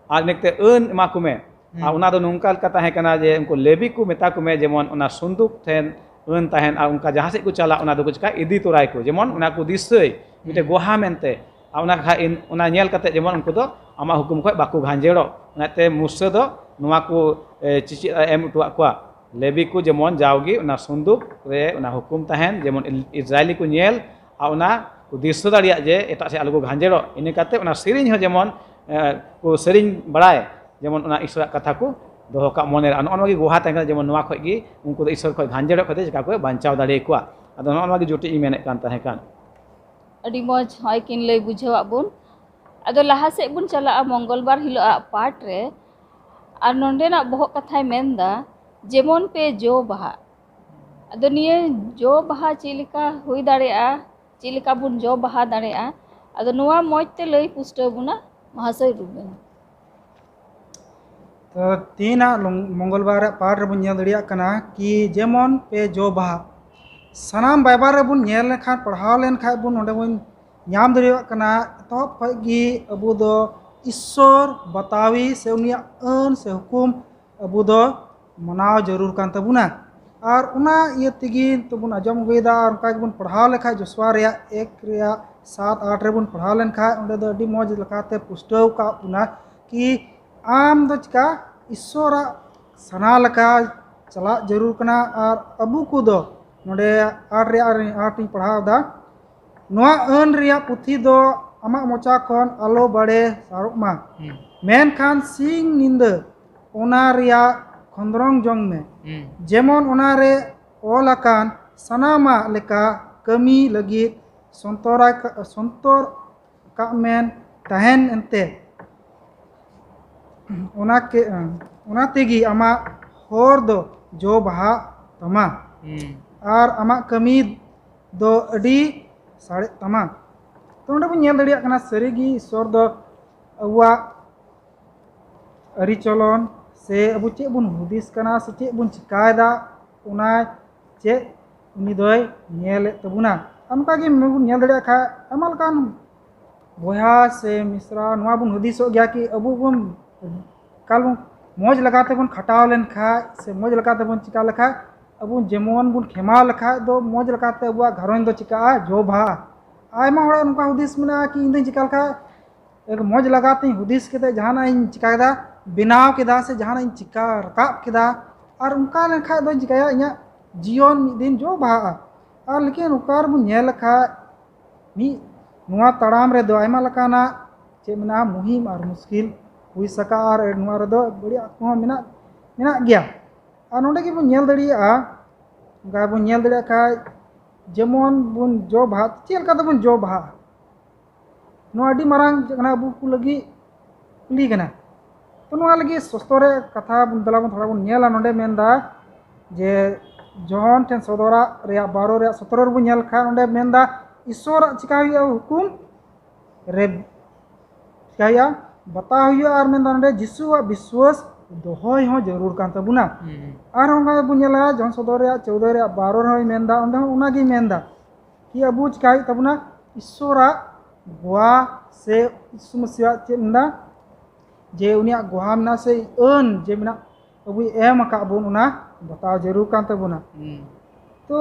ᱟᱨ ᱤᱱᱟᱹ ᱠᱟᱛᱮ ᱟᱹᱱ ᱮᱢᱟ ᱠᱚ ᱢᱮ᱾ ᱦᱩᱸ᱾ ᱟᱨ ᱚᱱᱟ ᱫᱚ ᱱᱚᱝᱠᱟ ᱞᱮᱠᱟ ᱛᱟᱦᱮᱸ ᱠᱟᱱᱟ ᱡᱮ ᱩᱱᱠᱩ ᱞᱮᱵᱤ ᱠᱚ ᱢᱮᱛᱟ ᱠᱚ ᱢᱮ, ᱡᱮᱢᱚᱱ ᱚᱱᱟ ᱥᱚᱱᱫᱩᱠ ᱴᱷᱮᱱ ᱟᱹᱱ ᱛᱟᱦᱮᱱ, ᱟᱨ ᱚᱱᱠᱟ ᱡᱟᱦᱟᱸ ᱥᱮᱫ ᱠᱚ ᱪᱟᱞᱟᱜ, ᱚᱱᱟ ᱫᱚᱠᱚ ᱪᱤᱠᱟ ᱤᱫᱤ ᱛᱚᱨᱟᱭ ᱠᱚ, ᱡᱮᱢᱚᱱ ᱚᱱᱟ ᱠᱚ ᱫᱤᱥᱟᱹᱭ ᱢᱤᱫᱴᱮᱡ ᱦᱩᱸ᱾ ᱜᱚᱦᱟ ᱢᱮᱱᱛᱮ᱾ ᱟᱨ ᱚᱱᱟ ᱠᱷᱟ-, ᱤᱱ-, ᱚᱱᱟ ᱧᱮᱞ ᱠᱟᱛᱮ ᱡᱮᱢᱚᱱ ᱩᱱᱠᱩ ᱫᱚ ᱟᱢᱟᱜ ᱦᱩᱠᱩᱢ ᱠᱷᱚᱱ ᱵᱟᱠᱚ ᱜᱷᱟᱸᱡᱮᱲᱚᱜ᱾ ᱚᱱᱟᱛᱮ ᱢᱩᱥᱟᱹ ᱫᱚ ᱱᱚᱣᱟ ᱠᱚ, ᱮ, ᱪᱮᱪᱮᱫ ᱮ ᱮᱢ ᱦᱚᱴᱚᱣᱟᱜ ᱠᱚᱣᱟ᱾ ᱞᱮᱵᱤ ᱠᱚ ᱡᱮᱢᱚᱱ ᱡᱟᱣᱜᱮ ᱚᱱᱟ ᱥᱚᱱᱫᱩᱠ ᱨᱮ ᱚᱱᱟ ᱦᱩᱠᱩᱢ ᱛᱟᱦᱮᱱ, ᱡᱮᱢᱚᱱ ᱤᱞ-, ᱤᱥᱨᱟᱭᱞᱤ ᱠᱚ ᱧᱮᱞ ᱟᱨ ᱚᱱᱟ ᱠᱚ ᱫᱤᱥᱟᱹ ᱫᱟᱲᱮᱭᱟᱜ ᱡᱮ ᱮᱴᱟᱜ ᱥᱮᱫ ᱟᱞᱚ ᱠᱚ ᱜᱷᱟᱸᱡᱮᱲᱚᱜ᱾ ᱤᱱᱟᱹ ᱠᱟᱛᱮ ᱚᱱᱟ ᱥᱮᱨᱮᱧ ᱦᱚᱸ ᱡᱮᱢᱚᱱ, ᱮ, ᱠᱚ ᱥᱮᱨᱮᱧ ᱵᱟᱲᱟᱭ, ᱡᱮᱢᱚᱱ ᱚᱱᱟ ᱤᱥᱚᱨᱟᱜ ᱠᱟᱛᱷᱟ ᱠᱚ ᱫᱚᱦᱚ ᱠᱟᱜ ᱢᱚᱱᱮ ᱨᱮ᱾ ᱟᱨ ᱱᱚᱜᱼᱚ ᱱᱚᱣᱟ ᱜᱮ ᱜᱚᱦᱟ ᱛᱟᱦᱮᱸ ᱠᱟᱱᱟ, ᱡᱮᱢᱚᱱ ᱱᱚᱣᱟ ᱠᱷᱚᱡ ᱜᱮ ᱩᱱᱠᱩ ᱫᱚ ᱤᱥᱚᱨ ᱠᱷᱚᱡ ᱜᱷᱟᱸᱡᱮᱲᱚᱜ ᱠᱷᱚᱡ ᱫᱚ ᱪᱤᱠᱟ ᱠᱚ ᱵᱟᱧᱪᱟᱣ ᱫᱟᱲᱮᱭᱟᱠᱚᱣᱟ᱾ ᱟᱫᱚ ᱱᱚᱜᱼᱚ ᱱᱚᱣᱟ ᱜᱮ ᱡᱩᱴᱤᱡ ᱤᱧ ᱢᱮᱱᱮᱫ ᱠᱟᱱ ᱛᱟᱦᱮᱸ ᱠᱟᱱ᱾ ᱟᱹᱰᱤ ᱢᱚᱡᱽ ᱦᱚᱸᱜᱼᱚᱭ ᱠᱤᱱ ᱞᱟᱹᱭ ᱵᱩᱡᱷᱟᱹᱣᱟᱫ ᱵᱚᱱ᱾ ᱟᱫᱚ ᱞᱟᱦᱟ ᱥᱮᱫ ᱵᱚᱱ ᱪᱟᱞᱟᱜᱼᱟ ᱢᱚᱝᱜᱚᱞᱵᱟᱨ ᱦᱤᱞᱳᱜ ᱟᱜ ᱯᱟᱴ ᱨᱮ᱾ ᱟᱨ ᱱᱚᱸᱰᱮᱱᱟᱜ ᱵᱚᱦᱚᱜ ᱠᱟᱛᱷᱟᱭ ᱢᱮᱱᱫᱟ, ᱡᱮᱢᱚᱱ ᱯᱮ ᱡᱚ ᱵᱟᱦᱟᱜ᱾ ᱟᱫᱚ ᱱᱤᱭᱟᱹ ᱡᱚ ᱵᱟᱦᱟ ᱪᱮᱫ ᱞᱮᱠᱟ ᱦᱩᱭ ᱫᱟᱲᱮᱭᱟᱜᱼᱟ, ᱪᱮᱫ ᱞᱮᱠᱟ ᱵᱚᱱ ᱡᱚ ᱵᱟᱦᱟ ᱫᱟᱲᱮᱭᱟᱜᱼᱟ, ᱟᱫᱚ ᱱᱚᱣᱟ ᱢᱚᱡᱽ ᱛᱮ ᱞᱟᱹᱭ ᱯᱩᱥᱴᱟᱹᱣ ᱵᱚᱱᱟ ᱢᱚᱦᱟᱥᱚᱭ ᱨᱩᱵᱮᱱ᱾ ᱛᱚ, ᱛᱮᱦᱮᱧᱟᱜ ᱞᱚᱝ-, ᱢᱚᱝᱜᱚᱞᱵᱟᱨ ᱨᱮᱭᱟᱜ ᱯᱟᱴ ᱨᱮᱵᱚᱱ ᱧᱮᱞ ᱫᱟᱲᱮᱭᱟᱜ ᱠᱟᱱᱟ ᱠᱤ ᱡᱮᱢᱚᱱ ᱯᱮ ᱡᱚ ᱵᱟᱦᱟ᱾ ᱥᱟᱱᱟᱢ ᱵᱟᱭᱵᱟᱞ ᱨᱮᱵᱚᱱ ᱧᱮᱞ ᱞᱮᱠᱷᱟᱱ, ᱯᱟᱲᱦᱟᱣ ᱞᱮᱱᱠᱷᱟᱱ ᱵᱚᱱ, ᱱᱚᱰᱮ ᱵᱚᱱ ᱧᱟᱢ ᱫᱟᱲᱮᱭᱟᱜ ᱠᱟᱱᱟ, ᱮᱛᱚᱦᱚᱵ ᱠᱷᱚᱱ ᱜᱮ ᱟᱵᱚ ᱫᱚ ᱤᱥᱥᱚᱨ ᱵᱟᱛᱟᱣᱤ ᱥᱮ ᱩᱱᱤᱭᱟᱜ ᱟᱹᱱ ᱥᱮ ᱦᱩᱠᱩᱢ ᱟᱵᱚ ᱫᱚ ᱢᱟᱱᱟᱣ ᱡᱟᱹᱨᱩᱲ ᱠᱟᱱ ᱛᱟᱵᱚᱱᱟ᱾ ᱟᱨ ᱚᱱᱟ ᱤᱭᱟᱹ ᱛᱮᱜᱮ ᱱᱤᱛᱚᱜ ᱵᱚᱱ ᱟᱸᱡᱚᱢ ᱟᱹᱜᱩᱭᱮᱫᱟ, ᱟᱨ ᱚᱱᱠᱟ ᱜᱮᱵᱚᱱ ᱯᱟᱲᱦᱟᱣ ᱞᱮᱠᱷᱟᱡ, ᱡᱚᱥᱩᱣᱟ ᱨᱮᱭᱟᱜ ᱮᱠ ᱨᱮᱭᱟᱜ ᱥᱟᱛ ᱟᱴ ᱨᱮᱵᱚᱱ ᱯᱟᱲᱦᱟᱣ ᱞᱮᱱᱠᱷᱟᱡ, ᱚᱸᱰᱮ ᱫᱚ ᱟᱹᱰᱤ ᱢᱚᱡᱽ ᱞᱮᱠᱟᱛᱮ ᱯᱩᱥᱴᱟᱹᱣ ᱠᱟᱜ ᱵᱚᱱᱟ ᱠᱤ ᱟᱢ ᱫᱚ ᱪᱤᱠᱟ ᱤᱥᱥᱚᱨᱟᱜ ᱥᱟᱱᱟ ᱞᱮᱠᱟ ᱪᱟᱞᱟᱜ ᱡᱟᱹᱨᱩᱲ ᱠᱟᱱᱟ᱾ ᱟᱨ ᱟᱵᱚ ᱠᱚᱫᱚ ᱱᱚᱰᱮ ᱟᱴ ᱨᱮᱭᱟᱜ ᱟᱴ ᱤᱧ ᱯᱟᱲᱦᱟᱣ ᱮᱫᱟ, ᱱᱚᱣᱟ ᱟᱹᱱ ᱨᱮᱭᱟᱜ ᱯᱩᱛᱷᱤ ᱫᱚ ᱟᱢᱟᱜ ᱢᱚᱪᱟ ᱠᱷᱚᱱ ᱟᱞᱚ ᱵᱟᱲᱮ ᱥᱟᱨᱚᱜ ᱢᱟ᱾ ᱦᱩᱸ᱾ ᱢᱮᱱᱠᱷᱟᱱ ᱥᱤᱧ ᱧᱤᱫᱟᱹ ᱚᱱᱟ ᱨᱮᱭᱟᱜ ᱠᱷᱚᱸᱫᱽᱨᱚᱝ ᱡᱚᱝ ᱢᱮ᱾ ᱡᱮᱢᱚᱱ ᱚᱱᱟ ᱨᱮ ᱚᱞ ᱟᱠᱟᱱ ᱥᱟᱱᱟᱢᱟᱜ ᱞᱮᱠᱟ ᱠᱟᱹᱢᱤ ᱞᱟᱹᱜᱤᱫ ᱥᱚᱱᱛᱚᱨ ᱟᱠᱟ-, ᱥᱚᱱᱛᱚᱨ ᱠᱟᱜ ᱢᱮᱱ ᱛᱟᱦᱮᱱ ᱮᱱᱛᱮ᱾ ᱚᱱᱟ ᱠᱮ-, ᱚᱱᱟ ᱛᱮᱜᱮ ᱟᱢᱟᱜ ᱦᱚᱨ ᱫᱚ ᱡᱚ ᱵᱟᱦᱟᱜ ᱛᱟᱢᱟ᱾ ᱟᱨ ᱟᱢᱟᱜ ᱠᱟᱹᱢᱤ ᱫᱚ ᱟᱹᱰᱤ ᱥᱟᱨᱮᱡ ᱛᱟᱢᱟ᱾ ᱛᱚ, ᱱᱚᱰᱮ ᱵᱚᱱ ᱧᱮᱞ ᱫᱟᱲᱮᱭᱟᱜ ᱠᱟᱱᱟ, ᱥᱟᱹᱨᱤᱜᱮ ᱤᱥᱥᱚᱨ ᱫᱚ ᱟᱵᱚᱣᱟᱜ ᱟᱹᱨᱤᱪᱚᱞᱚᱱ ᱥᱮ ᱟᱵᱚ ᱪᱮᱫ ᱵᱚᱱ ᱦᱩᱫᱤᱥ ᱠᱟᱱᱟ ᱥᱮ ᱪᱮᱫ ᱵᱚᱱ ᱪᱤᱠᱟᱭᱮᱫᱟ, ᱚᱱᱟ ᱪᱮᱫ ᱩᱱᱤ ᱫᱚᱭ ᱧᱮᱞᱮᱫ ᱛᱟᱵᱚᱱᱟ᱾ ᱟᱨ ᱱᱚᱝᱠᱟ ᱜᱮ ᱵᱚᱱ ᱧᱮᱞ ᱫᱟᱲᱮᱭᱟᱜ ᱠᱷᱟᱡ, ᱟᱭᱢᱟ ᱞᱮᱠᱟᱱ ᱵᱚᱭᱦᱟ ᱥᱮ ᱢᱤᱥᱨᱟ ᱱᱚᱣᱟ ᱵᱚᱱ ᱦᱩᱫᱤᱥᱚᱜ ᱜᱮᱭᱟ ᱠᱤ ᱟᱵᱚ ᱵᱚᱱ ᱮᱠᱟᱞ ᱵᱚᱱ ᱢᱚᱡᱽ ᱞᱮᱠᱟ ᱛᱮᱵᱚᱱ ᱠᱷᱟᱴᱟᱣ ᱞᱮᱱᱠᱷᱟᱡ ᱥᱮ ᱢᱚᱡᱽ ᱞᱮᱠᱟ ᱛᱮᱵᱚᱱ ᱪᱤᱠᱟ ᱞᱮᱠᱷᱟᱡ, ᱟᱵᱚ ᱡᱮᱢᱚᱱ ᱵᱚᱱ ᱠᱷᱮᱢᱟᱣ ᱞᱮᱠᱷᱟᱡ ᱫᱚ ᱢᱚᱡᱽ ᱞᱮᱠᱟᱛᱮ ᱟᱵᱚᱣᱟᱜ ᱜᱷᱟᱨᱚᱸᱡᱽ ᱫᱚ ᱪᱤᱠᱟᱜᱼᱟ, ᱡᱚ ᱵᱟᱦᱟᱜᱼᱟ᱾ ᱟᱭᱢᱟ ᱦᱚᱲᱟᱜ ᱱᱚᱝᱠᱟ ᱦᱩᱫᱤᱥ ᱢᱮᱱᱟᱜᱼᱟ ᱠᱤ ᱤᱧ ᱫᱚᱧ ᱪᱤᱠᱟ ᱞᱮᱠᱷᱟᱡ ᱮᱠ ᱢᱚᱡᱽ ᱞᱮᱠᱟᱛᱮᱧ ᱦᱩᱫᱤᱥ ᱠᱮᱫᱟ, ᱡᱟᱦᱟᱱᱟᱜ ᱤᱧ ᱪᱤᱠᱟ ᱠᱮᱫᱟ, ᱵᱮᱱᱟᱣ ᱠᱮᱫᱟ ᱥᱮ ᱡᱟᱦᱟᱱᱟᱜ ᱤᱧ ᱪᱤᱠᱟ ᱨᱟᱠᱟᱵ ᱠᱮᱫᱟ, ᱟᱨ ᱚᱱᱠᱟ ᱞᱮᱱᱠᱷᱟᱡ ᱫᱚᱧ ᱪᱤᱠᱟᱭᱟ, ᱤᱧᱟᱹᱜ ᱡᱤᱭᱚᱱ ᱢᱤᱫ ᱫᱤᱱ ᱡᱚ ᱵᱟᱦᱟᱜᱼᱟ᱾ ᱟᱨ ᱞᱮᱠᱤᱱ ᱚᱠᱟ ᱨᱮᱵᱚᱱ ᱧᱮᱞ ᱞᱮᱠᱷᱟᱡ ᱢᱤᱫ ᱱᱚᱣᱟ ᱛᱟᱲᱟᱢ ᱨᱮᱫᱚ ᱟᱭᱢᱟ ᱞᱮᱠᱟᱱᱟᱜ ᱪᱮᱫ ᱢᱮᱱᱟᱜᱼᱟ, ᱢᱩᱦᱤᱢ ᱟᱨ ᱢᱩᱥᱠᱤᱞ ᱦᱩᱭ ᱥᱟᱠᱟ, ᱟᱨ ᱱᱚᱣᱟ ᱨᱮᱫᱚ ᱵᱟᱹᱲᱤᱡ ᱠᱚᱦᱚᱸ ᱢᱮᱱᱟᱜ, ᱢᱮᱱᱟᱜ ᱜᱮᱭᱟ᱾ ᱟᱨ ᱱᱚᱰᱮ ᱜᱮᱵᱚᱱ ᱧᱮᱞ ᱫᱟᱲᱮᱭᱟᱜᱼᱟ, ᱚᱱᱠᱟ ᱵᱚᱱ ᱧᱮᱞ ᱫᱟᱲᱮᱭᱟᱜ ᱠᱷᱟᱡ ᱡᱮᱢᱚᱱ ᱵᱚᱱ ᱡᱚ ᱵᱟᱦᱟ, ᱪᱮᱫ ᱞᱮᱠᱟ ᱛᱮᱵᱚᱱ ᱡᱚ ᱵᱟᱦᱟᱜᱼᱟ? ᱱᱚᱣᱟ ᱟᱹᱰᱤ ᱢᱟᱨᱟᱝ ᱪᱮᱫ ᱠᱟᱱᱟ ᱟᱵᱚ ᱠᱚ ᱞᱟᱹᱜᱤᱫ ᱠᱩᱞᱤ ᱠᱟᱱᱟ᱾ ᱛᱚ ᱱᱚᱣᱟ ᱞᱟᱹᱜᱤᱫ ᱥᱚᱥᱛᱚ ᱨᱮ ᱠᱟᱛᱷᱟ ᱵᱚᱱ ᱫᱮᱞᱟ ᱵᱚᱱ ᱛᱷᱚᱲᱟ ᱵᱚᱱ ᱧᱮᱞᱟ, ᱱᱚᱰᱮ ᱢᱮᱱᱫᱟ ᱡᱮ ᱡᱚᱦᱚᱱ ᱴᱷᱮᱱ ᱥᱚᱫᱚᱨᱟᱜ ᱨᱮᱭᱟᱜ ᱵᱟᱨᱚ ᱨᱮᱭᱟᱜ ᱥᱚᱛᱨᱚ ᱨᱮᱵᱚᱱ ᱧᱮᱞ ᱠᱷᱟᱱ ᱚᱸᱰᱮ ᱢᱮᱱᱫᱟ ᱤᱥᱥᱚᱨᱟᱜ ᱪᱤᱠᱟ ᱦᱩᱭᱩᱜᱼᱟ, ᱦᱩᱠᱩᱢ ᱨᱮ ᱪᱤᱠᱟ ᱦᱩᱭᱩᱜᱼᱟ, ᱵᱟᱛᱟᱣ ᱦᱩᱭᱩᱜᱼᱟ᱾ ᱟᱨ ᱢᱮᱱᱫᱟ ᱱᱚᱰᱮ ᱡᱤᱥᱩᱣᱟᱜ ᱵᱤᱥᱣᱟᱥ ᱫᱚᱦᱚᱭ ᱦᱚᱸ ᱡᱟᱹᱨᱩᱲ ᱠᱟᱱ ᱛᱟᱵᱚᱱᱟ᱾ ᱟᱨᱦᱚᱸ ᱚᱱᱠᱟ ᱵᱚᱱ ᱧᱮᱞᱟ ᱡᱚᱦᱚᱱ ᱥᱚᱫᱚᱨ ᱨᱮᱭᱟᱜ ᱪᱳᱫᱚ ᱨᱮᱭᱟᱜ ᱵᱟᱨᱚ ᱨᱮᱦᱚᱸᱭ ᱢᱮᱱᱫᱟ, ᱚᱸᱰᱮ ᱦᱚᱸ ᱚᱱᱟᱜᱮᱭ ᱢᱮᱱᱫᱟ ᱠᱤ ᱟᱵᱚ ᱪᱤᱠᱟ ᱦᱩᱭᱩᱜ ᱛᱟᱵᱚᱱᱟ, ᱤᱥᱥᱚᱨᱟᱜ ᱜᱚᱣᱟ ᱥᱮ ᱡᱤᱥᱩ ᱢᱟᱹᱥᱤᱭᱟᱜ ᱪᱮᱫ ᱢᱮᱱᱫᱟ ᱡᱮ ᱩᱱᱤᱭᱟᱜ ᱜᱚᱣᱟ ᱢᱮᱱᱟᱜᱼᱟ ᱥᱮ ᱟᱹᱱ ᱡᱮ ᱢᱮᱱᱟᱜ ᱟᱵᱚᱭ ᱮᱢ ᱟᱠᱟᱫ ᱵᱚᱱ, ᱚᱱᱟ ᱵᱟᱛᱟᱣ ᱡᱟᱹᱨᱩᱲ ᱠᱟᱱ ᱛᱟᱵᱚᱱᱟ᱾ ᱛᱚ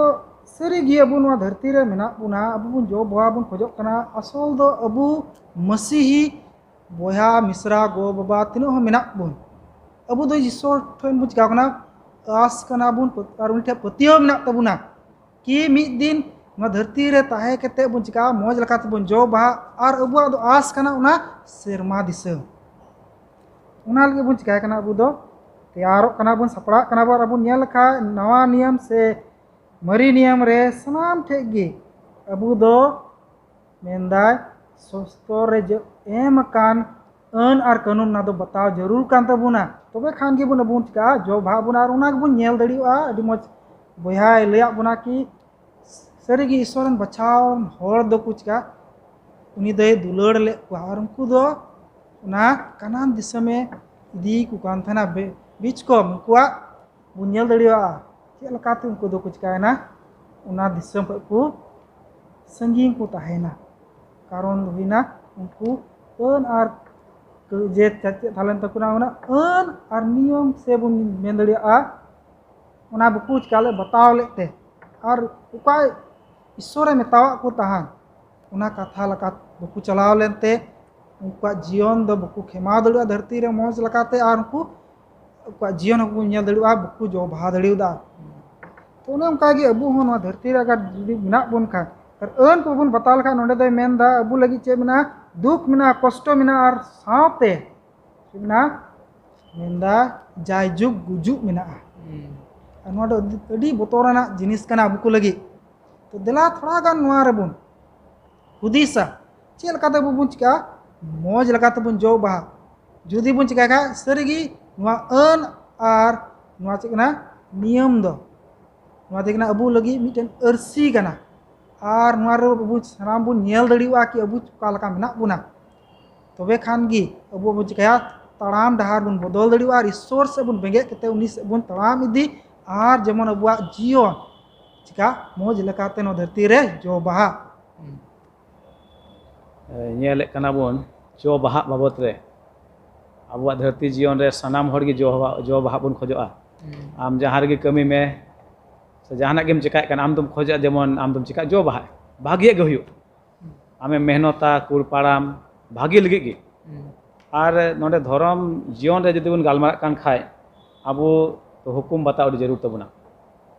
ᱥᱟᱹᱨᱤ ᱜᱮ ᱟᱵᱚ ᱱᱚᱣᱟ ᱫᱷᱟᱹᱨᱛᱤ ᱨᱮ ᱢᱮᱱᱟᱜ ᱵᱚᱱᱟ, ᱟᱵᱚ ᱵᱚᱱ ᱡᱚ ᱵᱟᱦᱟ ᱵᱚᱱ ᱠᱷᱚᱡᱚᱜ ᱠᱟᱱᱟ᱾ ᱟᱥᱚᱞ ᱫᱚ ᱟᱵᱚ ᱢᱟᱹᱥᱤᱦᱤ ᱵᱚᱭᱦᱟ ᱢᱤᱥᱨᱟ ᱜᱚ ᱵᱟᱵᱟ ᱛᱤᱱᱟᱹᱜ ᱦᱚᱸ ᱢᱮᱱᱟᱜ ᱵᱚᱱ, ᱟᱵᱚ ᱫᱚ ᱤᱥᱥᱚᱨ ᱴᱷᱮᱱ ᱵᱚᱱ ᱪᱤᱠᱟᱹᱣ ᱠᱟᱱᱟ, ᱟᱸᱥ ᱠᱟᱱᱟ ᱵᱚᱱ ᱟᱨ ᱩᱱᱤ ᱴᱷᱮᱱ ᱯᱟᱹᱛᱭᱟᱹᱣ ᱢᱮᱱᱟᱜ ᱛᱟᱵᱚᱱᱟ᱾ ᱠᱤ ᱢᱤᱫ ᱫᱤᱱ ᱱᱚᱣᱟ ᱫᱷᱟᱹᱨᱛᱤ ᱨᱮ ᱛᱟᱦᱮᱸ ᱠᱟᱛᱮ ᱵᱚᱱ ᱪᱤᱠᱟᱹᱜᱼᱟ, ᱢᱚᱡᱽ ᱞᱮᱠᱟ ᱛᱮᱵᱚᱱ ᱡᱚ ᱵᱟᱦᱟ, ᱟᱨ ᱟᱵᱚᱣᱟᱜ ᱫᱚ ᱟᱸᱥ ᱠᱟᱱᱟ ᱚᱱᱟ ᱥᱮᱨᱢᱟ ᱫᱤᱥᱚᱢ᱾ ᱚᱱᱟ ᱞᱟᱹᱜᱤᱫ ᱵᱚᱱ ᱪᱤᱠᱟᱹᱭ ᱠᱟᱱᱟ ᱟᱵᱚ ᱫᱚ, ᱛᱮᱭᱟᱨᱚᱜ ᱠᱟᱱᱟ ᱵᱚᱱ, ᱥᱟᱯᱲᱟᱜ ᱠᱟᱱᱟ ᱵᱚᱱ, ᱟᱨ ᱵᱚᱱ ᱧᱮᱞ ᱞᱮᱠᱷᱟᱡ ᱱᱟᱣᱟ ᱱᱤᱭᱚᱢ ᱥᱮ ᱢᱟᱨᱮ ᱱᱤᱭᱚᱢ ᱨᱮ ᱥᱟᱱᱟᱢ ᱴᱷᱮᱡ ᱜᱮ ᱟᱵᱚ ᱫᱚ ᱢᱮᱱᱫᱟᱭ ᱥᱚᱥᱛᱚᱨ ᱨᱮ ᱡᱮ ᱮᱢ ᱟᱠᱟᱱ ᱟᱹᱱ ᱟᱨ ᱠᱟᱹᱱᱩᱱ, ᱚᱱᱟ ᱫᱚ ᱵᱟᱛᱟᱣ ᱡᱟᱹᱨᱩᱲ ᱠᱟᱱ ᱛᱟᱵᱚᱱᱟ᱾ ᱛᱚᱵᱮ ᱠᱷᱟᱱ ᱜᱮᱵᱚᱱ ᱟᱵᱚ ᱵᱚᱱ ᱪᱤᱠᱟᱹᱜᱼᱟ, ᱡᱚ ᱵᱟᱦᱟ ᱵᱚᱱ, ᱟᱨ ᱚᱱᱟ ᱜᱮᱵᱚᱱ ᱧᱮᱞ ᱫᱟᱲᱮᱭᱟᱜᱼᱟ᱾ ᱟᱹᱰᱤ ᱢᱚᱡᱽ ᱵᱚᱭᱦᱟᱭ ᱞᱟᱹᱭᱟᱫ ᱵᱚᱱᱟ ᱠᱤ ᱥᱟᱹᱨᱤᱜᱮ ᱤᱥᱥᱚᱨ ᱨᱮᱱ ᱵᱟᱪᱷᱟᱣ ᱦᱚᱲ ᱫᱚᱠᱚ ᱪᱤᱠᱟ, ᱩᱱᱤ ᱫᱚᱭ ᱫᱩᱞᱟᱹᱲ ᱞᱮᱫ ᱠᱚᱣᱟ, ᱟᱨ ᱩᱱᱠᱩ ᱫᱚ ᱚᱱᱟ ᱠᱟᱱᱟᱱ ᱫᱤᱥᱚᱢᱮ ᱤᱫᱤᱭᱮᱠᱚ ᱠᱟᱱ ᱛᱟᱦᱮᱱᱟ᱾ ᱵᱮ- ᱵᱤᱪᱠᱚᱢ ᱩᱱᱠᱩᱣᱟᱜ ᱵᱚᱱ ᱧᱮᱞ ᱫᱟᱲᱮᱭᱟᱜᱼᱟ ᱪᱮᱫ ᱞᱮᱠᱟᱛᱮ ᱩᱱᱠᱩ ᱫᱚᱠᱚ ᱪᱤᱠᱟᱭᱮᱱᱟ, ᱚᱱᱟ ᱫᱤᱥᱚᱢ ᱠᱷᱚᱱ ᱠᱚ ᱥᱟᱺᱜᱤᱧ ᱠᱚ ᱛᱟᱦᱮᱸᱭᱮᱱᱟ᱾ ᱠᱟᱨᱚᱱ ᱫᱚ ᱦᱩᱭᱱᱟ ᱩᱱᱠᱩ ᱟᱹᱱ ᱟᱨ ᱠᱟᱹ- ᱡᱮ ᱪᱮᱫ ᱛᱟᱦᱮᱸ ᱞᱮᱱ ᱛᱟᱠᱚ ᱚᱱᱟ ᱟᱹᱱ ᱟᱨ ᱱᱤᱭᱚᱢ ᱥᱮ ᱵᱚᱱ ᱢᱮᱱ ᱫᱟᱲᱮᱭᱟᱜᱼᱟ, ᱚᱱᱟ ᱵᱟᱠᱚ ᱪᱤᱠᱟ ᱞᱮᱫ, ᱵᱟᱛᱟᱣ ᱞᱮᱫ ᱛᱮ, ᱟᱨ ᱚᱠᱟ ᱤᱥᱥᱚᱨᱮ ᱢᱮᱛᱟᱣᱟᱜ ᱠᱚ ᱛᱟᱦᱮᱱ, ᱚᱱᱟ ᱠᱟᱛᱷᱟ ᱞᱮᱠᱟ ᱵᱟᱠᱚ ᱪᱟᱞᱟᱣ ᱞᱮᱱᱛᱮ ᱩᱱᱠᱩᱣᱟᱜ ᱡᱤᱭᱚᱱ ᱫᱚ ᱵᱟᱠᱚ ᱠᱷᱮᱢᱟᱣ ᱫᱟᱲᱮᱭᱟᱜᱼᱟ ᱫᱷᱟᱹᱨᱛᱤ ᱨᱮ ᱢᱚᱡᱽ ᱞᱮᱠᱟᱛᱮ, ᱟᱨ ᱩᱱᱠᱩ ᱟᱠᱚᱣᱟᱜ ᱡᱤᱭᱚᱱ ᱦᱚᱸᱠᱚ ᱧᱮᱞ ᱫᱟᱲᱮᱭᱟᱜᱼᱟ, ᱵᱟᱠᱚ ᱡᱚ ᱵᱟᱦᱟ ᱫᱟᱲᱮᱭᱟᱫᱟ᱾ ᱛᱚ ᱚᱱᱮ ᱚᱱᱠᱟ ᱜᱮ ᱟᱵᱚ ᱦᱚᱸ ᱱᱚᱣᱟ ᱫᱷᱟᱹᱨᱛᱤ ᱨᱮ ᱟᱜᱟᱨ ᱡᱩᱫᱤ ᱢᱮᱱᱟᱜ ᱵᱚᱱ ᱠᱷᱟᱱ, ᱟᱨ ᱟᱹᱱ ᱠᱚ ᱵᱟᱵᱚᱱ ᱵᱟᱛᱟᱣ ᱞᱮᱠᱷᱟᱱ, ᱱᱚᱸᱰᱮ ᱫᱚᱭ ᱢᱮᱱᱫᱟ ᱟᱵᱚ ᱞᱟᱹᱜᱤᱫ ᱪᱮᱫ ᱢᱮᱱᱟᱜᱼᱟ? ᱫᱩᱠ ᱢᱮᱱᱟᱜᱼᱟ, ᱠᱚᱥᱴᱚ ᱢᱮᱱᱟᱜᱼᱟ, ᱟᱨ ᱥᱟᱶᱛᱮ ᱪᱮᱫ ᱢᱮᱱᱟᱜᱼᱟ? ᱢᱮᱱᱫᱟ ᱡᱟᱭᱡᱩᱜᱽ ᱜᱩᱡᱩᱜ ᱢᱮᱱᱟᱜᱼᱟ᱾ ᱟᱨ ᱱᱚᱣᱟ ᱫᱚ ᱟᱹᱰᱤ, ᱟᱹᱰᱤ ᱵᱚᱛᱚᱨᱟᱱᱟᱜ ᱡᱤᱱᱤᱥ ᱠᱟᱱᱟ ᱟᱵᱚ ᱠᱚ ᱞᱟᱹᱜᱤᱫ᱾ ᱛᱚ ᱫᱮᱞᱟ ᱛᱷᱚᱲᱟ ᱜᱟᱱ ᱱᱚᱣᱟ ᱨᱮᱵᱚᱱ ᱦᱩᱫᱤᱥᱟ, ᱪᱮᱫ ᱞᱮᱠᱟᱛᱮ ᱟᱵᱚ ᱵᱚᱱ ᱪᱤᱠᱟᱹᱜᱼᱟ ᱢᱚᱡᱽ ᱞᱮᱠᱟᱛᱮᱵᱚᱱ ᱡᱚ ᱵᱟᱦᱟ᱾ ᱡᱩᱫᱤ ᱵᱚᱱ ᱪᱤᱠᱟᱹᱭ ᱠᱷᱟᱡ ᱥᱟᱹᱨᱤᱜᱮ ᱱᱚᱣᱟ ᱟᱹᱱ ᱟᱨ ᱱᱚᱣᱟ ᱪᱮᱫ ᱠᱟᱱᱟ ᱱᱤᱭᱚᱢ ᱫᱚ, ᱱᱚᱣᱟ ᱫᱚ ᱠᱟᱱᱟ ᱟᱵᱚ ᱞᱟᱹᱜᱤᱫ ᱢᱤᱫᱴᱮᱱ ᱟᱹᱨᱥᱤ ᱠᱟᱱᱟ᱾ ᱟᱨ ᱱᱚᱣᱟ ᱨᱮ ᱟᱵᱚ ᱥᱟᱱᱟᱢ ᱵᱚᱱ ᱧᱮᱞ ᱫᱟᱲᱮᱭᱟᱜᱼᱟ ᱠᱤ ᱟᱵᱚ ᱚᱠᱟ ᱞᱮᱠᱟ ᱢᱮᱱᱟᱜ ᱵᱚᱱᱟ᱾ ᱛᱚᱵᱮ ᱠᱷᱟᱱ ᱜᱮ ᱟᱵᱚ ᱵᱚᱱ ᱪᱤᱠᱟᱹᱭᱟ, ᱛᱟᱲᱟᱢ ᱰᱟᱦᱟᱨ ᱵᱚᱱ ᱵᱚᱫᱚᱞ ᱫᱟᱲᱮᱭᱟᱜᱼᱟ ᱟᱨ ᱤᱥᱥᱚᱨ ᱥᱮᱫ ᱵᱚᱱ ᱵᱮᱸᱜᱮᱫ ᱠᱟᱛᱮ ᱩᱱᱤ ᱥᱮᱫ ᱵᱚᱱ ᱛᱟᱲᱟᱢ ᱤᱫᱤ᱾ ᱟᱨ ᱡᱮᱢᱚᱱ ᱟᱵᱚᱣᱟᱜ ᱡᱤᱭᱚᱱ ᱪᱤᱠᱟ ᱢᱚᱡᱽ ᱞᱮᱠᱟᱛᱮ ᱱᱚᱣᱟ ᱫᱷᱟᱹᱨᱛᱤ ᱨᱮ ᱡᱚ ᱵᱟᱦᱟ᱾ ᱧᱮᱞᱮᱫ ᱠᱟᱱᱟ ᱵᱚᱱ ᱡᱚ ᱵᱟᱦᱟᱜ ᱵᱟᱵᱚᱛ ᱨᱮ ᱟᱵᱚᱣᱟᱜ ᱫᱷᱟᱹᱨᱛᱤ ᱡᱤᱭᱚᱱ ᱨᱮ ᱥᱟᱱᱟᱢ ᱦᱚᱲ ᱜᱮ ᱡᱚ ᱵᱟᱦᱟ, ᱡᱚ ᱵᱟᱦᱟᱜ ᱵᱚᱱ ᱠᱷᱚᱡᱚᱜᱼᱟ᱾ ᱟᱢ ᱡᱟᱦᱟᱸ ᱨᱮᱜᱮ ᱠᱟᱹᱢᱤ ᱢᱮ ᱥᱮ ᱡᱟᱦᱟᱱᱟᱜ ᱜᱮᱢ ᱪᱮᱠᱟᱭᱮᱫ ᱠᱟᱱ, ᱟᱢ ᱫᱚᱢ ᱠᱷᱚᱡᱚᱜᱼᱟ ᱡᱮᱢᱚᱱ ᱟᱢ ᱫᱚᱢ ᱪᱮᱠᱟ ᱡᱚ ᱵᱟᱦᱟᱜ, ᱵᱷᱟᱜᱤᱭᱟᱜ ᱜᱮ ᱦᱩᱭᱩᱜ᱾ ᱟᱢᱮᱢ ᱢᱮᱦᱱᱚᱛᱟ, ᱠᱩᱲ ᱯᱟᱲᱟᱢ, ᱵᱷᱟᱜᱤ ᱞᱟᱹᱜᱤᱫ ᱜᱮ᱾ ᱟᱨ ᱱᱚᱰᱮ ᱫᱷᱚᱨᱚᱢ ᱡᱤᱭᱚᱱ ᱨᱮ ᱡᱩᱫᱤ ᱵᱚᱱ ᱜᱟᱞᱢᱟᱨᱟᱜ ᱠᱟᱱ ᱠᱷᱟᱡ, ᱟᱵᱚ ᱛᱚ ᱦᱩᱠᱩᱢ ᱵᱟᱛᱟᱣ ᱟᱹᱰᱤ ᱡᱟᱹᱨᱩᱲ ᱛᱟᱵᱚᱱᱟ᱾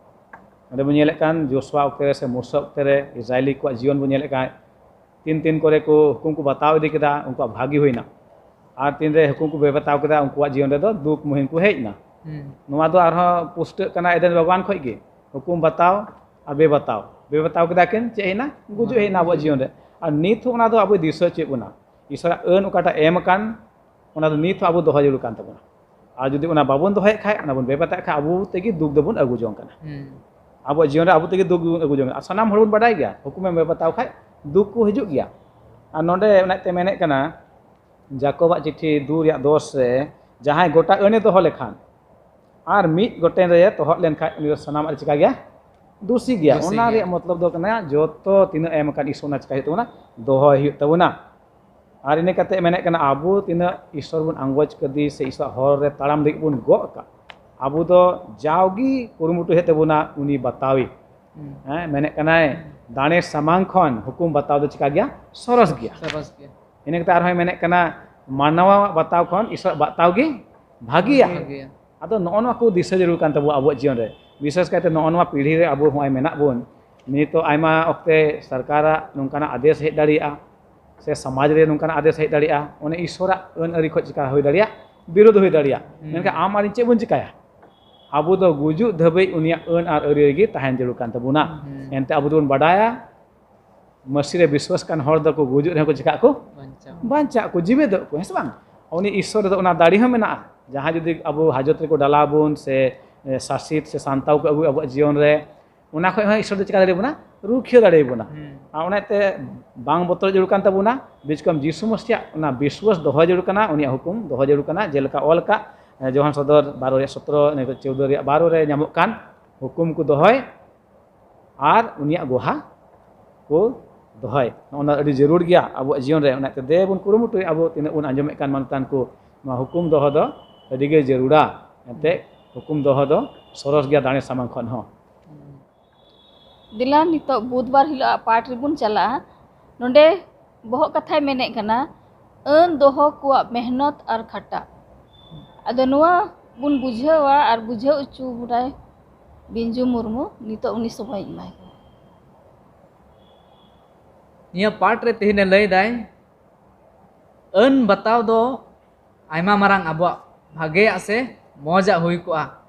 ᱱᱚᱰᱮ ᱵᱚᱱ ᱧᱮᱞᱮᱫ ᱠᱟᱱ ᱡᱳᱥᱩᱣᱟ ᱚᱠᱛᱮ ᱨᱮ ᱥᱮ ᱢᱩᱥᱟ ᱚᱠᱛᱮ ᱨᱮ ᱤᱥᱨᱟᱭᱞᱤ ᱠᱚᱣᱟᱜ ᱡᱤᱭᱚᱱ ᱵᱚᱱ ᱧᱮᱞᱮᱫ ᱠᱟᱱ, ᱛᱤᱱ ᱛᱤᱱ ᱠᱚᱨᱮ ᱠᱚ ᱦᱩᱠᱩᱢ ᱠᱚ ᱵᱟᱛᱟᱣ ᱤᱫᱤ ᱠᱮᱫᱟ, ᱩᱱᱠᱩᱣᱟᱜ ᱵᱷᱟᱜᱤ ᱦᱩᱭᱱᱟ᱾ ᱟᱨ ᱛᱤᱱᱨᱮ ᱦᱩᱠᱩᱢ ᱠᱚ ᱵᱮᱵᱟᱛᱟᱣ ᱠᱮᱫᱟ, ᱩᱱᱠᱩᱣᱟᱜ ᱡᱤᱭᱚᱱ ᱨᱮᱫᱚ ᱫᱩᱠ ᱢᱩᱦᱤᱢ ᱠᱚ ᱦᱮᱡ ᱮᱱᱟ᱾ ᱦᱩᱸ᱾ ᱱᱚᱣᱟ ᱫᱚ ᱟᱨᱦᱚᱸ ᱯᱩᱥᱴᱟᱹᱜ ᱠᱟᱱᱟ ᱮᱫᱮᱱ ᱵᱟᱜᱽᱣᱟᱱ ᱠᱷᱚᱡ ᱜᱮ, ᱦᱩᱠᱩᱢ ᱵᱟᱛᱟᱣ ᱟᱨ ᱵᱮᱵᱟᱛᱟᱣ᱾ ᱵᱮᱵᱟᱛᱟᱣ ᱠᱮᱫᱟ ᱠᱤᱱ, ᱪᱮᱫ ᱦᱮᱡ ᱮᱱᱟ? ᱜᱩᱡᱩᱜ ᱦᱮᱡ ᱮᱱᱟ ᱟᱵᱚᱣᱟᱜ ᱡᱤᱭᱚᱱ ᱨᱮ᱾ ᱟᱨ ᱱᱤᱛ ᱦᱚᱸ ᱚᱱᱟ ᱫᱚ ᱟᱵᱚᱭ ᱫᱤᱥᱟᱹ ᱦᱚᱪᱚᱭᱮᱫ ᱵᱚᱱᱟ᱾ ᱤᱥᱚᱨᱟᱜ ᱟᱹᱱ ᱚᱠᱟᱴᱟᱜ ᱮᱢ ᱟᱠᱟᱱ, ᱚᱱᱟ ᱫᱚ ᱱᱤᱛ ᱦᱚᱸ ᱟᱵᱚ ᱫᱚᱦᱚ ᱡᱟᱹᱨᱩᱲ ᱠᱟᱱ ᱛᱟᱵᱚᱱᱟ᱾ ᱟᱨ ᱡᱩᱫᱤ ᱚᱱᱟ ᱵᱟᱵᱚᱱ ᱫᱚᱦᱚᱭᱮᱫ ᱠᱷᱟᱡ, ᱚᱱᱟ ᱵᱚᱱ ᱵᱮᱵᱟᱛᱟᱜ ᱠᱷᱟᱡ, ᱟᱵᱚ ᱛᱮᱜᱮ ᱫᱩᱠ ᱫᱚᱵᱚᱱ ᱟᱹᱜᱩ ᱡᱚᱝ ᱠᱟᱱᱟ᱾ ᱦᱩᱸ᱾ ᱟᱵᱚᱣᱟᱜ ᱡᱤᱭᱚᱱ ᱨᱮ ᱟᱵᱚ ᱛᱮᱜᱮ ᱫᱩᱠ ᱫᱚᱵᱚᱱ ᱟᱹᱜᱩ ᱡᱚᱝ ᱠᱟᱱᱟ᱾ ᱟᱨ ᱥᱟᱱᱟᱢ ᱦᱚᱲ ᱵᱚᱱ ᱵᱟᱰᱟᱭ ᱜᱮᱭᱟ, ᱦᱩᱠᱩᱢᱮᱢ ᱵᱮᱵᱟᱛᱟᱣ ᱠᱷᱟᱡ ᱫᱩᱠ ᱠᱚ ᱦᱤᱡᱩᱜ ᱜᱮᱭᱟ᱾ ᱟᱨ ᱱᱚᱰᱮ ᱚᱱᱟᱛᱮ ᱢᱮᱱᱮᱫ ᱠᱟᱱᱟ, ᱡᱟᱠᱚᱵᱟᱜ ᱪᱤᱴᱷᱤ ᱫᱩ ᱨᱮᱭᱟᱜ ᱫᱚᱥ ᱨᱮ, ᱡᱟᱦᱟᱸᱭ ᱜᱚᱴᱟ ᱟᱹᱱᱮ ᱫᱚᱦᱚ ᱞᱮᱠᱷᱟᱱ ᱟᱨ ᱢᱤᱫ ᱜᱚᱴᱮᱱ ᱨᱮ ᱛᱚᱦᱚᱫ ᱞᱮᱱᱠᱷᱟᱱ, ᱩᱱᱤ ᱫᱚ ᱥᱟᱱᱟᱢᱟᱜ ᱨᱮ ᱪᱤᱠᱟ ᱜᱮᱭᱟ? ᱫᱩᱥᱤ ᱜᱮᱭᱟ᱾ ᱫᱩᱥᱤ ᱚᱱᱟ ᱜᱮᱭᱟ᱾ ᱨᱮᱭᱟᱜ ᱢᱚᱛᱞᱚᱵ ᱫᱚ ᱠᱟᱱᱟ, ᱡᱚᱛᱚ ᱛᱤᱱᱟᱹᱜ ᱮᱢ ᱟᱠᱟᱱ ᱤᱥᱚᱨ, ᱚᱱᱟ ᱪᱤᱠᱟ ᱦᱩᱭᱩᱜ ᱛᱟᱵᱚᱱᱟ? ᱫᱚᱦᱚᱭ ᱦᱩᱭᱩᱜ ᱛᱟᱵᱚᱱᱟ᱾ ᱟᱨ ᱤᱱᱟᱹ ᱠᱟᱛᱮ ᱢᱮᱱᱮᱫ ᱠᱟᱱᱟ, ᱟᱵᱚ ᱛᱤᱱᱟᱹᱜ ᱤᱥᱚᱨ ᱵᱚᱱ ᱟᱸᱜᱚᱪ ᱠᱟᱫᱮ ᱥᱮ ᱤᱥᱚᱨ ᱦᱚᱨ ᱨᱮ ᱛᱟᱲᱟᱢ ᱞᱟᱹᱜᱤᱫ ᱵᱚᱱ ᱜᱚᱜ ᱟᱠᱟᱫ, ᱟᱵᱚ ᱫᱚ ᱡᱟᱣᱜᱮ ᱠᱩᱨᱩᱢᱩᱴᱩ ᱦᱩᱭᱩᱜ ᱛᱟᱵᱚᱱᱟ ᱩᱱᱤ ᱵᱟᱛᱟᱣᱤ᱾ ᱦᱩᱸ᱾ ᱦᱮᱸ, ᱢᱮᱱᱮᱫ ᱠᱟᱱᱟᱭ, ᱫᱟᱲᱮ ᱥᱟᱢᱟᱝ ᱠᱷᱚᱱ ᱦᱩᱠᱩᱢ ᱵᱟᱛᱟᱣ ᱫᱚ ᱪᱤᱠᱟ ᱜᱮᱭᱟ? ᱥᱚᱨᱚᱥ ᱜᱮᱭᱟ᱾ ᱥᱚᱨᱚᱥ ᱜᱮᱭᱟ᱾ ᱤᱱᱟᱹ ᱠᱟᱛᱮ ᱟᱨᱦᱚᱸᱭ ᱢᱮᱱᱮᱫ ᱠᱟᱱᱟ, ᱢᱟᱱᱣᱟᱣᱟᱜ ᱵᱟᱛᱟᱣ ᱠᱷᱚᱱ ᱤᱥᱚᱨᱟᱜ ᱵᱟᱛᱟᱣ ᱜᱮ ᱵᱷᱟᱹᱜᱤᱭᱟ᱾ ᱵᱷᱟᱹᱜᱤᱭᱟ᱾ ᱟᱫᱚ ᱱᱚᱜᱼᱚ ᱱᱚᱣᱟ ᱠᱚ ᱫᱤᱥᱟᱹ ᱡᱟᱹᱨᱩᱲ ᱠᱟᱱ ᱛᱟᱵᱚᱣᱟ ᱟᱵᱚᱣᱟᱜ ᱡᱤᱭᱚᱱ ᱨᱮ, ᱵᱤᱥᱮᱥ ᱠᱟᱭᱛᱮ ᱱᱚᱜᱼᱚ ᱱᱚᱣᱟ ᱯᱤᱲᱦᱤ ᱨᱮ ᱟᱵᱚ ᱦᱚᱸᱜᱼᱚᱭ ᱢᱮᱱᱟᱜ ᱵᱚᱱ᱾ ᱱᱤᱛᱚᱜ ᱟᱭᱢᱟ ᱚᱠᱛᱮ ᱥᱚᱨᱠᱟᱨᱟᱜ ᱱᱚᱝᱠᱟᱱᱟᱜ ᱟᱫᱮᱥ ᱦᱮᱡ ᱫᱟᱲᱮᱭᱟᱜᱼᱟ, ᱥᱮ ᱥᱚᱢᱟᱡᱽ ᱨᱮ ᱱᱚᱝᱠᱟᱱᱟᱜ ᱟᱫᱮᱥ ᱦᱮᱡ ᱫᱟᱲᱮᱭᱟᱜᱼᱟ, ᱚᱱᱮ ᱤᱥᱚᱨᱟᱜ ᱟᱹᱱ ᱟᱹᱨᱤ ᱠᱷᱚᱱ ᱪᱤᱠᱟ ᱦᱩᱭ ᱫᱟᱲᱮᱭᱟᱜᱼᱟ? ᱵᱤᱨᱳᱫᱷ ᱦᱩᱭ ᱫᱟᱲᱮᱭᱟᱜᱼᱟ᱾ ᱦᱩᱸ᱾ ᱢᱮᱱᱠᱷᱟᱱ ᱟᱢ ᱟᱨ ᱤᱧ ᱪᱮᱫ ᱵᱚᱱ ᱪᱤᱠᱟᱭᱟ? ᱟᱵᱚ ᱫᱚ ᱜᱩᱡᱩᱜ ᱫᱷᱟᱹᱵᱤᱡ ᱩᱱᱤᱭᱟᱜ ᱟᱹᱱ ᱟᱨ ᱟᱹᱨᱤ ᱨᱮᱜᱮ ᱛᱟᱦᱮᱱ ᱡᱟᱹᱨᱩᱲ ᱠᱟᱱ ᱛᱟᱵᱚᱱᱟ᱾ ᱦᱩᱸ᱾ ᱮᱱᱛᱮ ᱟᱵᱚ ᱫᱚᱵᱚᱱ ᱵᱟᱰᱟᱭᱟ, ᱢᱟᱹᱥᱤ ᱨᱮ ᱵᱤᱥᱣᱟᱥ ᱠᱟᱱ ᱦᱚᱲ ᱫᱚᱠᱚ ᱜᱩᱡᱩᱜ ᱨᱮᱦᱚᱸ ᱠᱚ ᱪᱤᱠᱟᱜ ᱟᱠᱚ? ᱵᱟᱧᱪᱟᱣ᱾ ᱵᱟᱧᱪᱟᱜ ᱟᱠᱚ, ᱡᱤᱣᱮᱫᱚᱜ ᱟᱠᱚ, ᱦᱮᱸ ᱥᱮ ᱵᱟᱝ? ᱩᱱᱤ ᱤᱥᱥᱚᱨ ᱨᱮᱫᱚ ᱚᱱᱟ ᱫᱟᱲᱮ ᱦᱚᱸ ᱢᱮᱱᱟᱜᱼᱟ᱾ ᱡᱟᱦᱟᱸᱭ ᱡᱩᱫᱤ ᱟᱵᱚ ᱦᱟᱡᱚᱛ ᱨᱮᱠᱚ ᱰᱟᱞᱟᱣ ᱵᱚᱱ ᱥᱮ, ᱮ, ᱥᱟᱥᱮᱛ ᱥᱮ ᱥᱟᱱᱛᱟᱣ ᱠᱚ ᱟᱹᱜᱩᱭᱟ ᱟᱵᱚᱣᱟᱜ ᱡᱤᱭᱚᱱ ᱨᱮ, ᱚᱱᱟ ᱠᱷᱚᱡ ᱦᱚᱸ ᱤᱥᱥᱚᱨ ᱫᱚ ᱪᱤᱠᱟ ᱫᱟᱲᱮᱭᱟᱵᱚᱱᱟ? ᱨᱩᱠᱷᱤᱭᱟᱹ ᱫᱟᱲᱮᱭᱟᱵᱚᱱᱟ᱾ ᱦᱩᱸ᱾ ᱟᱨ ᱚᱱᱟᱛᱮ ᱵᱟᱝ ᱵᱚᱛᱚᱨ ᱡᱟᱹᱨᱩᱲ ᱠᱟᱱ ᱛᱟᱵᱚᱱᱟ᱾ ᱵᱤᱪᱠᱚᱢ ᱡᱤᱥᱩ ᱢᱟᱹᱥᱤᱭᱟᱜ ᱚᱱᱟ ᱵᱤᱥᱣᱟᱥ ᱫᱚᱦᱚ ᱡᱟᱹᱨᱩᱲ ᱠᱟᱱᱟ, ᱩᱱᱤᱭᱟᱜ ᱦᱩᱠᱩᱢ ᱫᱚᱦᱚ ᱡᱟᱹᱨᱩᱲ ᱠᱟᱱᱟ᱾ ᱡᱮᱞᱮᱠᱟ ᱚᱞ ᱟᱠᱟᱫ, ᱮ, ᱡᱳᱦᱟᱱ ᱥᱚᱫᱚᱨ ᱵᱟᱨᱚ ᱨᱮᱭᱟᱜ ᱥᱚᱛᱨᱚ, ᱱᱤᱛᱚᱜ ᱪᱳᱣᱫᱚ ᱨᱮᱭᱟᱜ ᱵᱟᱨᱚ ᱨᱮ ᱧᱟᱢᱚᱜ ᱠᱟᱱ, ᱦᱩᱠᱩᱢ ᱠᱚ ᱫᱚᱦᱚᱭ ᱟᱨ ᱩᱱᱤᱭᱟᱜ ᱜᱚᱦᱟ ᱠᱚ ᱫᱚᱦᱚᱭ᱾ ᱱᱚᱜᱼᱚ ᱱᱚᱣᱟ ᱟᱹᱰᱤ ᱡᱟᱹᱨᱩᱲ ᱜᱮᱭᱟ ᱟᱵᱚᱣᱟᱜ ᱡᱤᱭᱚᱱ ᱨᱮ᱾ ᱚᱱᱟᱛᱮ ᱫᱮ ᱵᱚᱱ ᱠᱩᱨᱩᱢᱩᱴᱩᱭᱟ, ᱟᱵᱚ ᱛᱤᱱᱟᱹᱜ ᱵᱚᱱ ᱟᱸᱡᱚᱢᱮᱫ ᱠᱟᱱ ᱢᱟᱱᱚᱛᱟᱱ ᱠᱚ, ᱱᱚᱣᱟ ᱦᱩᱠᱩᱢ ᱫᱚᱦᱚ ᱫᱚ ᱟᱹᱰᱤ ᱜᱮ ᱡᱟᱹᱨᱩᱲᱟ᱾ ᱮᱱᱛᱮ ᱦᱩᱠᱩᱢ ᱫᱚᱦᱚ ᱫᱚ ᱥᱚᱨᱚᱥ ᱜᱮᱭᱟ ᱫᱟᱲᱮ ᱥᱟᱢᱟᱝ ᱠᱷᱚᱱ ᱦᱚᱸ᱾ ᱫᱮᱞᱟ ᱱᱤᱛᱚᱜ ᱵᱩᱫᱷᱵᱟᱨ ᱦᱤᱞᱳᱜ ᱟᱜ ᱯᱟᱴ ᱨᱮᱵᱚᱱ ᱪᱟᱞᱟᱜᱼᱟ᱾ ᱱᱚᱰᱮ ᱵᱚᱦᱚᱜ ᱠᱟᱛᱷᱟᱭ ᱢᱮᱱᱮᱫ ᱠᱟᱱᱟ, ᱟᱹᱱ ᱫᱚᱦᱚ ᱠᱚᱣᱟᱜ ᱢᱮᱦᱱᱚᱛ ᱟᱨ ᱠᱷᱟᱴᱟᱜ᱾ ᱟᱫᱚ ᱱᱚᱣᱟ ᱵᱚᱱ ᱵᱩᱡᱷᱟᱹᱣᱟ ᱟᱨ ᱵᱩᱡᱷᱟᱹᱣ ᱦᱚᱪᱚ ᱵᱚᱱᱟᱭ ᱵᱤᱧᱡᱩ ᱢᱩᱨᱢᱩ᱾ ᱱᱤᱛᱚᱜ ᱩᱱᱤ ᱥᱚᱢᱚᱭ ᱮᱢᱟᱭ ᱠᱟᱱᱟ᱾ ᱱᱤᱭᱟᱹ ᱯᱟᱴ ᱨᱮ ᱛᱮᱦᱮᱧ ᱮ ᱞᱟᱹᱭ ᱫᱟᱭ, ᱟᱹᱱ ᱵᱟᱛᱟᱣ ᱫᱚ ᱟᱭᱢᱟ ᱢᱟᱨᱟᱝ ᱟᱵᱚᱣᱟᱜ ᱵᱷᱟᱜᱮᱭᱟᱜ ᱥᱮ ᱢᱚᱡᱟᱜ ᱦᱩᱭ ᱠᱚᱜᱼᱟ᱾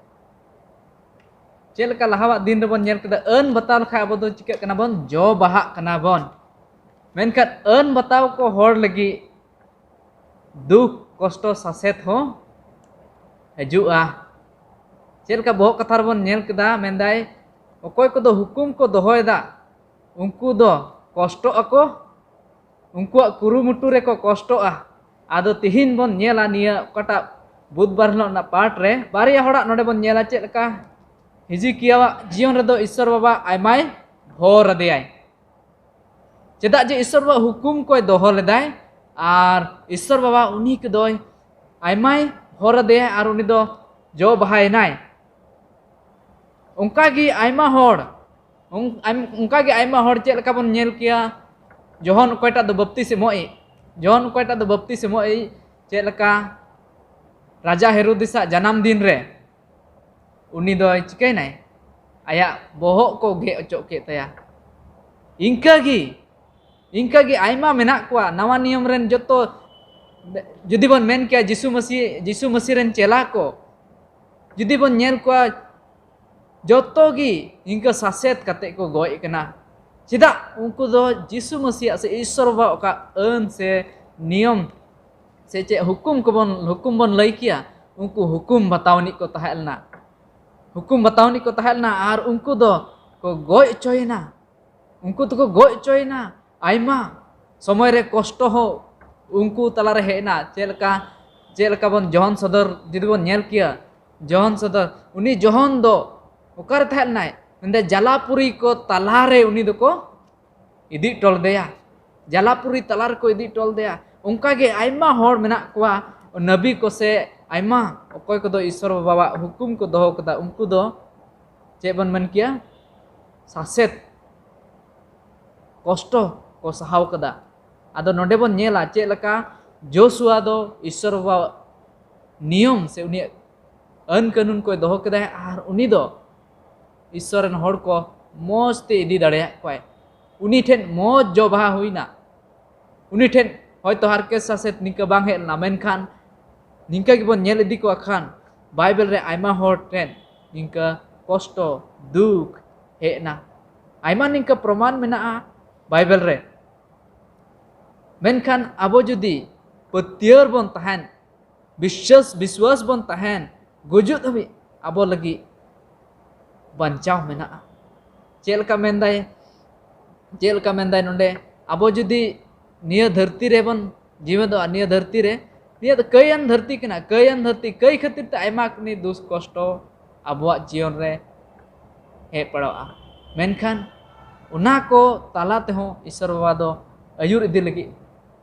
ᱪᱮᱫ ᱞᱮᱠᱟ ᱞᱟᱦᱟᱣᱟᱜ ᱫᱤᱱ ᱨᱮᱵᱚᱱ ᱧᱮᱞ ᱠᱮᱫᱟ, ᱟᱹᱱ ᱵᱟᱛᱟᱣ ᱞᱮᱠᱷᱟᱱ ᱟᱵᱚ ᱫᱚ ᱪᱤᱠᱟᱹᱜ ᱠᱟᱱᱟ ᱵᱚᱱ? ᱡᱚ ᱵᱟᱦᱟᱜ ᱠᱟᱱᱟ ᱵᱚᱱ᱾ ᱢᱮᱱᱠᱷᱟᱱ ᱟᱹᱱ ᱵᱟᱛᱟᱣ ᱠᱚ ᱦᱚᱲ ᱞᱟᱹᱜᱤᱫ ᱫᱩᱠ, ᱠᱚᱥᱴᱚ, ᱥᱟᱥᱮᱛ ᱦᱚᱸ ᱦᱤᱡᱩᱜᱼᱟ᱾ ᱪᱮᱫ ᱞᱮᱠᱟ ᱵᱚᱦᱚᱜ ᱠᱟᱛᱷᱟ ᱨᱮᱵᱚᱱ ᱧᱮᱞ ᱠᱮᱫᱟ, ᱢᱮᱱᱫᱟᱭ, ᱚᱠᱚᱭ ᱠᱚᱫᱚ ᱦᱩᱠᱩᱢ ᱠᱚ ᱫᱚᱦᱚᱭᱮᱫᱟ, ᱩᱱᱠᱩ ᱫᱚ ᱠᱚᱥᱴᱚᱜ ᱟᱠᱚ, ᱩᱱᱠᱩᱣᱟᱜ ᱠᱩᱨᱩᱢᱩᱴᱩ ᱨᱮᱠᱚ ᱠᱚᱥᱴᱚᱜᱼᱟ᱾ ᱟᱫᱚ ᱛᱤᱦᱤᱧ ᱵᱚᱱ ᱧᱮᱞᱟ ᱱᱤᱭᱟᱹ ᱚᱠᱟᱴᱟᱜ ᱵᱩᱫᱷᱵᱟᱨ ᱦᱤᱞᱳᱜ ᱨᱮᱱᱟᱜ ᱯᱟᱴ ᱨᱮ ᱵᱟᱨᱭᱟ ᱦᱚᱲᱟᱜ ᱱᱚᱰᱮ ᱵᱚᱱ ᱧᱮᱞᱟ ᱪᱮᱫ ᱞᱮᱠᱟ ᱦᱤᱡᱤᱠᱤᱭᱟᱣᱟᱜ ᱡᱤᱭᱚᱱ ᱨᱮᱫᱚ ᱤᱥᱥᱚᱨ ᱵᱟᱵᱟ ᱟᱭᱢᱟᱭ ᱦᱚᱨ ᱟᱫᱮᱭᱟᱭ᱾ ᱪᱮᱫᱟᱜ ᱡᱮ ᱤᱥᱥᱚᱨ ᱵᱟᱵᱟ ᱦᱩᱠᱩᱢ ᱠᱚᱭ ᱫᱚᱦᱚ ᱞᱮᱫᱟᱭ, ᱟᱨ ᱤᱥᱥᱚᱨ ᱵᱟᱵᱟ ᱩᱱᱤ ᱠᱚᱫᱚᱭ ᱟᱭᱢᱟᱭ ᱦᱚᱨ ᱟᱫᱮᱭᱟᱭ, ᱟᱨ ᱩᱱᱤ ᱫᱚ ᱡᱚ ᱵᱟᱦᱟᱭᱮᱱᱟᱭ᱾ ᱚᱱᱠᱟᱜᱮ ᱟᱭᱢᱟ ᱦᱚᱲ, ᱚᱱ-, ᱟᱭᱢ-, ᱚᱱᱠᱟᱜᱮ ᱟᱭᱢᱟ ᱦᱚᱲ ᱪᱮᱫ ᱞᱮᱠᱟ ᱵᱚᱱ ᱧᱮᱞ ᱠᱮᱭᱟ, ᱡᱚᱦᱚᱱ ᱚᱠᱚᱭᱴᱟᱜ ᱫᱚ ᱵᱟᱯᱛᱤᱥ ᱮᱢᱚᱜ ᱤᱡ, ᱡᱚᱦᱚᱱ ᱚᱠᱚᱭᱴᱟᱜ ᱫᱚ ᱵᱟᱯᱛᱤᱥ ᱮᱢᱚᱜ ᱤᱡ, ᱪᱮᱫ ᱞᱮᱠᱟ ᱨᱟᱡᱟ ᱦᱮᱨᱳᱫᱤᱥᱟᱜ ᱡᱟᱱᱟᱢ ᱫᱤᱱ ᱨᱮ ᱩᱱᱤ ᱫᱚᱭ ᱪᱤᱠᱟᱹᱭᱱᱟᱭ? ᱟᱭᱟᱜ ᱵᱚᱦᱚᱜ ᱠᱚ ᱜᱮᱫ ᱚᱪᱚᱜ ᱠᱮᱫ ᱛᱟᱭᱟ᱾ ᱤᱱᱠᱟᱹᱜᱮ, ᱤᱱᱠᱟᱹᱜᱮ ᱟᱭᱢᱟ ᱢᱮᱱᱟᱜ ᱠᱚᱣᱟ᱾ ᱱᱟᱣᱟ ᱱᱤᱭᱚᱢ ᱨᱮᱱ ᱡᱚᱛᱚ, ᱡᱩᱫᱤ ᱵᱚᱱ ᱢᱮᱱ ᱠᱮᱭᱟ, ᱡᱤᱥᱩ ᱢᱟᱹᱥᱤ, ᱡᱤᱥᱩ ᱢᱟᱹᱥᱤ ᱨᱮᱱ ᱪᱮᱞᱟ ᱠᱚ, ᱡᱩᱫᱤ ᱵᱚᱱ ᱧᱮᱞ ᱠᱚᱣᱟ, ᱡᱚᱛᱚ ᱜᱮ ᱤᱱᱠᱟᱹ ᱥᱟᱥᱮᱛ ᱠᱟᱛᱮ ᱠᱚ ᱜᱚᱡ ᱠᱟᱱᱟ᱾ ᱪᱮᱫᱟᱜ? ᱩᱱᱠᱩ ᱫᱚ ᱡᱤᱥᱩ ᱢᱟᱹᱥᱤᱭᱟᱜ ᱥᱮ ᱤᱥᱥᱚᱨ ᱵᱟᱵᱟᱣᱟᱜ ᱚᱠᱟ ᱟᱹᱱ ᱥᱮ ᱱᱤᱭᱚᱢ ᱥᱮ ᱪᱮᱫ ᱦᱩᱠᱩᱢ ᱠᱚᱵᱚᱱ, ᱦᱩᱠᱩᱢ ᱵᱚᱱ ᱞᱟᱹᱭ ᱠᱮᱭᱟ, ᱩᱱᱠᱩ ᱦᱩᱠᱩᱢ ᱵᱟᱛᱟᱣ ᱟᱹᱱᱤᱡ ᱠᱚ ᱛᱟᱦᱮᱸ ᱞᱮᱱᱟ᱾ ᱦᱩᱠᱩᱢ ᱵᱟᱛᱟᱣ ᱟᱹᱱᱤᱡ ᱠᱚ ᱛᱟᱦᱮᱸ ᱞᱮᱱᱟ ᱟᱨ ᱩᱱᱠᱩ ᱫᱚ ᱠᱚ ᱜᱚᱡ ᱦᱚᱪᱚᱭᱮᱱᱟ᱾ ᱩᱱᱠᱩ ᱫᱚᱠᱚ ᱜᱚᱡ ᱦᱚᱪᱚᱭᱮᱱᱟ᱾ ᱟᱭᱢᱟ ᱥᱚᱢᱚᱭ ᱨᱮ ᱠᱚᱥᱴᱚ ᱦᱚᱸ ᱩᱱᱠᱩ ᱛᱟᱞᱟᱨᱮ ᱦᱮᱡ ᱮᱱᱟ᱾ ᱪᱮᱫ ᱞᱮᱠᱟ, ᱪᱮᱫ ᱞᱮᱠᱟ ᱵᱚᱱ ᱡᱚᱦᱚᱱ ᱥᱚᱫᱚᱨ ᱡᱩᱫᱤ ᱵᱚᱱ ᱧᱮᱞ ᱠᱮᱭᱟ, ᱡᱚᱦᱚᱱ ᱥᱚᱫᱚᱨ, ᱩᱱᱤ ᱡᱚᱦᱚᱱ ᱫᱚ ᱚᱠᱟᱨᱮ ᱛᱟᱦᱮᱸ ᱞᱮᱱᱟᱭ? ᱢᱮᱱᱫᱟ ᱡᱟᱞᱟᱯᱩᱨᱤ ᱠᱚ ᱛᱟᱞᱟᱨᱮ ᱩᱱᱤ ᱫᱚᱠᱚ ᱤᱫᱤ ᱦᱚᱴᱚ ᱞᱮᱫᱮᱭᱟ᱾ ᱡᱟᱞᱟᱯᱩᱨᱤ ᱛᱟᱞᱟ ᱨᱮᱠᱚ ᱤᱫᱤ ᱦᱚᱴᱚ ᱞᱮᱫᱮᱭᱟ᱾ ᱚᱱᱠᱟᱜᱮ ᱟᱭᱢᱟ ᱦᱚᱲ ᱢᱮᱱᱟᱜ ᱠᱚᱣᱟ, ᱱᱟᱵᱤ ᱠᱚ ᱥᱮ ᱟᱭᱢᱟ, ᱚᱠᱚᱭ ᱠᱚᱫᱚ ᱤᱥᱥᱚᱨ ᱵᱟᱵᱟᱣᱟᱜ ᱦᱩᱠᱩᱢ ᱠᱚ ᱫᱚᱦᱚ ᱠᱟᱫᱟ, ᱩᱱᱠᱩ ᱫᱚ ᱪᱮᱫ ᱵᱚᱱ ᱢᱮᱱ ᱠᱮᱭᱟ? ᱥᱟᱥᱮᱛ, ᱠᱚᱥᱴᱚ ᱠᱚ ᱥᱟᱦᱟᱣ ᱠᱟᱫᱟ᱾ ᱟᱫᱚ ᱱᱚᱰᱮ ᱵᱚᱱ ᱧᱮᱞᱟ ᱪᱮᱫ ᱞᱮᱠᱟ ᱡᱳᱥᱩᱣᱟ ᱫᱚ ᱤᱥᱥᱚᱨ ᱵᱟᱵᱟᱣᱟᱜ ᱱᱤᱭᱚᱢ ᱥᱮ ᱩᱱᱤᱭᱟᱜ ᱟᱹᱱ ᱠᱟᱹᱱᱩᱱ ᱠᱚᱭ ᱫᱚᱦᱚ ᱠᱮᱫᱟᱭ, ᱟᱨ ᱩᱱᱤ ᱫᱚ ᱤᱥᱥᱚᱨ ᱨᱮᱱ ᱦᱚᱲ ᱠᱚ ᱢᱚᱡᱽ ᱛᱮ ᱤᱫᱤ ᱫᱟᱲᱮᱭᱟᱜ ᱠᱚᱣᱟᱭ᱾ ᱩᱱᱤ ᱴᱷᱮᱱ ᱢᱚᱡᱽ ᱡᱚ ᱵᱟᱦᱟ ᱦᱩᱭᱱᱟ᱾ ᱩᱱᱤ ᱴᱷᱮᱱ ᱦᱚᱭᱛᱚ ᱦᱟᱨᱠᱮᱛ ᱥᱟᱥᱮᱛ ᱱᱤᱝᱠᱟᱹ ᱵᱟᱝ ᱦᱮᱡ ᱞᱮᱱᱟ, ᱢᱮᱱᱠᱷᱟᱱ ᱱᱤᱝᱠᱟᱹ ᱜᱮᱵᱚᱱ ᱧᱮᱞ ᱤᱫᱤ ᱠᱚᱣᱟ ᱠᱷᱟᱱ ᱵᱟᱭᱵᱮᱞ ᱨᱮ ᱟᱭᱢᱟ ᱦᱚᱲ ᱴᱷᱮᱱ ᱱᱤᱝᱠᱟᱹ ᱠᱚᱥᱴᱚ, ᱫᱩᱠ ᱦᱮᱡ ᱮᱱᱟ᱾ ᱟᱭᱢᱟ ᱱᱤᱝᱠᱟᱹ ᱯᱨᱚᱢᱟᱱ ᱢᱮᱱᱟᱜᱼᱟ ᱵᱟᱭᱵᱮᱞ ᱨᱮ᱾ ᱢᱮᱱᱠᱷᱟᱱ ᱟᱵᱚ ᱡᱩᱫᱤ ᱯᱟᱹᱛᱭᱟᱹᱣ ᱵᱚᱱ ᱛᱟᱦᱮᱱ, ᱵᱤᱥᱣᱟᱥ, ᱵᱤᱥᱣᱟᱥ ᱵᱚᱱ ᱛᱟᱦᱮᱱ, ᱜᱩᱡᱩᱜ ᱫᱷᱟᱹᱵᱤᱡ ᱟᱵᱚ ᱞᱟᱹᱜᱤᱫ ᱵᱟᱧᱪᱟᱣ ᱢᱮᱱᱟᱜᱼᱟ᱾ ᱪᱮᱫ ᱞᱮᱠᱟ ᱢᱮᱱᱫᱟᱭ, ᱪᱮᱫ ᱞᱮᱠᱟ ᱢᱮᱱᱫᱟᱭ ᱱᱚᱰᱮ, ᱟᱵᱚ ᱡᱩᱫᱤ ᱱᱤᱭᱟᱹ ᱫᱷᱟᱹᱨᱛᱤ ᱨᱮᱵᱚᱱ ᱡᱤᱣᱮᱫᱚᱜᱼᱟ, ᱱᱤᱭᱟᱹ ᱫᱷᱟᱹᱨᱛᱤ ᱨᱮ, ᱱᱤᱭᱟᱹ ᱫᱚ ᱠᱟᱹᱭᱟᱱ ᱫᱷᱟᱹᱨᱛᱤ ᱠᱟᱱᱟ, ᱠᱟᱹᱭᱟᱱ ᱫᱷᱟᱹᱨᱛᱤ, ᱠᱟᱹᱭ ᱠᱷᱟᱹᱛᱤᱨ ᱛᱮ ᱟᱭᱢᱟ ᱠᱤᱱᱤ ᱫᱩᱠ ᱠᱚᱥᱴᱚ ᱟᱵᱚᱣᱟᱜ ᱡᱤᱭᱚᱱ ᱨᱮ ᱦᱮᱡ ᱯᱟᱲᱟᱣᱜᱼᱟ᱾ ᱢᱮᱱᱠᱷᱟᱱ ᱚᱱᱟ ᱠᱚ ᱛᱟᱞᱟ ᱛᱮᱦᱚᱸ ᱤᱥᱚᱨ ᱵᱟᱵᱟ ᱫᱚ ᱟᱹᱭᱩᱨ ᱤᱫᱤ ᱞᱟᱹᱜᱤᱫ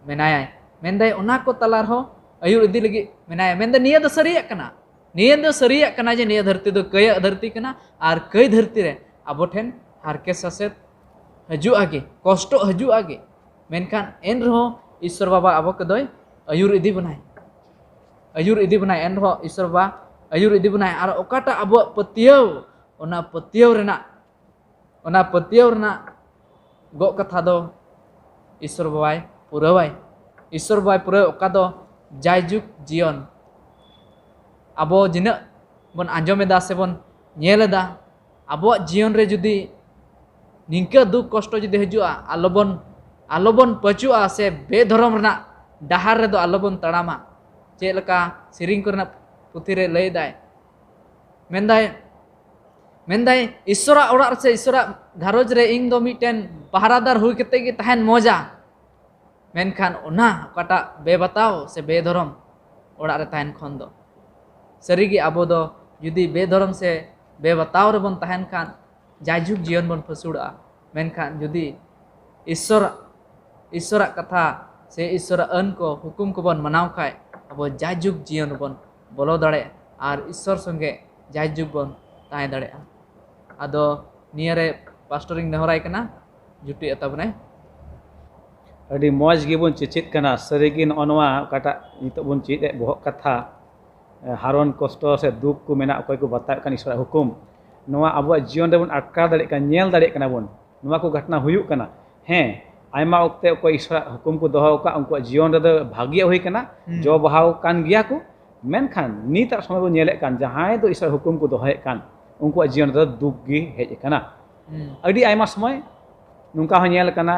ᱢᱮᱱᱟᱭᱟᱭ᱾ ᱢᱮᱱᱫᱟᱭ ᱚᱱᱟ ᱠᱚ ᱛᱟᱞᱟ ᱨᱮᱦᱚᱸ ᱟᱹᱭᱩᱨ ᱤᱫᱤ ᱞᱟᱹᱜᱤᱫ ᱢᱮᱱᱟᱭᱟ᱾ ᱢᱮᱱᱫᱟᱭ ᱱᱤᱭᱟᱹ ᱫᱚ ᱥᱟᱹᱨᱤᱭᱟᱜ ᱠᱟᱱᱟ, ᱱᱤᱭᱟᱹ ᱫᱚ ᱥᱟᱹᱨᱤᱭᱟᱜ ᱠᱟᱱᱟ ᱡᱮ ᱱᱤᱭᱟᱹ ᱫᱷᱟᱹᱨᱛᱤ ᱫᱚ ᱠᱟᱹᱭᱟᱜ ᱫᱷᱟᱹᱨᱛᱤ ᱠᱟᱱᱟ, ᱟᱨ ᱠᱟᱹᱭ ᱫᱷᱟᱹᱨᱛᱤ ᱨᱮ ᱟᱵᱚ ᱴᱷᱮᱱ ᱦᱟᱨᱠᱮᱛ ᱥᱟᱥᱮᱛ ᱦᱤᱡᱩᱜᱼᱟ ᱜᱮ, ᱠᱚᱥᱴᱚ ᱦᱤᱡᱩᱜᱼᱟ ᱜᱮ᱾ ᱢᱮᱱᱠᱷᱟᱱ ᱮᱱ ᱨᱮᱦᱚᱸ ᱤᱥᱚᱨ ᱵᱟᱵᱟ ᱟᱵᱚ ᱠᱚᱫᱚᱭ ᱟᱹᱭᱩᱨ ᱤᱫᱤ ᱵᱚᱱᱟᱭ, ᱟᱹᱭᱩᱨ ᱤᱫᱤ ᱵᱚᱱᱟᱭ᱾ ᱮᱱ ᱨᱮᱦᱚᱸ ᱤᱥᱚᱨ ᱵᱟᱵᱟ ᱟᱹᱭᱩᱨ ᱤᱫᱤ ᱵᱚᱱᱟᱭ᱾ ᱟᱨ ᱚᱠᱟᱴᱟᱜ ᱟᱵᱚᱣᱟᱜ ᱯᱟᱹᱛᱭᱟᱹᱣ, ᱚᱱᱟ ᱯᱟᱹᱛᱭᱟᱹᱣ ᱨᱮᱱᱟᱜ, ᱚᱱᱟ ᱯᱟᱹᱛᱭᱟᱹᱣ ᱨᱮᱱᱟᱜ ᱜᱚᱜ ᱠᱟᱛᱷᱟ ᱫᱚ ᱤᱥᱚᱨ ᱵᱟᱵᱟᱭ ᱯᱩᱨᱟᱹᱣᱟᱭ᱾ ᱤᱥᱚᱨ ᱵᱟᱵᱟᱭ ᱯᱩᱨᱟᱹᱣ, ᱚᱠᱟ ᱫᱚ ᱡᱟᱭᱡᱩᱜᱽ ᱡᱤᱭᱚᱱ᱾ ᱟᱵᱚ ᱡᱤᱱᱟᱹᱜ ᱵᱚᱱ ᱟᱸᱡᱚᱢ ᱮᱫᱟ ᱥᱮᱵᱚᱱ ᱧᱮᱞ ᱮᱫᱟ, ᱟᱵᱚᱣᱟᱜ ᱡᱤᱭᱚᱱ ᱨᱮ ᱡᱩᱫᱤ ᱱᱤᱝᱠᱟᱹ ᱫᱩᱠ ᱠᱚᱥᱴᱚ ᱡᱩᱫᱤ ᱦᱤᱡᱩᱜᱼᱟ, ᱟᱞᱚᱵᱚᱱ, ᱟᱞᱚᱵᱚᱱ ᱯᱟᱹᱪᱩᱜᱼᱟ ᱥᱮ ᱵᱮᱫᱷᱚᱨᱚᱢ ᱨᱮᱱᱟᱜ ᱰᱟᱦᱟᱨ ᱨᱮᱫᱚ ᱟᱞᱚᱵᱚᱱ ᱛᱟᱲᱟᱢᱟ᱾ ᱪᱮᱫ ᱞᱮᱠᱟ ᱥᱮᱨᱮᱧ ᱠᱚᱨᱮᱱᱟᱜ ᱯᱩᱛᱷᱤ ᱨᱮ ᱞᱟᱹᱭ ᱮᱫᱟᱭ, ᱢᱮᱱᱫᱟᱭ, ᱢᱮᱱᱫᱟᱭ, ᱤᱥᱚᱨᱟᱜ ᱚᱲᱟᱜ ᱨᱮ ᱥᱮ ᱤᱥᱚᱨᱟᱜ ᱜᱷᱟᱨᱚᱸᱡᱽ ᱨᱮ ᱤᱧ ᱫᱚ ᱢᱤᱫᱴᱮᱱ ᱯᱟᱦᱟᱨᱟᱫᱟᱨ ᱦᱩᱭ ᱠᱟᱛᱮ ᱜᱮ ᱛᱟᱦᱮᱱ ᱢᱚᱡᱟ᱾ ᱢᱮᱱᱠᱷᱟᱱ ᱚᱱᱟ ᱚᱠᱟᱴᱟᱜ ᱵᱮᱵᱟᱛᱟᱣ ᱥᱮ ᱵᱮᱫᱷᱚᱨᱚᱢ ᱚᱲᱟᱜ ᱨᱮ ᱛᱟᱦᱮᱱ ᱠᱷᱚᱱ ᱫᱚ, ᱥᱟᱹᱨᱤᱜᱮ ᱟᱵᱚ ᱫᱚ ᱡᱩᱫᱤ ᱵᱮᱫᱷᱚᱨᱚᱢ ᱥᱮ ᱵᱮᱵᱟᱛᱟᱣ ᱨᱮᱵᱚᱱ ᱛᱟᱦᱮᱱ ᱠᱷᱟᱱ, ᱡᱟᱭᱡᱩᱜᱽ ᱡᱤᱭᱚᱱ ᱵᱚᱱ ᱯᱷᱟᱹᱥᱩᱲᱚᱜᱼᱟ᱾ ᱢᱮᱱᱠᱷᱟᱱ ᱡᱩᱫᱤ ᱤᱥᱚᱨ, ᱤᱥᱚᱨᱟᱜ ᱠᱟᱛᱷᱟ ᱥᱮ ᱤᱥᱚᱨᱟᱜ ᱟᱹᱱ ᱠᱚ, ᱦᱩᱠᱩᱢ ᱠᱚᱵᱚᱱ ᱢᱟᱱᱟᱣ ᱠᱷᱟᱡ, ᱟᱵᱚ ᱡᱟᱭᱡᱩᱜᱽ ᱡᱤᱭᱚᱱ ᱨᱮᱵᱚᱱ ᱵᱚᱞᱚ ᱫᱟᱲᱮᱭᱟᱜᱼᱟ ᱟᱨ ᱤᱥᱚᱨ ᱥᱚᱸᱜᱮ ᱡᱟᱭᱡᱩᱜᱽ ᱵᱚᱱ ᱛᱟᱦᱮᱸ ᱫᱟᱲᱮᱭᱟᱜᱼᱟ᱾ ᱟᱫᱚ ᱱᱤᱭᱟᱹ ᱨᱮ ᱯᱟᱥᱴᱚᱨᱤᱧ ᱱᱮᱦᱚᱨᱟᱭ ᱠᱟᱱᱟ, ᱡᱩᱴᱤᱡ ᱟᱛᱟ ᱵᱚᱱᱟᱭ᱾ ᱟᱹᱰᱤ ᱢᱚᱡᱽ ᱜᱮᱵᱚᱱ ᱪᱮᱪᱮᱫ ᱠᱟᱱᱟ᱾ ᱥᱟᱹᱨᱤᱜᱮ ᱱᱚᱜᱼᱚ ᱱᱚᱣᱟ ᱚᱠᱟᱴᱟᱜ ᱱᱤᱛᱚᱜ ᱵᱚᱱ ᱪᱮᱫ ᱮᱫ ᱵᱚᱦᱚᱜ ᱠᱟᱛᱷᱟ, ᱮ, ᱦᱟᱨᱚᱱ ᱠᱚᱥᱴᱚ ᱥᱮ ᱫᱩᱠ ᱠᱚ ᱢᱮᱱᱟᱜ, ᱚᱠᱚᱭ ᱠᱚ ᱵᱟᱛᱟᱣᱮᱫ ᱠᱟᱱ ᱤᱥᱚᱨᱟᱜ ᱦᱩᱠᱩᱢ, ᱱᱚᱣᱟ ᱟᱵᱚᱣᱟᱜ ᱡᱤᱭᱚᱱ ᱨᱮᱵᱚᱱ ᱟᱴᱠᱟᱨ ᱫᱟᱲᱮᱭᱟᱜ ᱠᱟᱱᱟ, ᱧᱮᱞ ᱫᱟᱲᱮᱭᱟᱜ ᱠᱟᱱᱟ ᱵᱚᱱ, ᱱᱚᱣᱟ ᱠᱚ ᱜᱷᱚᱴᱚᱱᱟ ᱦᱩᱭᱩᱜ ᱠᱟᱱᱟ᱾ ᱦᱮᱸ, ᱟᱭᱢᱟ ᱚᱠᱛᱮ ᱚᱠᱚᱭ ᱤᱥᱚᱨᱟᱜ ᱦᱩᱠᱩᱢ ᱠᱚ ᱫᱚᱦᱚ ᱟᱠᱟᱫ, ᱩᱱᱠᱩᱣᱟᱜ ᱡᱤᱭᱚᱱ ᱨᱮᱫᱚ ᱵᱷᱟᱜᱤᱭᱟᱜ ᱦᱩᱭ ᱠᱟᱱᱟ, ᱦᱩᱸ᱾ ᱡᱚ ᱵᱟᱦᱟᱣ ᱠᱟᱱ ᱜᱮᱭᱟ ᱠᱚ, ᱢᱮᱱᱠᱷᱟᱱ ᱱᱤᱛᱟᱜ ᱥᱚᱢᱚᱭ ᱵᱚᱱ ᱧᱮᱞᱮᱫ ᱠᱟᱱ, ᱡᱟᱦᱟᱸᱭ ᱫᱚ ᱤᱥᱚᱨ ᱦᱩᱠᱩᱢ ᱠᱚ ᱫᱚᱦᱚᱭᱮᱫ ᱠᱟᱱ, ᱩᱱᱠᱩᱣᱟᱜ ᱡᱤᱭᱚᱱ ᱨᱮᱫᱚ ᱫᱩᱠ ᱜᱮ ᱦᱮᱡ ᱟᱠᱟᱱᱟ᱾ ᱦᱩᱸ᱾ ᱟᱹᱰᱤ ᱟᱭᱢᱟ ᱥᱚᱢᱚᱭ ᱱᱚᱝᱠᱟ ᱦᱚᱸ ᱧᱮᱞ ᱟᱠᱟᱱᱟ,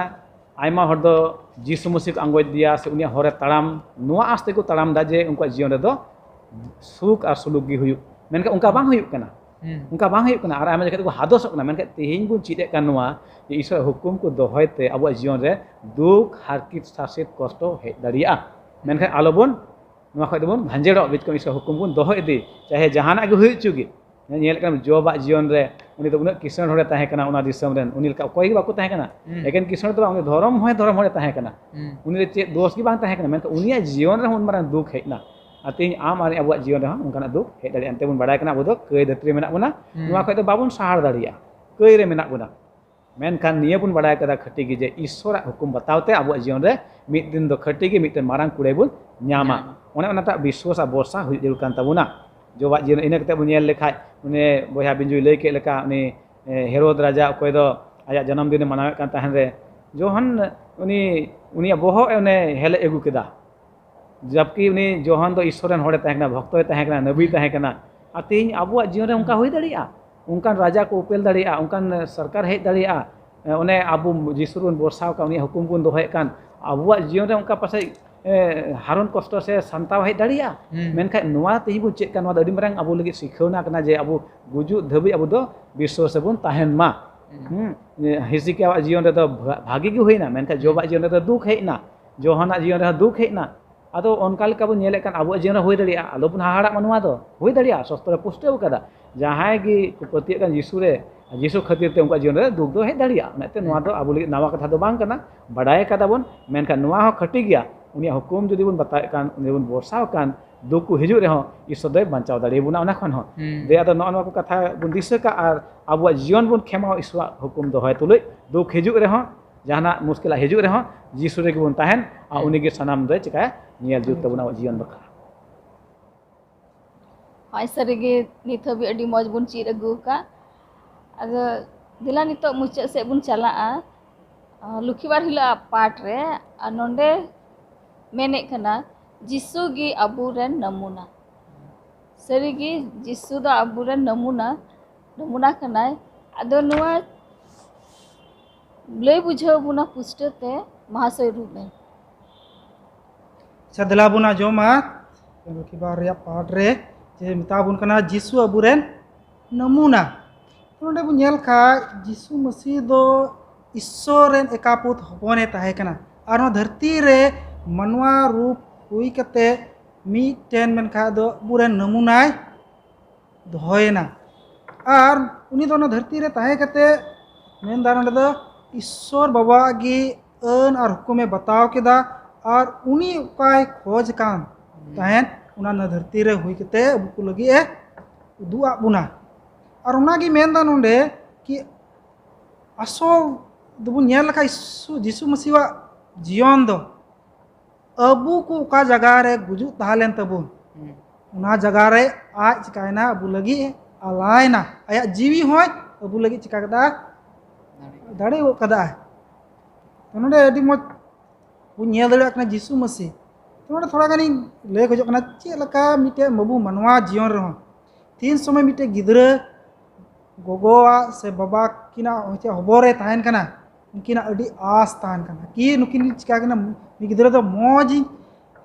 ᱟᱭᱢᱟ ᱦᱚᱲ ᱫᱚ ᱡᱤᱥᱩ ᱢᱟᱹᱥᱤ ᱠᱚ ᱟᱸᱜᱚᱪ ᱤᱫᱤᱭᱟ ᱥᱮ ᱩᱱᱤᱭᱟᱜ ᱦᱚᱨ ᱨᱮ ᱛᱟᱲᱟᱢ, ᱱᱚᱣᱟ ᱟᱸᱥ ᱛᱮᱠᱚ ᱛᱟᱲᱟᱢ ᱮᱫᱟ ᱡᱮ ᱩᱱᱠᱩᱣᱟᱜ ᱡᱤᱭᱚᱱ ᱨᱮᱫᱚ ᱥᱩᱠ ᱟᱨ ᱥᱩᱞᱩᱠ ᱜᱮ ᱦᱩᱭᱩᱜ, ᱢᱮᱱᱠᱷᱟᱱ ᱚᱱᱠᱟ ᱵᱟᱝ ᱦᱩᱭᱩᱜ ᱠᱟᱱᱟ᱾ ᱦᱩᱸ᱾ ᱚᱱᱠᱟ ᱵᱟᱝ ᱦᱩᱭᱩᱜ ᱠᱟᱱᱟ᱾ ᱟᱨ ᱟᱭᱢᱟ ᱡᱟᱭᱜᱟ ᱛᱮᱠᱚ ᱦᱟᱫᱚᱥᱚᱜ ᱠᱟᱱᱟ᱾ ᱢᱮᱱᱠᱷᱟᱱ ᱛᱮᱦᱮᱧ ᱵᱚᱱ ᱪᱮᱫ ᱮᱫ ᱠᱟᱱ ᱱᱚᱣᱟ ᱡᱮ ᱤᱥᱚᱨᱟᱜ ᱦᱩᱠᱩᱢ ᱠᱚ ᱫᱚᱦᱚᱭ ᱛᱮ ᱟᱵᱚᱣᱟᱜ ᱡᱤᱭᱚᱱ ᱨᱮ ᱫᱩᱠ, ᱦᱟᱨᱠᱮᱛ, ᱥᱟᱥᱮᱛ, ᱠᱚᱥᱴᱚ ᱦᱮᱡ ᱫᱟᱲᱮᱭᱟᱜᱼᱟ᱾ ᱢᱮᱱᱠᱷᱟᱱ ᱟᱞᱚᱵᱚᱱ, ᱱᱚᱣᱟ ᱠᱷᱚᱱ ᱫᱚᱵᱚᱱ ᱵᱷᱟᱸᱡᱮᱲᱚᱜ, ᱵᱤᱪᱠᱚᱢ ᱤᱥᱚᱨ ᱦᱩᱠᱩᱢ ᱵᱚᱱ ᱫᱚᱦᱚ ᱤᱫᱤ, ᱪᱟᱦᱮ ᱡᱟᱦᱟᱱᱟᱜ ᱜᱮ ᱦᱩᱭ ᱦᱚᱪᱚ ᱜᱮ᱾ ᱧᱮᱞᱮᱫ ᱠᱟᱱᱟ ᱡᱚᱵᱟᱜ ᱡᱤᱭᱚᱱ ᱨᱮ, ᱩᱱᱤ ᱫᱚ ᱩᱱᱟᱹᱜ ᱠᱤᱥᱟᱹᱬ ᱦᱚᱲᱮ ᱛᱟᱦᱮᱸ ᱠᱟᱱᱟ ᱚᱱᱟ ᱫᱤᱥᱚᱢ ᱨᱮᱱ, ᱩᱱᱤ ᱞᱮᱠᱟ ᱚᱠᱚᱭ ᱜᱮ ᱵᱟᱠᱚ ᱛᱟᱦᱮᱸ ᱠᱟᱱᱟ᱾ ᱦᱩᱸ᱾ ᱮᱠᱮᱱ ᱠᱤᱥᱟᱹᱬ ᱫᱚ ᱵᱟᱝ, ᱩᱱᱤ ᱫᱷᱚᱨᱚᱢ ᱦᱚᱸᱭ ᱫᱷᱚᱨᱚᱢ ᱦᱚᱲᱮ ᱛᱟᱦᱮᱸ ᱠᱟᱱᱟ᱾ ᱦᱩᱸ᱾ ᱩᱱᱤ ᱨᱮ ᱪᱮᱫ ᱫᱳᱥ ᱜᱮ ᱵᱟᱝ ᱛᱟᱦᱮᱸ ᱠᱟᱱᱟ, ᱢᱮᱱᱠᱷᱟᱱ ᱩᱱᱤᱭᱟᱜ ᱡᱤᱭᱚᱱ ᱨᱮᱦᱚᱸ ᱩᱱ ᱢᱟᱨᱟᱝ ᱫᱩᱠ ᱦᱮᱡ ᱮᱱᱟ᱾ ᱟᱨ ᱛᱮᱦᱮᱧ ᱟᱢ ᱟᱨ ᱟᱵᱚᱣᱟᱜ ᱡᱤᱭᱚᱱ ᱨᱮᱦᱚᱸ ᱚᱱᱠᱟᱱᱟᱜ ᱫᱩᱠ ᱦᱮᱡ ᱫᱟᱲᱮᱭᱟᱜᱼᱟ᱾ ᱮᱱᱛᱮ ᱵᱚᱱ ᱵᱟᱲᱟᱭ ᱠᱟᱱᱟ ᱟᱵᱚ ᱫᱚ ᱠᱟᱹᱭ ᱫᱷᱟᱹᱨᱛᱤ ᱨᱮ ᱢᱮᱱᱟᱜ ᱵᱚᱱᱟ, ᱦᱩᱸ᱾ ᱱᱚᱣᱟ ᱠᱷᱚᱱ ᱫᱚ ᱵᱟᱵᱚᱱ ᱥᱟᱦᱟᱲ ᱫᱟᱲᱮᱭᱟᱜᱼᱟ, ᱠᱟᱹᱭ ᱨᱮ ᱢᱮᱱᱟᱜ ᱵᱚᱱᱟ᱾ ᱢᱮᱱᱠᱷᱟᱱ ᱱᱤᱭᱟᱹ ᱵᱚᱱ ᱵᱟᱲᱟᱭ ᱠᱟᱫᱟ ᱠᱷᱟᱹᱴᱤ ᱜᱮ ᱡᱮ ᱤᱥᱥᱚᱨᱟᱜ ᱦᱩᱠᱩᱢ ᱵᱟᱛᱟᱣ ᱛᱮ ᱟᱵᱚᱣᱟᱜ ᱡᱤᱭᱚᱱ ᱨᱮ ᱢᱤᱫ ᱫᱤᱱ ᱫᱚ ᱠᱷᱟᱹᱴᱤ ᱜᱮ ᱢᱤᱫᱴᱮᱱ ᱢᱟᱨᱟᱝ ᱠᱩᱲᱟᱹᱭ ᱵᱚᱱ ᱧᱟᱢᱟ᱾ ᱧᱟᱢᱟ᱾ ᱚᱱᱮ ᱚᱱᱟᱴᱟᱜ ᱵᱤᱥᱣᱟᱥ ᱟᱨ ᱵᱷᱚᱨᱥᱟ ᱦᱩᱭᱩᱜ ᱡᱟᱹᱨᱩᱲ ᱠᱟᱱ ᱛᱟᱵᱚᱱᱟ᱾ ᱡᱚᱵᱟᱜ ᱡᱤᱭᱚᱱ ᱤᱱᱟᱹ ᱠᱟᱛᱮ ᱵᱚᱱ ᱧᱮᱞ ᱞᱮᱠᱷᱟᱡ, ᱩᱱᱤ ᱵᱚᱭᱦᱟ ᱵᱤᱧᱡᱩᱭ ᱞᱟᱹᱭ ᱠᱮᱫ ᱞᱮᱠᱟ, ᱩᱱᱤ, ᱮ, ᱦᱮᱨᱳᱫ ᱨᱟᱡᱟ ᱚᱠᱚᱭ ᱫᱚ ᱟᱭᱟᱜ ᱡᱟᱱᱟᱢ ᱫᱤᱱᱮ ᱢᱟᱱᱟᱣᱮᱫ ᱠᱟᱱ ᱛᱟᱦᱮᱱ ᱨᱮ, ᱡᱚᱦᱚᱱ ᱩᱱᱤ, ᱩᱱᱤᱭᱟᱜ ᱵᱚᱦᱚᱜ ᱮ ᱚᱱᱮ ᱦᱮᱞᱮᱡ ᱟᱹᱜᱩ ᱠᱮᱫᱟ, ᱡᱟᱵᱠᱤ ᱩᱱᱤ ᱡᱚᱦᱟᱱ ᱫᱚ ᱤᱥᱥᱚᱨ ᱨᱮᱱ ᱦᱚᱲᱮ ᱛᱟᱦᱮᱸ ᱠᱟᱱᱟ, ᱵᱷᱚᱠᱛᱚᱭ ᱛᱟᱦᱮᱸ ᱠᱟᱱᱟ, ᱱᱟᱹᱵᱤᱭ ᱛᱟᱦᱮᱸ ᱠᱟᱱᱟ᱾ ᱟᱨ ᱛᱮᱦᱮᱧ ᱟᱵᱚᱣᱟᱜ ᱡᱤᱭᱚᱱ ᱨᱮ ᱚᱱᱠᱟ ᱦᱩᱭ ᱫᱟᱲᱮᱭᱟᱜᱼᱟ? ᱚᱱᱠᱟᱱ ᱨᱟᱡᱟ ᱠᱚ ᱩᱯᱮᱞ ᱫᱟᱲᱮᱭᱟᱜᱼᱟ? ᱚᱱᱠᱟᱱ ᱥᱚᱨᱠᱟᱨ ᱦᱮᱡ ᱫᱟᱲᱮᱭᱟᱜᱼᱟ? ᱚᱱᱮ ᱟᱵᱚ ᱡᱤᱥᱩ ᱵᱚᱱ ᱵᱷᱚᱨᱥᱟ ᱟᱠᱟᱫ, ᱩᱱᱤᱭᱟᱜ ᱦᱩᱠᱩᱢ ᱵᱚᱱ ᱫᱚᱦᱚᱭᱮᱫ ᱠᱟᱱ, ᱟᱵᱚᱣᱟᱜ ᱡᱤᱭᱚᱱ ᱨᱮ ᱚᱱᱠᱟ ᱯᱟᱥᱮᱡ, ᱮ, ᱦᱟᱨᱚᱱ ᱠᱚᱥᱴᱚ ᱥᱮ ᱥᱟᱱᱛᱟᱣ ᱦᱮᱡ ᱫᱟᱲᱮᱭᱟᱜᱼᱟ? ᱦᱩᱸ᱾ ᱢᱮᱱᱠᱷᱟᱱ ᱱᱚᱣᱟ ᱛᱮᱦᱮᱧ ᱵᱚᱱ ᱪᱮᱫ ᱠᱟᱱᱟ, ᱱᱚᱣᱟ ᱫᱚ ᱟᱹᱰᱤ ᱢᱟᱨᱟᱝ ᱟᱵᱚ ᱞᱟᱹᱜᱤᱫ ᱥᱤᱠᱷᱟᱹᱣᱱᱟ ᱠᱟᱱᱟ ᱡᱮ ᱟᱵᱚ ᱜᱩᱡᱩᱜ ᱫᱷᱟᱹᱵᱤᱡ ᱟᱵᱚ ᱫᱚ ᱵᱤᱥᱣᱟᱥ ᱨᱮᱵᱚᱱ ᱛᱟᱦᱮᱱ ᱢᱟ᱾ ᱦᱩᱸ᱾ ᱦᱩᱸ᱾ ᱦᱤᱥᱤᱠᱤᱭᱟᱣᱟᱜ ᱡᱤᱭᱚᱱ ᱨᱮᱫᱚ ᱵᱷᱟ-, ᱵᱷᱟᱜᱤ ᱜᱮ ᱦᱩᱭᱱᱟ, ᱢᱮᱱᱠᱷᱟᱱ ᱡᱚᱵᱟᱜ ᱡᱤᱭᱚᱱ ᱨᱮᱫᱚ ᱫᱩᱠ ᱦᱮᱡ ᱮᱱᱟ, ᱡᱚᱦᱟᱱᱟᱜ ᱡᱤᱭᱚᱱ ᱨᱮᱦᱚᱸ ᱫᱩᱠ ᱦᱮᱡ ᱮᱱᱟ᱾ ᱟᱫᱚ ᱚᱱᱠᱟ ᱞᱮᱠᱟ ᱵᱚᱱ ᱧᱮᱞᱮᱫ ᱠᱟᱱ ᱟᱵᱚᱣᱟᱜ ᱡᱤᱭᱚᱱ ᱨᱮ ᱦᱩᱭ ᱫᱟᱲᱮᱭᱟᱜᱼᱟ, ᱟᱞᱚᱵᱚᱱ ᱦᱟᱦᱟᱲᱟᱜ ᱢᱟ, ᱱᱚᱣᱟ ᱫᱚ ᱦᱩᱭ ᱫᱟᱲᱮᱭᱟᱜᱼᱟ, ᱥᱚᱥᱛᱨᱚ ᱨᱮ ᱯᱩᱥᱴᱟᱹᱣ ᱠᱟᱫᱟ᱾ ᱡᱟᱦᱟᱸᱭ ᱜᱮ ᱠᱚ ᱯᱟᱹᱛᱭᱟᱹᱜ ᱠᱟᱱ ᱡᱤᱥᱩ ᱨᱮ, ᱡᱤᱥᱩ ᱠᱷᱟᱹᱛᱤᱨ ᱛᱮ ᱩᱱᱠᱩᱣᱟᱜ ᱡᱤᱭᱚᱱ ᱨᱮ ᱫᱩᱠ ᱫᱚ ᱦᱮᱡ ᱫᱟᱲᱮᱭᱟᱜᱼᱟ᱾ ᱚᱱᱟᱛᱮ ᱱᱚᱣᱟ ᱫᱚ ᱟᱵᱚ ᱞᱟᱹᱜᱤᱫ ᱱᱟᱣᱟ ᱠᱟᱛᱷᱟ ᱫᱚ ᱵᱟᱝ ᱠᱟᱱᱟ, ᱵᱟᱰᱟᱭ ᱠᱟᱫᱟ ᱵᱚᱱ, ᱢᱮᱱᱠᱷᱟᱱ ᱱᱚᱣᱟ ᱦᱚᱸ ᱠᱷᱟᱹᱴᱤ ᱜᱮᱭᱟ᱾ ᱩᱱᱤᱭᱟᱜ ᱦᱩᱠᱩᱢ ᱡᱩᱫᱤ ᱵᱚᱱ ᱵᱟᱛᱟᱣᱮᱫ ᱠᱟᱱ, ᱩᱱᱤ ᱵᱚᱱ ᱵᱷᱚᱨᱥᱟᱣ ᱠᱟᱱ, ᱫᱩᱠ ᱠᱚ ᱦᱤᱡᱩᱜ ᱨᱮᱦᱚᱸ ᱤᱥᱥᱚᱨ ᱫᱚᱭ ᱵᱟᱧᱪᱟᱣ ᱫᱟᱲᱮᱭᱟᱵᱚᱱᱟ ᱚᱱᱟ ᱠᱷᱚᱱ ᱦᱚᱸ᱾ ᱦᱩᱸ᱾ ᱫᱮ ᱟᱫᱚ ᱱᱚᱜᱼᱚ ᱱᱚᱣᱟ ᱠᱚ ᱠᱟᱛᱷᱟ ᱵᱚᱱ ᱫᱤᱥᱟᱹ ᱠᱟᱜ ᱟᱨ ᱟᱵᱚᱣᱟᱜ ᱡᱤᱭᱚᱱ ᱵᱚᱱ ᱠᱷᱮᱢᱟᱣ ᱤᱥᱥᱚᱨᱟᱜ ᱦᱩᱠᱩᱢ ᱫᱚᱦᱚᱭ ᱛᱩᱞᱩᱡ, ᱫᱩᱠ ᱦᱤᱡᱩᱜ ᱨᱮᱦᱚᱸ, ᱡᱟᱦᱟᱱᱟᱜ ᱢᱩᱥᱠᱤᱞᱟᱜ ᱦᱤᱡᱩᱜ ᱨᱮᱦᱚᱸ, ᱡᱤᱥᱩ ᱨᱮᱜᱮ ᱵᱚᱱ ᱛᱟᱦᱮᱱ ᱟᱨ ᱦᱩᱸ᱾ ᱩᱱᱤ ᱜᱮ ᱥᱟᱱᱟᱢ ᱫᱚᱭ ᱪᱤᱠᱟᱹᱭᱟ, ᱧᱮᱞ ᱡᱩᱛ ᱛᱟᱵᱚᱱᱟ ᱟᱵᱚᱣᱟᱜ ᱡᱤᱭᱚᱱ ᱵᱟᱠᱷᱨᱟ᱾ ᱦᱳᱭ, ᱥᱟᱹᱨᱤᱜᱮ ᱱᱤᱛ ᱦᱟᱹᱵᱤᱡ ᱟᱹᱰᱤ ᱢᱚᱡᱽ ᱵᱚᱱ ᱪᱮᱫ ᱟᱹᱜᱩ ᱟᱠᱟᱫ᱾ ᱟᱫᱚ ᱫᱮᱞᱟ ᱱᱤᱛᱚᱜ ᱢᱩᱪᱟᱹᱫ ᱥᱮᱫ ᱵᱚᱱ ᱪᱟᱞᱟᱜᱼᱟ, ᱟᱸ, ᱞᱩᱠᱷᱤᱵᱟᱨ ᱦᱤᱞᱳᱜ ᱟᱜ ᱯᱟᱴ ᱨᱮ᱾ ᱟᱨ ᱱᱚᱰᱮ ᱢᱮᱱᱮᱫ ᱠᱟᱱᱟ, ᱡᱤᱥᱩ ᱜᱮ ᱟᱵᱚᱨᱮᱱ ᱱᱟᱢᱩᱱᱟ᱾ ᱥᱟᱹᱨᱤᱜᱮ ᱡᱤᱥᱩ ᱫᱚ ᱟᱵᱚᱨᱮᱱ ᱱᱟᱢᱩᱱᱟ, ᱱᱟᱢᱩᱱᱟ ᱠᱟᱱᱟᱭ᱾ ᱟᱫᱚ ᱱᱚᱣᱟ ᱞᱟᱹᱭ ᱵᱩᱡᱷᱟᱹᱣ ᱵᱚᱱᱟ ᱯᱩᱥᱴᱟᱹᱣ ᱛᱮ ᱢᱟᱦᱟᱥᱚᱭ ᱨᱩᱵᱮᱱ᱾ ᱟᱪᱪᱷᱟ, ᱫᱮᱞᱟ ᱵᱚᱱ ᱟᱸᱡᱚᱢᱟ ᱞᱚᱠᱠᱷᱤ ᱵᱟᱨ ᱨᱮᱭᱟᱜ ᱯᱟᱴ ᱨᱮ ᱡᱮ ᱢᱮᱛᱟ ᱵᱚᱱ ᱠᱟᱱᱟ ᱡᱤᱥᱩ ᱟᱵᱚᱨᱮᱱ ᱱᱟᱢᱩᱱᱟ᱾ ᱱᱚᱰᱮ ᱵᱚᱱ ᱧᱮᱞ ᱠᱷᱟᱡ ᱡᱤᱥᱩ ᱢᱟᱹᱥᱤ ᱫᱚ ᱤᱥᱥᱚᱨ ᱨᱮᱱ ᱮᱠᱟᱯᱩᱛ ᱦᱚᱯᱚᱱᱮ ᱛᱟᱦᱮᱸ ᱠᱟᱱᱟ ᱟᱨ ᱱᱚᱣᱟ ᱫᱷᱟᱹᱨᱛᱤ ᱨᱮ ᱢᱟᱱᱣᱟ ᱨᱩᱯ ᱦᱩᱭ ᱠᱟᱛᱮ ᱢᱤᱫᱴᱮᱱ ᱢᱮᱱᱠᱷᱟᱡ ᱫᱚ ᱟᱵᱚᱨᱮᱱ ᱱᱟᱢᱩᱱᱟᱭ ᱫᱚᱦᱚᱭᱮᱱᱟ᱾ ᱟᱨ ᱩᱱᱤ ᱫᱚ ᱚᱱᱟ ᱫᱷᱟᱹᱨᱛᱤ ᱨᱮ ᱛᱟᱦᱮᱸ ᱠᱟᱛᱮ ᱢᱮᱱᱫᱟ ᱱᱚᱰᱮ ᱫᱚ ᱤᱥᱥᱚᱨ ᱵᱟᱵᱟᱣᱟᱜ ᱜᱮ ᱟᱹᱱ ᱟᱨ ᱦᱩᱠᱩᱢᱮ ᱵᱟᱛᱟᱣ ᱠᱮᱫᱟ ᱟᱨ ᱩᱱᱤ ᱚᱠᱟᱭ ᱠᱷᱚᱡᱽ ᱠᱟᱱ ᱛᱟᱦᱮᱸᱫ ᱚᱱᱟ ᱱᱚᱣᱟ ᱫᱷᱟᱹᱨᱛᱤ ᱨᱮ ᱦᱩᱭ ᱠᱟᱛᱮ ᱟᱵᱚ ᱠᱚ ᱞᱟᱹᱜᱤᱫ ᱮ ᱩᱫᱩᱜ ᱟᱫ ᱵᱚᱱᱟ᱾ ᱟᱨ ᱚᱱᱟᱜᱮ ᱢᱮᱱᱫᱟ ᱱᱚᱰᱮ ᱠᱤ ᱟᱥᱚᱞ ᱫᱚᱵᱚᱱ ᱧᱮᱞ ᱞᱮᱠᱷᱟᱡ ᱡᱤᱥᱩ ᱡᱤᱥᱩ ᱢᱟᱹᱥᱤᱣᱟᱜ ᱡᱤᱭᱚᱱ ᱫᱚ ᱟᱵᱚ ᱠᱚ ᱚᱠᱟ ᱡᱟᱭᱜᱟ ᱨᱮ ᱜᱩᱡᱩᱜ ᱛᱟᱦᱮᱸ ᱞᱮᱱ ᱛᱟᱵᱚᱱ ᱚᱱᱟ ᱡᱟᱭᱜᱟ ᱨᱮ ᱟᱡ ᱪᱤᱠᱟᱭᱮᱱᱟ ᱟᱵᱚ ᱞᱟᱹᱜᱤᱫ ᱮ ᱟᱞᱟᱭᱮᱱᱟ᱾ ᱟᱭᱟᱜ ᱡᱤᱣᱤ ᱦᱚᱸᱭ ᱟᱵᱚ ᱞᱟᱹᱜᱤᱫ ᱪᱤᱠᱟ ᱠᱮᱫᱟ? ᱫᱟᱲᱮ ᱜᱚᱫ ᱠᱟᱫᱟ᱾ ᱛᱚ ᱱᱚᱰᱮ ᱟᱹᱰᱤ ᱢᱚᱡᱽ ᱵᱚᱱ ᱧᱮᱞ ᱫᱟᱲᱮᱭᱟᱜ ᱠᱟᱱᱟ ᱡᱤᱥᱩ ᱢᱟᱹᱥᱤ᱾ ᱛᱚ ᱱᱚᱰᱮ ᱛᱷᱚᱲᱟ ᱜᱟᱱᱤᱧ ᱞᱟᱹᱭ ᱠᱷᱚᱡᱚᱜ ᱠᱟᱱᱟ ᱪᱮᱫ ᱞᱮᱠᱟ ᱢᱤᱫᱴᱮᱡ ᱟᱵᱚ ᱢᱟᱱᱣᱟ ᱡᱤᱭᱚᱱ ᱨᱮᱦᱚᱸ ᱛᱤᱱ ᱥᱚᱢᱚᱭ ᱢᱤᱫᱴᱮᱡ ᱜᱤᱫᱽᱨᱟᱹ ᱜᱚᱜᱚᱣᱟᱜ ᱥᱮ ᱵᱟᱵᱟ ᱠᱤᱱᱟᱜ ᱦᱚᱪᱪᱷᱮ ᱦᱚᱵᱚᱨ ᱨᱮ ᱛᱟᱦᱮᱱ ᱠᱟᱱᱟ, ᱩᱱᱠᱤᱱᱟᱜ ᱟᱹᱰᱤ ᱟᱸᱥ ᱛᱟᱦᱮᱱ ᱠᱟᱱᱟ ᱠᱤ ᱱᱩᱠᱤᱱ ᱪᱤᱠᱟ ᱠᱤᱱᱟ ᱱᱩᱭ ᱜᱤᱫᱽᱨᱟᱹ ᱫᱚ ᱢᱚᱡᱽ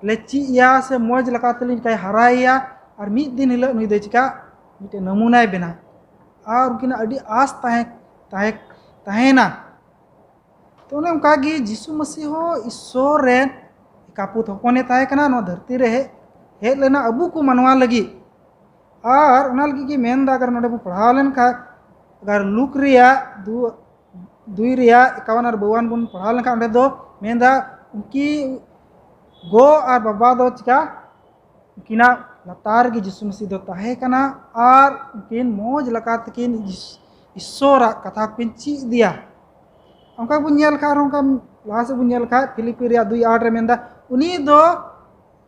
ᱞᱮ ᱪᱮᱫ ᱮᱭᱟ ᱥᱮ ᱢᱚᱡᱽ ᱞᱮᱠᱟ ᱛᱮᱞᱤᱧ ᱪᱤᱠᱟᱭ ᱦᱟᱨᱟᱭᱮᱭᱟ ᱟᱨ ᱢᱤᱫ ᱫᱤᱱ ᱦᱤᱞᱳᱜ ᱱᱩᱭ ᱫᱚᱭ ᱪᱤᱠᱟ ᱢᱤᱫᱴᱮᱱ ᱱᱟᱢᱩᱱᱟᱭ ᱵᱮᱱᱟᱣ᱾ ᱟᱨ ᱩᱱᱠᱤᱱᱟᱜ ᱟᱹᱰᱤ ᱟᱸᱥ ᱛᱟᱦᱮᱸ ᱛᱟᱦᱮᱸ ᱛᱟᱦᱮᱱᱟ᱾ ᱛᱚ ᱚᱱᱮ ᱚᱱᱠᱟ ᱜᱮ ᱡᱤᱥᱩ ᱢᱟᱹᱥᱤ ᱦᱚᱸ ᱤᱥᱥᱚᱨ ᱨᱮᱱ ᱮᱠᱟᱯᱩᱛ ᱦᱚᱯᱚᱱᱮ ᱛᱟᱦᱮᱸ ᱠᱟᱱᱟ, ᱱᱚᱣᱟ ᱫᱷᱟᱹᱨᱛᱤ ᱨᱮ ᱦᱮᱡ ᱦᱮᱡ ᱞᱮᱱᱟ ᱟᱵᱚ ᱠᱚ ᱢᱟᱱᱣᱟ ᱞᱟᱹᱜᱤᱫ᱾ ᱟᱨ ᱚᱱᱟ ᱞᱟᱹᱜᱤᱫ ᱜᱮ ᱢᱮᱱᱫᱟ ᱟᱜᱟᱨ ᱱᱚᱰᱮ ᱵᱚᱱ ᱯᱟᱲᱦᱟᱣ ᱞᱮᱱᱠᱷᱟᱱ ᱟᱜᱟᱨ ᱞᱩᱠ ᱨᱮᱭᱟᱜ ᱫᱩ ᱫᱩᱭ ᱨᱮᱭᱟᱜ ᱮᱠᱟᱣᱟᱱ ᱟᱨ ᱵᱟᱣᱟᱱ ᱵᱚᱱ ᱯᱟᱲᱦᱟᱣ ᱞᱮᱱᱠᱷᱟᱱ ᱚᱸᱰᱮ ᱫᱚ ᱢᱮᱱᱫᱟ ᱩᱱᱠᱤ ᱜᱚ ᱟᱨ ᱵᱟᱵᱟ ᱫᱚ ᱪᱤᱠᱟ ᱩᱱᱠᱤᱱᱟᱜ ᱞᱟᱛᱟᱨ ᱨᱮᱜᱮ ᱡᱤᱥᱩ ᱢᱟᱹᱥᱤ ᱫᱚ ᱛᱟᱦᱮᱸ ᱠᱟᱱᱟ ᱟᱨ ᱩᱱᱠᱤᱱ ᱢᱚᱡᱽ ᱞᱮᱠᱟ ᱛᱮᱠᱤᱱ ᱤᱥ- ᱤᱥᱥᱚᱨᱟᱜ ᱠᱟᱛᱷᱟ ᱠᱚᱠᱤᱱ ᱪᱮᱫ ᱤᱫᱤᱭᱟ᱾ ᱚᱱᱠᱟ ᱵᱚᱱ ᱧᱮᱞ ᱠᱷᱟᱱ ᱟᱨᱦᱚᱸ ᱚᱱᱠᱟ ᱞᱟᱦᱟ ᱥᱮᱫ ᱵᱚᱱ ᱧᱮᱞ ᱠᱷᱟᱱ ᱯᱷᱤᱞᱤᱯᱤ ᱨᱮᱭᱟᱜ ᱫᱩᱭ ᱟᱴ ᱨᱮ ᱢᱮᱱᱫᱟ ᱩᱱᱤ ᱫᱚ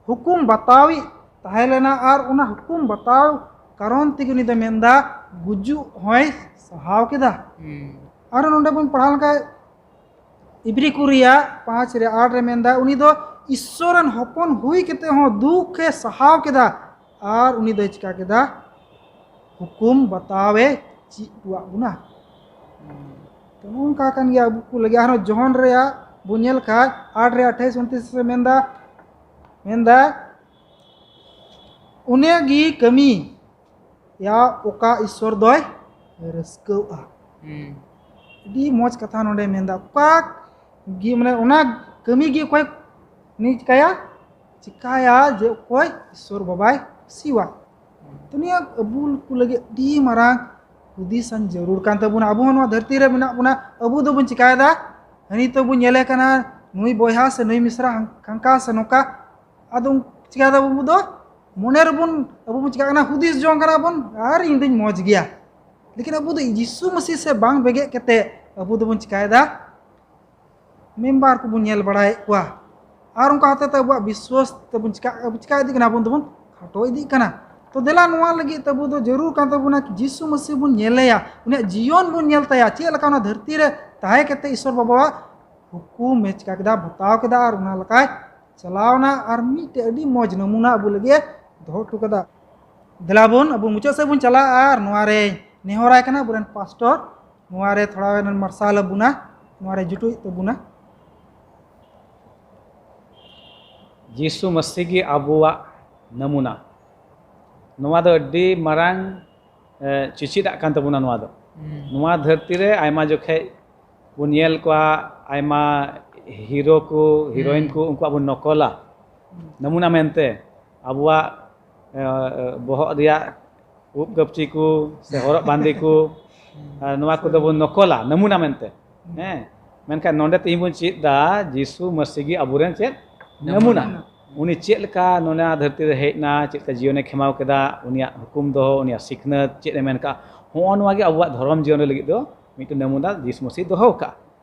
ᱦᱩᱠᱩᱢ ᱵᱟᱛᱟᱣᱤᱡ ᱛᱟᱦᱮᱸ ᱞᱮᱱᱟ ᱟᱨ ᱚᱱᱟ ᱦᱩᱠᱩᱢ ᱵᱟᱛᱟᱣ ᱠᱟᱨᱚᱱ ᱛᱮᱜᱮ ᱩᱱᱤ ᱫᱚ ᱢᱮᱱᱫᱟ ᱜᱩᱡᱩᱜ ᱦᱚᱸᱭ ᱥᱟᱦᱟᱣ ᱠᱮᱫᱟ᱾ ᱟᱨᱦᱚᱸ ᱱᱚᱰᱮ ᱵᱚᱱ ᱯᱟᱲᱦᱟᱣ ᱞᱮᱱᱠᱷᱟᱱ ᱤᱵᱨᱤ ᱠᱚ ᱨᱮᱭᱟᱜ ᱯᱟᱸᱪ ᱨᱮ ᱟᱴ ᱨᱮ ᱢᱮᱱᱫᱟ ᱩᱱᱤ ᱫᱚ ᱤᱥᱥᱚᱨ ᱨᱮᱱ ᱦᱚᱯᱚᱱ ᱦᱩᱭ ᱠᱟᱛᱮ ᱦᱚᱸ ᱫᱩᱠ ᱮ ᱥᱟᱦᱟᱣ ᱠᱮᱫᱟ ᱟᱨ ᱩᱱᱤ ᱫᱚᱭ ᱪᱤᱠᱟ ᱠᱮᱫᱟ? ᱦᱩᱠᱩᱢ ᱵᱟᱛᱟᱣ ᱮ ᱪᱮᱫ ᱦᱚᱴᱚᱣᱟᱜ ᱵᱚᱱᱟ᱾ ᱛᱚ ᱱᱚᱝᱠᱟ ᱠᱟᱱ ᱜᱮᱭᱟ ᱟᱵᱚ ᱠᱚ ᱞᱟᱹᱜᱤᱫ᱾ ᱟᱨᱦᱚᱸ ᱡᱚᱦᱚᱱ ᱨᱮᱭᱟᱜ ᱵᱚᱱ ᱧᱮᱞ ᱠᱷᱟᱡ ᱟᱴ ᱨᱮ ᱟᱴᱷᱟᱭᱤᱥ ᱩᱱᱛᱨᱤᱥ ᱨᱮ ᱢᱮᱱᱫᱟ, ᱢᱮᱱᱫᱟ, ᱩᱱᱤ ᱜᱮ ᱠᱟᱹᱢᱤ ᱭᱟ ᱚᱠᱟ ᱤᱥᱥᱚᱨ ᱫᱚᱭ ᱨᱟᱹᱥᱠᱟᱹᱜᱼᱟ᱾ ᱦᱩᱸ᱾ ᱟᱹᱰᱤ ᱢᱚᱡᱽ ᱠᱟᱛᱷᱟ ᱱᱚᱰᱮ ᱢᱮᱱᱫᱟ, ᱚᱠᱟ ᱜᱮ ᱢᱟᱱᱮ ᱚᱱᱟ ᱠᱟᱹᱢᱤ ᱜᱮ ᱚᱠᱚᱭ ᱩᱱᱤ ᱪᱤᱠᱟᱭᱟ? ᱪᱤᱠᱟᱭᱟ ᱡᱮ ᱚᱠᱚᱭ ᱤᱥᱥᱚᱨ ᱵᱟᱵᱟᱭ ᱠᱩᱥᱤᱣᱟ᱾ ᱛᱚ ᱱᱤᱭᱟᱹ ᱟᱵᱚ ᱠᱚ ᱞᱟᱹᱜᱤᱫ ᱟᱹᱰᱤ ᱢᱟᱨᱟᱝ ᱦᱩᱫᱤᱥᱟᱱ ᱡᱟᱹᱨᱩᱲ ᱠᱟᱱ ᱛᱟᱵᱚᱱᱟ᱾ ᱟᱵᱚ ᱦᱚᱸ ᱱᱚᱣᱟ ᱫᱷᱟᱹᱨᱛᱤ ᱨᱮ ᱢᱮᱱᱟᱜ ᱵᱚᱱᱟ, ᱟᱵᱚ ᱫᱚᱵᱚᱱ ᱪᱤᱠᱟᱭᱮᱫᱟ? ᱦᱟᱹᱱᱤ ᱛᱚᱵᱚᱱ ᱧᱮᱞᱮ ᱠᱟᱱᱟ, ᱱᱩᱭ ᱵᱚᱭᱦᱟ ᱥᱮ ᱱᱩᱭ ᱢᱤᱥᱨᱟ ᱦᱟᱝ-, ᱦᱟᱝᱠᱟ ᱥᱮ ᱱᱚᱝᱠᱟ᱾ ᱟᱫᱚ ᱪᱤᱠᱟᱭᱮᱫᱟ ᱟᱵᱚ ᱫᱚ? ᱢᱚᱱᱮ ᱨᱮᱵᱚᱱ, ᱟᱵᱚ ᱵᱚᱱ ᱪᱤᱠᱟᱜ ᱠᱟᱱᱟ? ᱦᱩᱫᱤᱥ ᱡᱚᱝ ᱠᱟᱱᱟ ᱵᱚᱱ, ᱟᱨ ᱤᱧ ᱫᱚᱧ ᱢᱚᱡᱽ ᱜᱮᱭᱟ᱾ ᱞᱮᱠᱤᱱ ᱟᱵᱚ ᱫᱚ ᱡᱤᱥᱩ ᱢᱟᱹᱥᱤ ᱥᱮ ᱵᱟᱝ ᱵᱮᱸᱜᱮᱫ ᱠᱟᱛᱮ ᱟᱵᱚ ᱫᱚᱵᱚᱱ ᱪᱤᱠᱟᱭᱮᱫᱟ? ᱢᱮᱢᱵᱟᱨ ᱠᱚᱵᱚᱱ ᱧᱮᱞ ᱵᱟᱲᱟᱭᱮᱫ ᱠᱚᱣᱟ, ᱟᱨ ᱚᱱᱠᱟ ᱦᱚᱛᱮᱛᱮ ᱟᱵᱚᱣᱟᱜ ᱵᱤᱥᱣᱟᱥ ᱛᱮᱵᱚᱱ ᱪᱤᱠᱟ, ᱪᱤᱠᱟ ᱤᱫᱤᱜ ᱠᱟᱱᱟ, ᱟᱵᱚ ᱫᱚᱵᱚᱱ ᱠᱷᱟᱴᱚ ᱤᱫᱤᱜ ᱠᱟᱱᱟ᱾ ᱛᱚ ᱫᱮᱞᱟ, ᱱᱚᱣᱟ ᱞᱟᱹᱜᱤᱫ ᱛᱮ ᱟᱵᱚ ᱫᱚ ᱡᱟᱹᱨᱩᱲ ᱠᱟᱱ ᱛᱟᱵᱚᱱᱟ ᱡᱤᱥᱩ ᱢᱟᱹᱥᱤ ᱵᱚᱱ ᱧᱮᱞᱮᱭᱟ, ᱩᱱᱤᱭᱟᱜ ᱡᱤᱭᱚᱱ ᱵᱚᱱ ᱧᱮᱞ ᱛᱟᱭᱟ, ᱪᱮᱫ ᱞᱮᱠᱟ ᱚᱱᱟ ᱫᱷᱟᱹᱨᱛᱤ ᱨᱮ ᱛᱟᱦᱮᱸ ᱠᱟᱛᱮ ᱤᱥᱚᱨ ᱵᱟᱵᱟᱣᱟᱜ ᱦᱩᱠᱩᱢ ᱮ ᱪᱤᱠᱟ ᱠᱮᱫᱟ, ᱵᱟᱛᱟᱣ ᱠᱮᱫᱟ, ᱟᱨ ᱚᱱᱟ ᱞᱮᱠᱟᱭ ᱪᱟᱞᱟᱣᱱᱟ, ᱟᱨ ᱢᱤᱫᱴᱮᱡ ᱟᱹᱰᱤ ᱢᱚᱡᱽ ᱱᱟᱢᱩᱱᱟ ᱟᱵᱚ ᱞᱟᱹᱜᱤᱫ ᱮ ᱫᱚᱦᱚ ᱦᱚᱴᱚ ᱠᱟᱫᱟ᱾ ᱫᱮᱞᱟ ᱵᱚᱱ, ᱟᱵᱚ ᱢᱩᱪᱟᱹᱫ ᱥᱮᱫ ᱵᱚᱱ ᱪᱟᱞᱟᱜᱼᱟ, ᱟᱨ ᱱᱚᱣᱟ ᱨᱮ ᱱᱮᱦᱚᱨᱟᱭ ᱠᱟᱱᱟ ᱟᱵᱚᱨᱮᱱ ᱯᱟᱥᱴᱚᱨ, ᱱᱚᱣᱟ ᱨᱮ ᱛᱷᱚᱲᱟ ᱜᱟᱱ ᱢᱟᱨᱥᱟᱞ ᱟᱵᱚᱱᱟ, ᱱᱚᱣᱟ ᱨᱮ ᱡᱩᱴᱩᱡ ᱛᱟᱵᱚᱱᱟ᱾ ᱡᱤᱥᱩ ᱢᱟᱹᱥᱤ ᱜᱮ ᱟᱵᱚᱣᱟᱜ ᱱᱟᱢᱩᱱᱟ᱾ ᱱᱚᱣᱟ ᱫᱚ ᱟᱹᱰᱤ ᱢᱟᱨᱟᱝ, ᱮ, ᱪᱮᱪᱮᱫᱟᱜ ᱠᱟᱱ ᱛᱟᱵᱚᱱᱟ ᱱᱚᱣᱟ ᱫᱚ᱾ ᱦᱩᱸ᱾ ᱱᱚᱣᱟ ᱫᱷᱟᱹᱨᱛᱤ ᱨᱮ ᱟᱭᱢᱟ ᱡᱚᱠᱷᱮᱡ ᱵᱚᱱ ᱧᱮᱞ ᱠᱚᱣᱟ, ᱟᱭᱢᱟ ᱦᱤᱨᱳ ᱠᱚ, ᱦᱤᱨᱳᱭᱤᱱ ᱦᱩᱸ᱾ ᱠᱚ, ᱩᱱᱠᱩᱣᱟᱜ ᱵᱚᱱ ᱱᱚᱠᱚᱞᱟ᱾ ᱦᱩᱸ᱾ ᱱᱟᱢᱩᱱᱟ ᱢᱮᱱᱛᱮ ᱟᱵᱚᱣᱟᱜ, ᱮ, ᱵᱚᱦᱚᱜ ᱨᱮᱭᱟᱜ ᱩᱵ ᱠᱟᱹᱯᱪᱤ ᱠᱚ ᱥᱮ ᱦᱚᱨᱚᱜ ᱵᱟᱸᱫᱮ ᱠᱚ, ᱟᱨ ᱱᱚᱣᱟ ᱠᱚᱫᱚ ᱵᱚᱱ ᱱᱚᱠᱚᱞᱟ, ᱱᱟᱢᱩᱱᱟ ᱢᱮᱱᱛᱮ᱾ ᱦᱮᱸ, ᱢᱮᱱᱠᱷᱟᱱ ᱱᱚᱰᱮ ᱛᱮᱦᱮᱧ ᱵᱚᱱ ᱪᱮᱫ ᱫᱟ, ᱡᱤᱥᱩ ᱢᱟᱹᱥᱤ ᱜᱮ ᱟᱵᱚᱨᱮᱱ ᱪᱮᱫ? ᱱᱟᱢᱩᱱᱟ᱾ ᱱᱟᱢᱩᱱᱟ᱾ ᱩᱱᱤ ᱪᱮᱫ ᱞᱮᱠᱟ ᱱᱚᱣᱟ ᱫᱷᱟᱹᱨᱛᱤ ᱨᱮ ᱦᱮᱡ ᱮᱱᱟ, ᱪᱮᱫ ᱞᱮᱠᱟ ᱡᱤᱭᱚᱱᱮ ᱠᱷᱮᱢᱟᱣ ᱠᱮᱫᱟ, ᱩᱱᱤᱭᱟᱜ ᱦᱩᱠᱩᱢ ᱫᱚᱦᱚ, ᱩᱱᱤᱭᱟᱜ ᱥᱤᱠᱷᱱᱟᱹᱛ ᱪᱮᱫ ᱮ ᱢᱮᱱ ᱠᱟᱜᱼᱟ, ᱦᱚᱸᱜᱼᱚ ᱱᱚᱣᱟ ᱜᱮ ᱟᱵᱚᱣᱟᱜ ᱫᱷᱚᱨᱚᱢ ᱡᱤᱭᱚᱱ ᱨᱮ ᱞᱟᱹᱜᱤᱫ ᱫᱚ ᱢᱤᱫᱴᱮᱱ ᱱᱟᱢᱩᱱᱟ ᱡᱤᱥᱩ ᱢᱟᱹᱥᱤ ᱫᱚᱦᱚ ᱠᱟᱜᱼᱟ᱾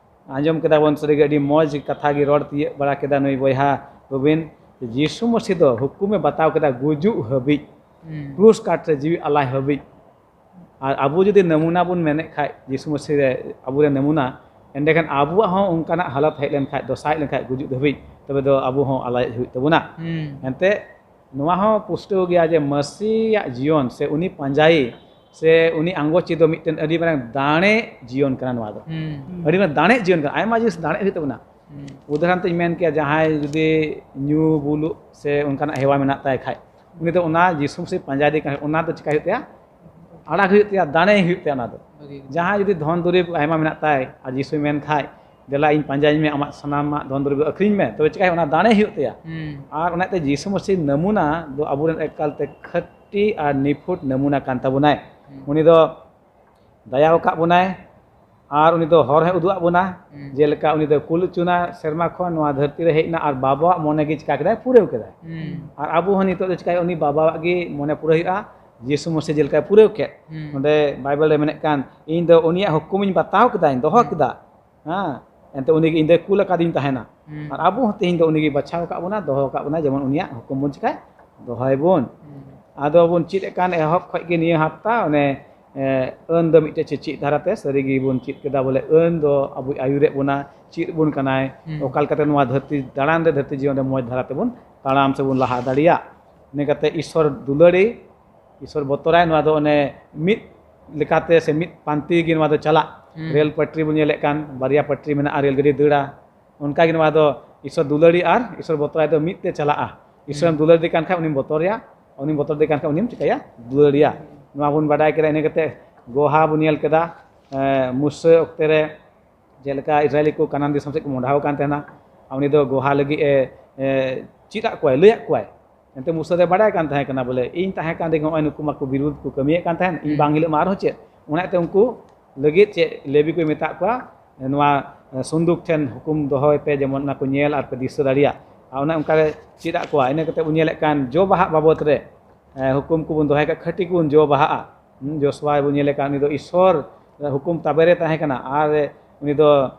ᱟᱸᱡᱚᱢ ᱠᱮᱫᱟ ᱵᱚᱱ, ᱥᱟᱹᱨᱤᱜᱮ ᱟᱹᱰᱤ ᱢᱚᱡᱽ ᱠᱟᱛᱷᱟ ᱜᱮ ᱨᱚᱲ ᱛᱤᱭᱟᱹᱜ ᱵᱟᱲᱟ ᱠᱮᱫᱟ ᱱᱩᱭ ᱵᱚᱭᱦᱟ ᱨᱚᱵᱤᱱ᱾ ᱡᱤᱥᱩ ᱢᱟᱹᱥᱤ ᱫᱚ ᱦᱩᱠᱩᱢᱮ ᱵᱟᱛᱟᱣ ᱠᱮᱫᱟ ᱜᱩᱡᱩᱜ ᱦᱟᱹᱵᱤᱡ, ᱦᱩᱸ᱾ ᱠᱨᱩᱥ ᱠᱟᱴ ᱨᱮ ᱡᱤᱣᱤ ᱟᱞᱟᱭ ᱦᱟᱹᱵᱤᱡ᱾ ᱟᱨ ᱟᱵᱚ ᱡᱩᱫᱤ ᱱᱟᱢᱩᱱᱟ ᱵᱚᱱ ᱢᱮᱱᱮᱫ ᱠᱷᱟᱡ, ᱡᱤᱥᱩ ᱢᱟᱹᱥᱤ ᱨᱮ ᱟᱵᱚᱨᱮᱱ ᱱᱟᱢᱩᱱᱟ, ᱮᱸᱰᱮᱠᱷᱟᱱ ᱟᱵᱚᱣᱟᱜ ᱦᱚᱸ ᱚᱱᱠᱟᱱᱟᱜ ᱦᱟᱞᱚᱛ ᱦᱮᱡ ᱞᱮᱱᱠᱷᱟᱡ, ᱫᱚᱥᱟ ᱦᱮᱡ ᱞᱮᱱᱠᱷᱟᱡ, ᱜᱩᱡᱩᱜ ᱫᱷᱟᱹᱵᱤᱡ, ᱛᱚᱵᱮ ᱫᱚ ᱟᱵᱚ ᱦᱚᱸ ᱟᱞᱟᱭ ᱦᱩᱭᱩᱜ ᱛᱟᱵᱚᱱᱟ᱾ ᱦᱩᱸ᱾ ᱮᱱᱛᱮ ᱱᱚᱣᱟ ᱦᱚᱸ ᱯᱩᱥᱴᱟᱹᱣ ᱜᱮᱭᱟ ᱡᱮ ᱢᱟᱹᱥᱤᱭᱟᱜ ᱡᱤᱭᱚᱱ ᱥᱮ ᱩᱱᱤ ᱯᱟᱸᱡᱟᱭᱤ ᱥᱮ ᱩᱱᱤ ᱟᱸᱜᱚᱪᱤ ᱫᱚ ᱢᱤᱫᱴᱮᱱ ᱟᱹᱰᱤ ᱢᱟᱨᱟᱝ ᱫᱟᱲᱮ ᱡᱤᱭᱚᱱ ᱠᱟᱱᱟ ᱱᱚᱣᱟ ᱫᱚ᱾ ᱦᱩᱸ᱾ ᱟᱹᱰᱤ ᱢᱟᱨᱟᱝ ᱫᱟᱲᱮ ᱡᱤᱭᱚᱱ ᱠᱟᱱᱟ, ᱟᱭᱢᱟ ᱡᱤᱱᱤᱥ ᱫᱟᱲᱮ ᱦᱩᱭᱩᱜ ᱛᱟᱵᱚᱱᱟ᱾ ᱦᱩᱸ᱾ ᱩᱫᱟᱦᱚᱨᱚᱱ ᱛᱮᱧ ᱢᱮᱱ ᱠᱮᱭᱟ, ᱡᱟᱦᱟᱸᱭ ᱡᱩᱫᱤ ᱧᱩ ᱵᱩᱞᱩᱜ ᱥᱮ ᱚᱱᱠᱟᱱᱟᱜ ᱦᱮᱣᱟ ᱢᱮᱱᱟᱜ ᱛᱟᱭ ᱠᱷᱟᱡ, ᱩᱱᱤ ᱫᱚ ᱚᱱᱟ ᱡᱤᱥᱩ ᱢᱟᱹᱥᱤ ᱯᱟᱸᱡᱟ ᱤᱫᱤ ᱠᱟᱱ, ᱚᱱᱟ ᱫᱚ ᱪᱤᱠᱟᱹᱭ ᱦᱩᱭᱩᱜ ᱛᱟᱭᱟ? ᱟᱲᱟᱜ ᱦᱩᱭᱩᱜ ᱛᱟᱭᱟ, ᱫᱟᱲᱮ ᱦᱩᱭᱩᱜ ᱛᱟᱭᱟ ᱚᱱᱟ ᱫᱚ᱾ ᱵᱷᱟᱹᱜᱤ ᱜᱮ᱾ ᱡᱟᱦᱟᱸᱭ ᱡᱩᱫᱤ ᱫᱷᱚᱱ ᱫᱩᱨᱤᱵᱽ ᱟᱭᱢᱟ ᱢᱮᱱᱟᱜ ᱛᱟᱭ ᱟᱨ ᱡᱤᱥᱩᱭ ᱢᱮᱱ ᱠᱷᱟᱡ, "ᱫᱮᱞᱟ ᱤᱧ ᱯᱟᱸᱡᱟᱧ ᱢᱮ, ᱟᱢᱟᱜ ᱥᱟᱱᱟᱢᱟᱜ ᱫᱷᱚᱱ ᱫᱩᱨᱤᱵᱽ ᱟᱹᱠᱷᱨᱤᱧ ᱢᱮ", ᱛᱚᱵᱮ ᱪᱤᱠᱟᱹᱭ? ᱚᱱᱟ ᱫᱟᱲᱮ ᱦᱩᱭᱩᱜ ᱛᱟᱭᱟ᱾ ᱦᱩᱸ᱾ ᱟᱨ ᱚᱱᱟᱛᱮ ᱡᱤᱥᱩ ᱢᱟᱹᱥᱤ ᱱᱟᱢᱩᱱᱟ ᱫᱚ ᱟᱵᱚᱨᱮᱱ ᱮᱠᱟᱞᱛᱮ ᱠᱷᱟᱹᱴᱤ ᱟᱨ ᱱᱤᱯᱷᱩᱴ ᱱᱟᱢᱩᱱᱟ ᱠᱟᱱ ᱛᱟᱵᱚᱱᱟᱭ᱾ ᱦᱩᱸ᱾ ᱩᱱᱤ ᱫᱚ ᱫᱟᱭᱟ ᱟᱠᱟᱫ ᱵᱚᱱᱟᱭ, ᱟᱨ ᱩᱱᱤ ᱫᱚ ᱦᱚᱨ ᱦᱚᱸᱭ ᱩᱫᱩᱜ ᱟᱫ ᱵᱚᱱᱟ᱾ ᱦᱩᱸ᱾ ᱡᱮᱞᱮᱠᱟ ᱩᱱᱤ ᱫᱚ ᱠᱩᱞ ᱦᱚᱪᱚᱱᱟ ᱥᱮᱨᱢᱟ ᱠᱷᱚᱱ ᱱᱚᱣᱟ ᱫᱷᱟᱹᱨᱛᱤ ᱨᱮ ᱦᱮᱡ ᱮᱱᱟ ᱟᱨ ᱵᱟᱵᱟᱣᱟᱜ ᱢᱚᱱᱮ ᱜᱮ ᱪᱤᱠᱟ ᱠᱮᱫᱟᱭ? ᱯᱩᱨᱟᱹᱣ ᱠᱮᱫᱟᱭ᱾ ᱦᱩᱸ᱾ ᱟᱨ ᱟᱵᱚ ᱦᱚᱸ ᱱᱤᱛᱚᱜ ᱫᱚ ᱪᱤᱠᱟᱹᱭ? ᱩᱱᱤ ᱵᱟᱵᱟᱣᱟᱜ ᱜᱮ ᱢᱚᱱᱮ ᱯᱩᱨᱟᱹᱣ ᱦᱩᱭᱩᱜᱼᱟ, ᱡᱤᱥᱩ ᱢᱟᱹᱥᱤ ᱡᱮᱞᱮᱠᱟᱭ ᱯᱩᱨᱟᱹᱣ ᱠᱮᱫ᱾ ᱦᱩᱸ᱾ ᱱᱚᱰᱮ ᱵᱟᱭᱵᱮᱞ ᱨᱮ ᱢᱮᱱᱮᱫ ᱠᱟᱱ, "ᱤᱧ ᱫᱚ ᱩᱱᱤᱭᱟᱜ ᱦᱩᱠᱩᱢᱤᱧ ᱵᱟᱛᱟᱣ ᱠᱮᱫᱟᱧ, ᱫᱚᱦᱚ ᱦᱩᱸ᱾ ᱠᱮᱫᱟ", ᱦᱮᱸ, ᱮᱱᱛᱮ ᱩᱱᱤ ᱜᱮ ᱤᱧ ᱫᱚᱭ ᱠᱩᱞ ᱟᱠᱟᱫᱤᱧ ᱛᱟᱦᱮᱱᱟ᱾ ᱦᱩᱸ᱾ ᱟᱨ ᱟᱵᱚ ᱦᱚᱸ ᱛᱮᱦᱮᱧ ᱫᱚ ᱩᱱᱤ ᱜᱮ ᱵᱟᱪᱷᱟᱣ ᱟᱠᱟᱫ ᱵᱚᱱᱟ, ᱫᱚᱦᱚ ᱟᱠᱟᱫ ᱵᱚᱱᱟ, ᱡᱮᱢᱚᱱ ᱩᱱᱤᱭᱟᱜ ᱦᱩᱠᱩᱢ ᱵᱚᱱ ᱪᱤᱠᱟᱹᱭ? ᱫᱚᱦᱚᱭ ᱵᱚᱱ᱾ ᱦᱩᱸ᱾ ᱟᱫᱚ ᱵᱚᱱ ᱪᱮᱫ ᱮᱫ ᱠᱟᱱ ᱮᱦᱚᱵ ᱠᱷᱚᱡ ᱜᱮ ᱱᱤᱭᱟᱹ ᱦᱟᱯᱛᱟ, ᱚᱱᱮ, ᱮ, ᱟᱹᱱ ᱫᱚ ᱢᱤᱫᱴᱮᱡ ᱪᱮᱪᱮᱫ ᱫᱷᱟᱨᱟᱛᱮ ᱥᱟᱹᱨᱤ ᱜᱮ ᱵᱚᱱ ᱪᱮᱫ ᱠᱮᱫᱟ, ᱵᱚᱞᱮ ᱟᱹᱱ ᱫᱚ ᱟᱵᱚᱭ ᱟᱹᱭᱩᱨᱮᱫ ᱵᱚᱱᱟ, ᱪᱮᱫ ᱵᱚᱱ ᱠᱟᱱᱟᱭ, ᱦᱩᱸ᱾ ᱚᱠᱟ ᱞᱮᱠᱟᱛᱮ ᱱᱚᱣᱟ ᱫᱷᱟᱹᱨᱛᱤ ᱫᱟᱬᱟᱱ ᱨᱮ, ᱫᱷᱟᱹᱨᱛᱤ ᱡᱤᱭᱚᱱ ᱨᱮ ᱢᱚᱡᱽ ᱫᱷᱟᱨᱟ ᱛᱮᱵᱚᱱ ᱛᱟᱲᱟᱢ ᱥᱮᱵᱚᱱ ᱞᱟᱦᱟ ᱫᱟᱲᱮᱭᱟᱜ᱾ ᱤᱱᱟᱹ ᱠᱟᱛᱮ ᱤᱥᱥᱚᱨ ᱫᱩᱞᱟᱹᱲᱤ, ᱤᱥᱥᱚᱨ ᱵᱚᱛᱚᱨᱟᱭ, ᱱᱚᱣᱟ ᱫᱚ ᱚᱱᱮ ᱢᱤᱫ ᱞᱮᱠᱟᱛᱮ ᱥᱮ ᱢᱤᱫ ᱯᱟᱱᱛᱮ ᱜᱮ ᱱᱚᱣᱟ ᱫᱚ ᱪᱟᱞᱟᱜ᱾ ᱦᱩᱸ᱾ ᱨᱮᱞ ᱯᱟᱴᱨᱤ ᱵᱚᱱ ᱧᱮᱞᱮᱫ ᱠᱟᱱ, ᱵᱟᱨᱭᱟ ᱯᱟᱴᱨᱤ ᱢᱮᱱᱟᱜᱼᱟ, ᱨᱮᱞ ᱜᱟᱹᱰᱤ ᱫᱟᱹᱲᱟ, ᱚᱱᱠᱟ ᱜᱮ ᱱᱚᱣᱟ ᱫᱚ ᱤᱥᱥᱚᱨ ᱫᱩᱞᱟᱹᱲᱤ ᱟᱨ ᱤᱥᱥᱚᱨ ᱵᱚᱛᱚᱨᱟᱭ ᱫᱚ ᱢᱤᱫ ᱛᱮ ᱪᱟᱞᱟᱜᱼᱟ᱾ ᱤᱥᱥᱚᱨᱮᱢ ᱦᱩᱸ᱾ ᱫᱩᱞᱟᱹᱲ ᱤᱫᱤ ᱠᱟᱱ ᱠᱷᱟᱱ ᱩᱱᱤᱢ ᱵᱚᱛᱚᱨᱮᱭᱟ, ᱩᱱᱤᱢ ᱵᱚᱛᱚᱨ ᱤᱫᱤ ᱠᱟᱱ ᱠᱷᱟᱱ ᱩᱱᱤᱢ ᱪᱤᱠᱟᱹᱭᱟ? ᱫᱩᱞᱟᱹᱲᱤᱭᱟ᱾ ᱱᱚᱣᱟ ᱵᱚᱱ ᱵᱟᱰᱟᱭ ᱠᱮᱫᱟ᱾ ᱤᱱᱟᱹ ᱠᱟᱛᱮ ᱜᱚᱦᱟ ᱵᱚᱱ ᱧᱮᱞ ᱠᱮᱫᱟ, ᱮ, ᱢᱩᱥᱟᱹ ᱚᱠᱛᱮ ᱨᱮ ᱡᱮᱞᱮᱠᱟ ᱤᱥᱨᱟᱭᱮᱞᱤ ᱠᱚ ᱠᱟᱱᱟᱱ ᱫᱤᱥᱚᱢ ᱥᱮᱫ ᱠᱚ ᱢᱚᱦᱰᱟᱣ ᱟᱠᱟᱱ ᱛᱟᱦᱮᱱᱟ, ᱟᱨ ᱩᱱᱤ ᱫᱚ ᱜᱚᱦᱟ ᱞᱟᱹᱜᱤᱫ ᱮ, ᱮ, ᱪᱮᱫ ᱟᱫ ᱠᱚᱣᱟᱭ, ᱞᱟᱹᱭ ᱟᱫ ᱠᱚᱣᱟᱭ᱾ ᱮᱱᱛᱮ ᱢᱩᱥᱟᱹ ᱫᱚᱭ ᱵᱟᱰᱟᱭ ᱠᱟᱱ ᱛᱟᱦᱮᱸ ᱠᱟᱱᱟ ᱵᱚᱞᱮ, ᱤᱧ ᱛᱟᱦᱮᱸ ᱠᱟᱱ ᱨᱮᱜᱮ ᱱᱚᱜᱼᱚᱭ ᱱᱩᱠᱩ ᱢᱟᱠᱚ ᱵᱤᱨᱩᱫᱷ ᱠᱚ ᱠᱟᱹᱢᱤᱭᱮᱫ ᱠᱟᱱ ᱛᱟᱦᱮᱸᱱ, ᱤᱧ ᱦᱩᱸ᱾ ᱵᱟᱝ ᱦᱤᱞᱳᱜ ᱢᱟ ᱟᱨᱦᱚᱸ ᱪᱮᱫ? ᱚᱱᱟ ᱤᱭᱟᱹᱛᱮ ᱩᱱᱠᱩ ᱞᱟᱹᱜᱤᱫ ᱪᱮᱫ ᱞᱮᱵᱤ ᱠᱚᱭ ᱢᱮᱛᱟᱜ ᱠᱚᱣᱟ, ᱱᱚᱣᱟ ᱥᱩᱱᱫᱩᱠ ᱴᱷᱮᱱ ᱦᱩᱠᱩᱢ ᱫᱚᱦᱚᱭ ᱯᱮ, ᱡᱮᱢᱚᱱ ᱚᱱᱟ ᱠᱚ ᱧᱮᱞ ᱟᱨ ᱯᱮ ᱫᱤᱥᱟᱹ ᱫᱟᱲᱮᱭᱟᱜ᱾ ᱟᱨ ᱚᱱᱮ ᱚᱱᱠᱟ ᱜᱮ ᱪᱮᱫ ᱟᱫ ᱠᱚᱣᱟ᱾ ᱤᱱᱟᱹ ᱠᱟᱛᱮ ᱵᱚᱱ ᱧᱮᱞᱮᱫ ᱠᱟᱱ ᱡᱚ ᱵᱟᱦᱟᱜ ᱵᱟᱵᱚᱫ ᱨᱮ, ᱮ, ᱦᱩᱠᱩᱢ ᱠᱚᱵᱚᱱ ᱫᱚᱦᱚᱭ ᱠᱷᱟᱱ ᱠᱷᱟᱹᱴᱤ ᱠᱚᱵᱚᱱ ᱡᱚ ᱵᱟᱦᱟᱜᱼᱟ᱾ ᱦᱩᱸ, ᱡᱚᱥᱩᱣᱟ ᱵᱚᱱ ᱧᱮᱞᱮ ᱠᱟᱱ, ᱩᱱᱤ ᱫᱚ ᱤᱥᱥᱚᱨ ᱦᱩᱠᱩᱢ ᱛᱟᱵᱮ ᱨᱮ ᱛᱟᱦᱮᱸ ᱠᱟᱱᱟ ᱟᱨ ᱩᱱᱤ ᱫᱚ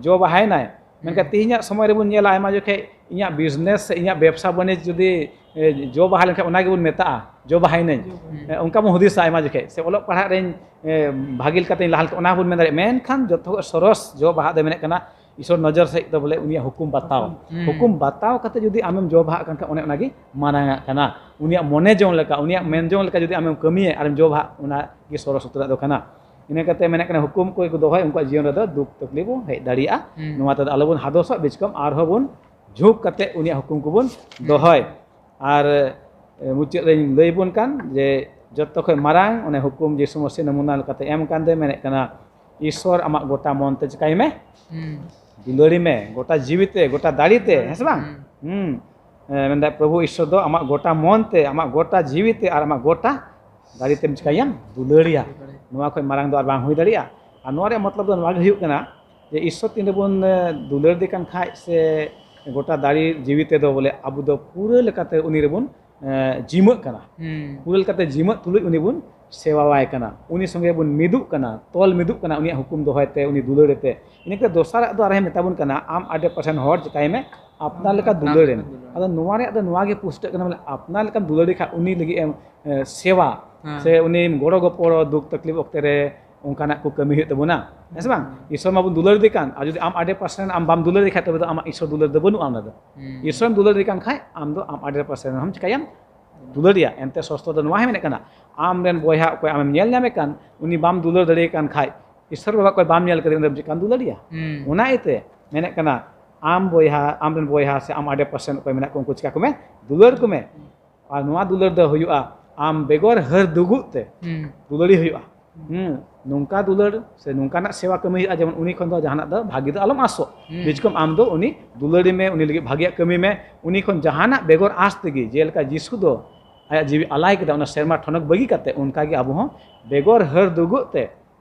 ᱡᱚ ᱵᱟᱦᱟᱭᱮᱱᱟᱭ᱾ ᱢᱮᱱᱠᱷᱟᱱ ᱦᱩᱸ᱾ ᱛᱮᱦᱮᱧᱟᱜ ᱥᱚᱢᱚᱭ ᱨᱮᱵᱚᱱ ᱧᱮᱞᱟ, ᱟᱭᱢᱟ ᱡᱚᱠᱷᱮᱡ ᱤᱧᱟᱹᱜ business ᱥᱮ ᱤᱧᱟᱹᱜ ᱵᱮᱵᱽᱥᱟ ᱵᱟᱹᱱᱤᱡᱽ ᱡᱩᱫᱤ, ᱮ, ᱡᱚ ᱵᱟᱦᱟ ᱞᱮᱱᱠᱷᱟᱱ ᱚᱱᱟ ᱜᱮᱵᱚᱱ ᱢᱮᱛᱟᱜᱼᱟ, "ᱡᱚ ᱵᱟᱦᱟᱭᱮᱱᱟᱹᱧ"᱾ ᱦᱩᱸ᱾ ᱮ, ᱚᱱᱠᱟ ᱵᱚᱱ ᱦᱩᱫᱤᱥᱟ ᱟᱭᱢᱟ ᱡᱚᱠᱷᱮᱡ᱾ ᱥᱮ ᱚᱞᱚᱜ ᱯᱟᱲᱦᱟᱜ ᱨᱮᱧ, ᱮ, ᱵᱷᱟᱜᱮ ᱞᱮᱠᱟᱛᱮᱧ ᱞᱟᱦᱟ ᱞᱮᱱᱠᱷᱟᱱ ᱚᱱᱟ ᱦᱚᱸᱵᱚᱱ ᱢᱮᱱ ᱫᱟᱲᱮᱭᱟᱜᱼᱟ᱾ ᱢᱮᱱᱠᱷᱟᱱ ᱡᱚᱛᱚ ᱠᱷᱚᱱ ᱥᱚᱨᱚᱥ ᱡᱚ ᱵᱟᱦᱟ ᱫᱚᱭ ᱢᱮᱱᱮᱫ ᱠᱟᱱᱟ, ᱤᱥᱚᱨ ᱱᱚᱡᱚᱨ ᱥᱮᱫ ᱫᱚ ᱵᱚᱞᱮ ᱩᱱᱤᱭᱟᱜ ᱦᱩᱠᱩᱢ ᱵᱟᱛᱟᱣ᱾ ᱦᱩᱸ᱾ ᱦᱩᱠᱩᱢ ᱵᱟᱛᱟᱣ ᱠᱟᱛᱮ ᱡᱩᱫᱤ ᱟᱢᱮᱢ ᱡᱚ ᱵᱟᱦᱟᱜ ᱠᱟᱱ ᱠᱷᱟᱱ, ᱚᱱᱮ ᱚᱱᱟᱜᱮ ᱢᱟᱨᱟᱝ ᱟᱜ ᱠᱟᱱᱟ᱾ ᱩᱱᱤᱭᱟᱜ ᱢᱚᱱᱮ ᱡᱚᱝ ᱞᱮᱠᱟ, ᱩᱱᱤᱭᱟᱜ ᱢᱮᱱ ᱡᱚᱝ ᱞᱮᱠᱟ ᱡᱩᱫᱤ ᱟᱢᱮᱢ ᱠᱟᱹᱢᱤᱭᱟ ᱟᱨᱮᱢ ᱡᱚ ᱵᱟᱦᱟᱜ, ᱚᱱᱟᱜᱮ ᱥᱚᱨᱚᱥ ᱩᱛᱟᱹᱨᱟᱜ ᱫᱚ ᱠᱟᱱᱟ᱾ ᱤᱱᱟᱹ ᱠᱟᱛᱮ ᱢᱮᱱᱮᱫ ᱠᱟᱱᱟ, ᱦᱩᱠᱩᱢ ᱠᱚ ᱫᱚᱦᱚᱭ, ᱩᱱᱠᱩᱣᱟᱜ ᱡᱤᱭᱚᱱ ᱨᱮᱫᱚ ᱫᱩᱠ ᱛᱟᱠᱞᱤᱯ ᱦᱚᱸ ᱦᱮᱡ ᱫᱟᱲᱮᱭᱟᱜᱼᱟ᱾ ᱦᱩᱸ᱾ ᱱᱚᱣᱟ ᱛᱮᱫᱚ ᱟᱞᱚᱵᱚᱱ ᱦᱟᱫᱚᱥᱚᱜ, ᱵᱤᱪᱠᱚᱢ ᱟᱨᱦᱚᱸ ᱵᱚᱱ ᱡᱷᱩᱸᱠ ᱠᱟᱛᱮ ᱩᱱᱤᱭᱟᱜ ᱦᱩᱠᱩᱢ ᱠᱚᱵᱚᱱ ᱦᱩᱸ᱾ ᱫᱚᱦᱚᱭ᱾ ᱟᱨ, ᱮ, ᱢᱩᱪᱟᱹᱫ ᱨᱮᱧ ᱞᱟᱹᱭ ᱵᱚᱱ ᱠᱟᱱ ᱡᱮ ᱡᱚᱛᱚ ᱠᱷᱚᱱ ᱢᱟᱨᱟᱝ ᱚᱱᱮ ᱦᱩᱠᱩᱢ ᱡᱤᱥᱩ ᱢᱟᱹᱥᱤ ᱱᱚᱢᱩᱱᱟ ᱞᱮᱠᱟᱛᱮ ᱮᱢ ᱠᱟᱱ ᱫᱚᱭ ᱢᱮᱱᱮᱫ ᱠᱟᱱᱟ, ᱤᱥᱚᱨ ᱟᱢᱟᱜ ᱜᱚᱴᱟ ᱢᱚᱱ ᱛᱮ ᱪᱤᱠᱟᱹᱭ ᱢᱮ, ᱦᱩᱸ᱾ ᱫᱩᱞᱟᱹᱲᱤ ᱢᱮ, ᱜᱚᱴᱟ ᱡᱤᱣᱤ ᱛᱮ, ᱜᱚᱴᱟ ᱫᱟᱲᱮ ᱛᱮ, ᱦᱮᱸ ᱥᱮ ᱵᱟᱝ? ᱦᱩᱸ᱾ ᱦᱩᱸ᱾ ᱮ, ᱢᱮᱱᱫᱟᱭ, ᱯᱨᱚᱵᱷᱩ ᱤᱥᱚᱨ ᱫᱚ ᱟᱢᱟᱜ ᱜᱚᱴᱟ ᱢᱚᱱ ᱛᱮ, ᱟᱢᱟᱜ ᱜᱚᱴᱟ ᱡᱤᱣᱤ ᱛᱮ ᱟᱨ ᱟᱢᱟᱜ ᱜᱚᱴᱟ ᱫᱟᱲᱮ ᱛᱮᱢ ᱪᱤᱠᱟᱹᱭᱟᱢ? ᱫᱩᱞᱟᱹᱲᱤᱭᱟ᱾ ᱫᱩᱞᱟᱹᱲᱤᱭᱟ᱾ ᱱᱚᱣᱟ ᱠᱷᱚᱱ ᱢᱟᱨᱟᱝ ᱫᱚ ᱟᱨ ᱵᱟᱝ ᱦᱩᱭ ᱫᱟᱲᱮᱭᱟᱜᱼᱟ᱾ ᱟᱨ ᱱᱚᱣᱟ ᱨᱮᱭᱟᱜ ᱢᱚᱛᱞᱚᱵ ᱫᱚ ᱱᱚᱣᱟ ᱜᱮ ᱦᱩᱭᱩᱜ ᱠᱟᱱᱟ ᱡᱮ ᱤᱥᱚᱨ ᱛᱤᱱ ᱨᱮᱵᱚᱱ, ᱮ, ᱫᱩᱞᱟᱹᱲ ᱫᱮ ᱠᱟᱱ ᱠᱷᱟᱡ ᱥᱮ ᱜᱚᱴᱟ ᱫᱟᱲᱮ ᱡᱤᱣᱤ ᱛᱮᱫᱚ ᱵᱚᱞᱮ ᱟᱵᱚ ᱫᱚ ᱯᱩᱨᱟᱹ ᱞᱮᱠᱟᱛᱮ ᱩᱱᱤ ᱨᱮᱵᱚᱱ, ᱮ, ᱡᱤᱢᱟᱹᱜ ᱠᱟᱱᱟ᱾ ᱦᱩᱸ᱾ ᱯᱩᱨᱟᱹ ᱞᱮᱠᱟᱛᱮ ᱡᱤᱢᱟᱹᱜ ᱛᱩᱞᱩᱡ ᱩᱱᱤ ᱵᱚᱱ ᱥᱮᱵᱟᱣᱟᱭ ᱠᱟᱱᱟ, ᱩᱱᱤ ᱥᱚᱸᱜᱮ ᱵᱚᱱ ᱢᱤᱫᱚᱜ ᱠᱟᱱᱟ, ᱛᱚᱞ ᱢᱤᱫᱚᱜ ᱠᱟᱱᱟ ᱩᱱᱤᱭᱟᱜ ᱦᱩᱠᱩᱢ ᱫᱚᱦᱚᱭ ᱛᱮ, ᱩᱱᱤ ᱫᱩᱞᱟᱹᱲ ᱛᱮ᱾ ᱤᱱᱟᱹ ᱠᱟᱛᱮ ᱫᱚᱥᱟᱨᱟᱜ ᱫᱚ ᱟᱨᱦᱚᱸ ᱢᱮᱛᱟ ᱵᱚᱱ ᱠᱟᱱᱟ, ᱟᱢ hundred percent ᱦᱚᱲ ᱪᱤᱠᱟᱹᱭ ᱢᱮ, ᱟᱯᱱᱟᱨ ᱞᱮᱠᱟ ᱟᱯᱱᱟᱨ ᱫᱩᱞᱟᱹᱲ ᱞᱮᱠᱟ ᱮᱢ᱾ ᱫᱩᱞᱟᱹᱲ᱾ ᱟᱫᱚ ᱱᱚᱣᱟ ᱨᱮᱭᱟᱜ ᱫᱚ ᱱᱚᱣᱟ ᱜᱮ ᱯᱩᱥᱴᱟᱹᱜ ᱠᱟᱱᱟ, ᱵᱚᱞᱮ ᱟᱯᱱᱟᱨ ᱞᱮᱠᱟᱢ ᱫᱩᱞᱟᱹᱲ ᱞᱮᱠᱷᱟᱱ ᱩᱱᱤ ᱞᱟᱹᱜᱤᱫ ᱮᱢ, ᱮ, ᱥᱮᱵᱟ, ᱦᱮᱸ᱾ ᱥᱮ ᱩᱱᱤ ᱜᱚᱲᱚ ᱜᱚᱯᱚᱲᱚ, ᱫᱩᱠ ᱛᱟᱠᱞᱤᱯ ᱚᱠᱛᱮ ᱨᱮ ᱚᱱᱠᱟᱱᱟᱜ ᱠᱚ ᱠᱟᱹᱢᱤ ᱦᱩᱭᱩᱜ ᱛᱟᱵᱚᱱᱟ, ᱦᱮᱸ ᱥᱮ ᱵᱟᱝ? ᱦᱩᱸ᱾ ᱤᱥᱚᱨ ᱢᱟᱵᱚᱱ ᱫᱩᱞᱟᱹᱲ ᱫᱮ ᱠᱟᱱ, ᱟᱨ ᱡᱩᱫᱤ ᱟᱢ hundred percent ᱟᱢ ᱵᱟᱢ ᱫᱩᱞᱟᱹᱲ ᱫᱮ ᱠᱷᱟᱡ, ᱛᱚᱵᱮ ᱫᱚ ᱟᱢᱟᱜ ᱤᱥᱚᱨ ᱫᱩᱞᱟᱹᱲ ᱫᱚ ᱵᱟᱹᱱᱩᱜᱼᱟ ᱚᱱᱟ ᱫᱚ᱾ ᱦᱩᱸ᱾ ᱤᱥᱚᱨᱮᱢ ᱫᱩᱞᱟᱹᱲ ᱫᱮ ᱠᱟᱱ ᱠᱷᱟᱡ, ᱟᱢ ᱫᱚ ᱟᱢ hundred percent ᱦᱚᱸᱢ ᱪᱤᱠᱟᱹᱭᱟᱢ? ᱫᱩᱞᱟᱹᱲᱮᱭᱟ᱾ ᱮᱱᱛᱮ ᱥᱚᱥᱛᱚ ᱫᱚ ᱱᱚᱣᱟ ᱦᱚᱸᱭ ᱢᱮᱱᱮᱫ ᱠᱟᱱᱟ, ᱟᱢ ᱨᱮᱱ ᱵᱚᱭᱦᱟ ᱚᱠᱚᱭ ᱟᱢᱮᱢ ᱧᱮᱞ ᱧᱟᱢᱮ ᱠᱟᱱ, ᱩᱱᱤ ᱵᱟᱢ ᱫᱩᱞᱟᱹᱲ ᱫᱟᱲᱮᱭᱟᱭ ᱠᱟᱱ ᱠᱷᱟᱡ, ᱤᱥᱚᱨ ᱵᱟᱵᱟ ᱚᱠᱚᱭ ᱵᱟᱢ ᱧᱮᱞ ᱠᱟᱫᱮ, ᱩᱱᱤ ᱫᱚ ᱪᱮᱠᱟᱢ ᱫᱩᱞᱟᱹᱲᱮᱭᱟ? ᱦᱩᱸ᱾ ᱚᱱᱟ ᱤᱭᱟᱹᱛᱮ ᱢᱮᱱᱮᱫ ᱠᱟᱱᱟ, ᱟᱢ ᱵᱚᱭᱦᱟ, ᱟᱢ ᱨᱮᱱ ᱵᱚᱭᱦᱟ ᱥᱮ ᱟᱢ hundred percent ᱚᱠᱚᱭ ᱢᱮᱱᱟᱜ ᱠᱚ, ᱩᱱᱠᱩ ᱪᱤᱠᱟ ᱠᱚᱢᱮ, ᱫᱩᱞᱟᱹᱲ ᱠᱚᱢᱮ᱾ ᱟᱨ ᱱᱚᱣᱟ ᱫᱩᱞᱟᱹᱲ ᱫᱚ ᱦᱩᱭᱩᱜᱼᱟ ᱟᱢ ᱵᱮᱜᱚᱨ ᱦᱟᱹᱨ ᱫᱩᱜᱩᱜ ᱛᱮ᱾ ᱦᱩᱸ᱾ ᱫᱩᱞᱟᱹᱲᱤ ᱦᱩᱭᱩᱜᱼᱟ᱾ ᱦᱩᱸ, ᱱᱚᱝᱠᱟ ᱫᱩᱞᱟᱹᱲ ᱥᱮ ᱱᱚᱝᱠᱟᱱᱟᱜ ᱥᱮᱵᱟ ᱠᱟᱹᱢᱤ ᱦᱩᱭᱩᱜᱼᱟ, ᱡᱮᱢᱚᱱ ᱩᱱᱤ ᱠᱷᱚᱱ ᱫᱚ ᱡᱟᱦᱟᱱᱟᱜ ᱫᱚ ᱵᱷᱟᱹᱜᱤ ᱫᱚ ᱟᱞᱚᱢ ᱟᱥᱚᱜ᱾ ᱦᱩᱸ᱾ ᱵᱤᱪᱠᱚᱢ ᱟᱢ ᱫᱚ ᱩᱱᱤ ᱫᱩᱞᱟᱹᱲᱤ ᱢᱮ, ᱩᱱᱤ ᱞᱟᱹᱜᱤᱫ ᱵᱷᱟᱹᱜᱤᱭᱟᱜ ᱠᱟᱹᱢᱤ ᱢᱮ, ᱩᱱᱤ ᱠᱷᱚᱱ ᱡᱟᱦᱟᱱᱟᱜ ᱵᱮᱜᱚᱨ ᱟᱸᱥ ᱛᱮᱜᱮ, ᱡᱮᱞᱮᱠᱟ ᱡᱤᱥᱩ ᱫᱚ ᱟᱭᱟᱜ ᱡᱤᱣᱤ ᱟᱞᱟᱭ ᱠᱮᱫᱟ ᱚᱱᱟ ᱥᱮᱨᱢᱟ ᱴᱷᱚᱱᱚᱠ ᱵᱟᱹᱜᱤ ᱠᱟᱛᱮ, ᱚᱱᱠᱟᱜᱮ ᱟᱵᱚ ᱦᱚᱸ ᱵᱮᱜᱚᱨ ᱦᱟᱹᱨ ᱫᱩᱜᱩᱜ ᱛᱮ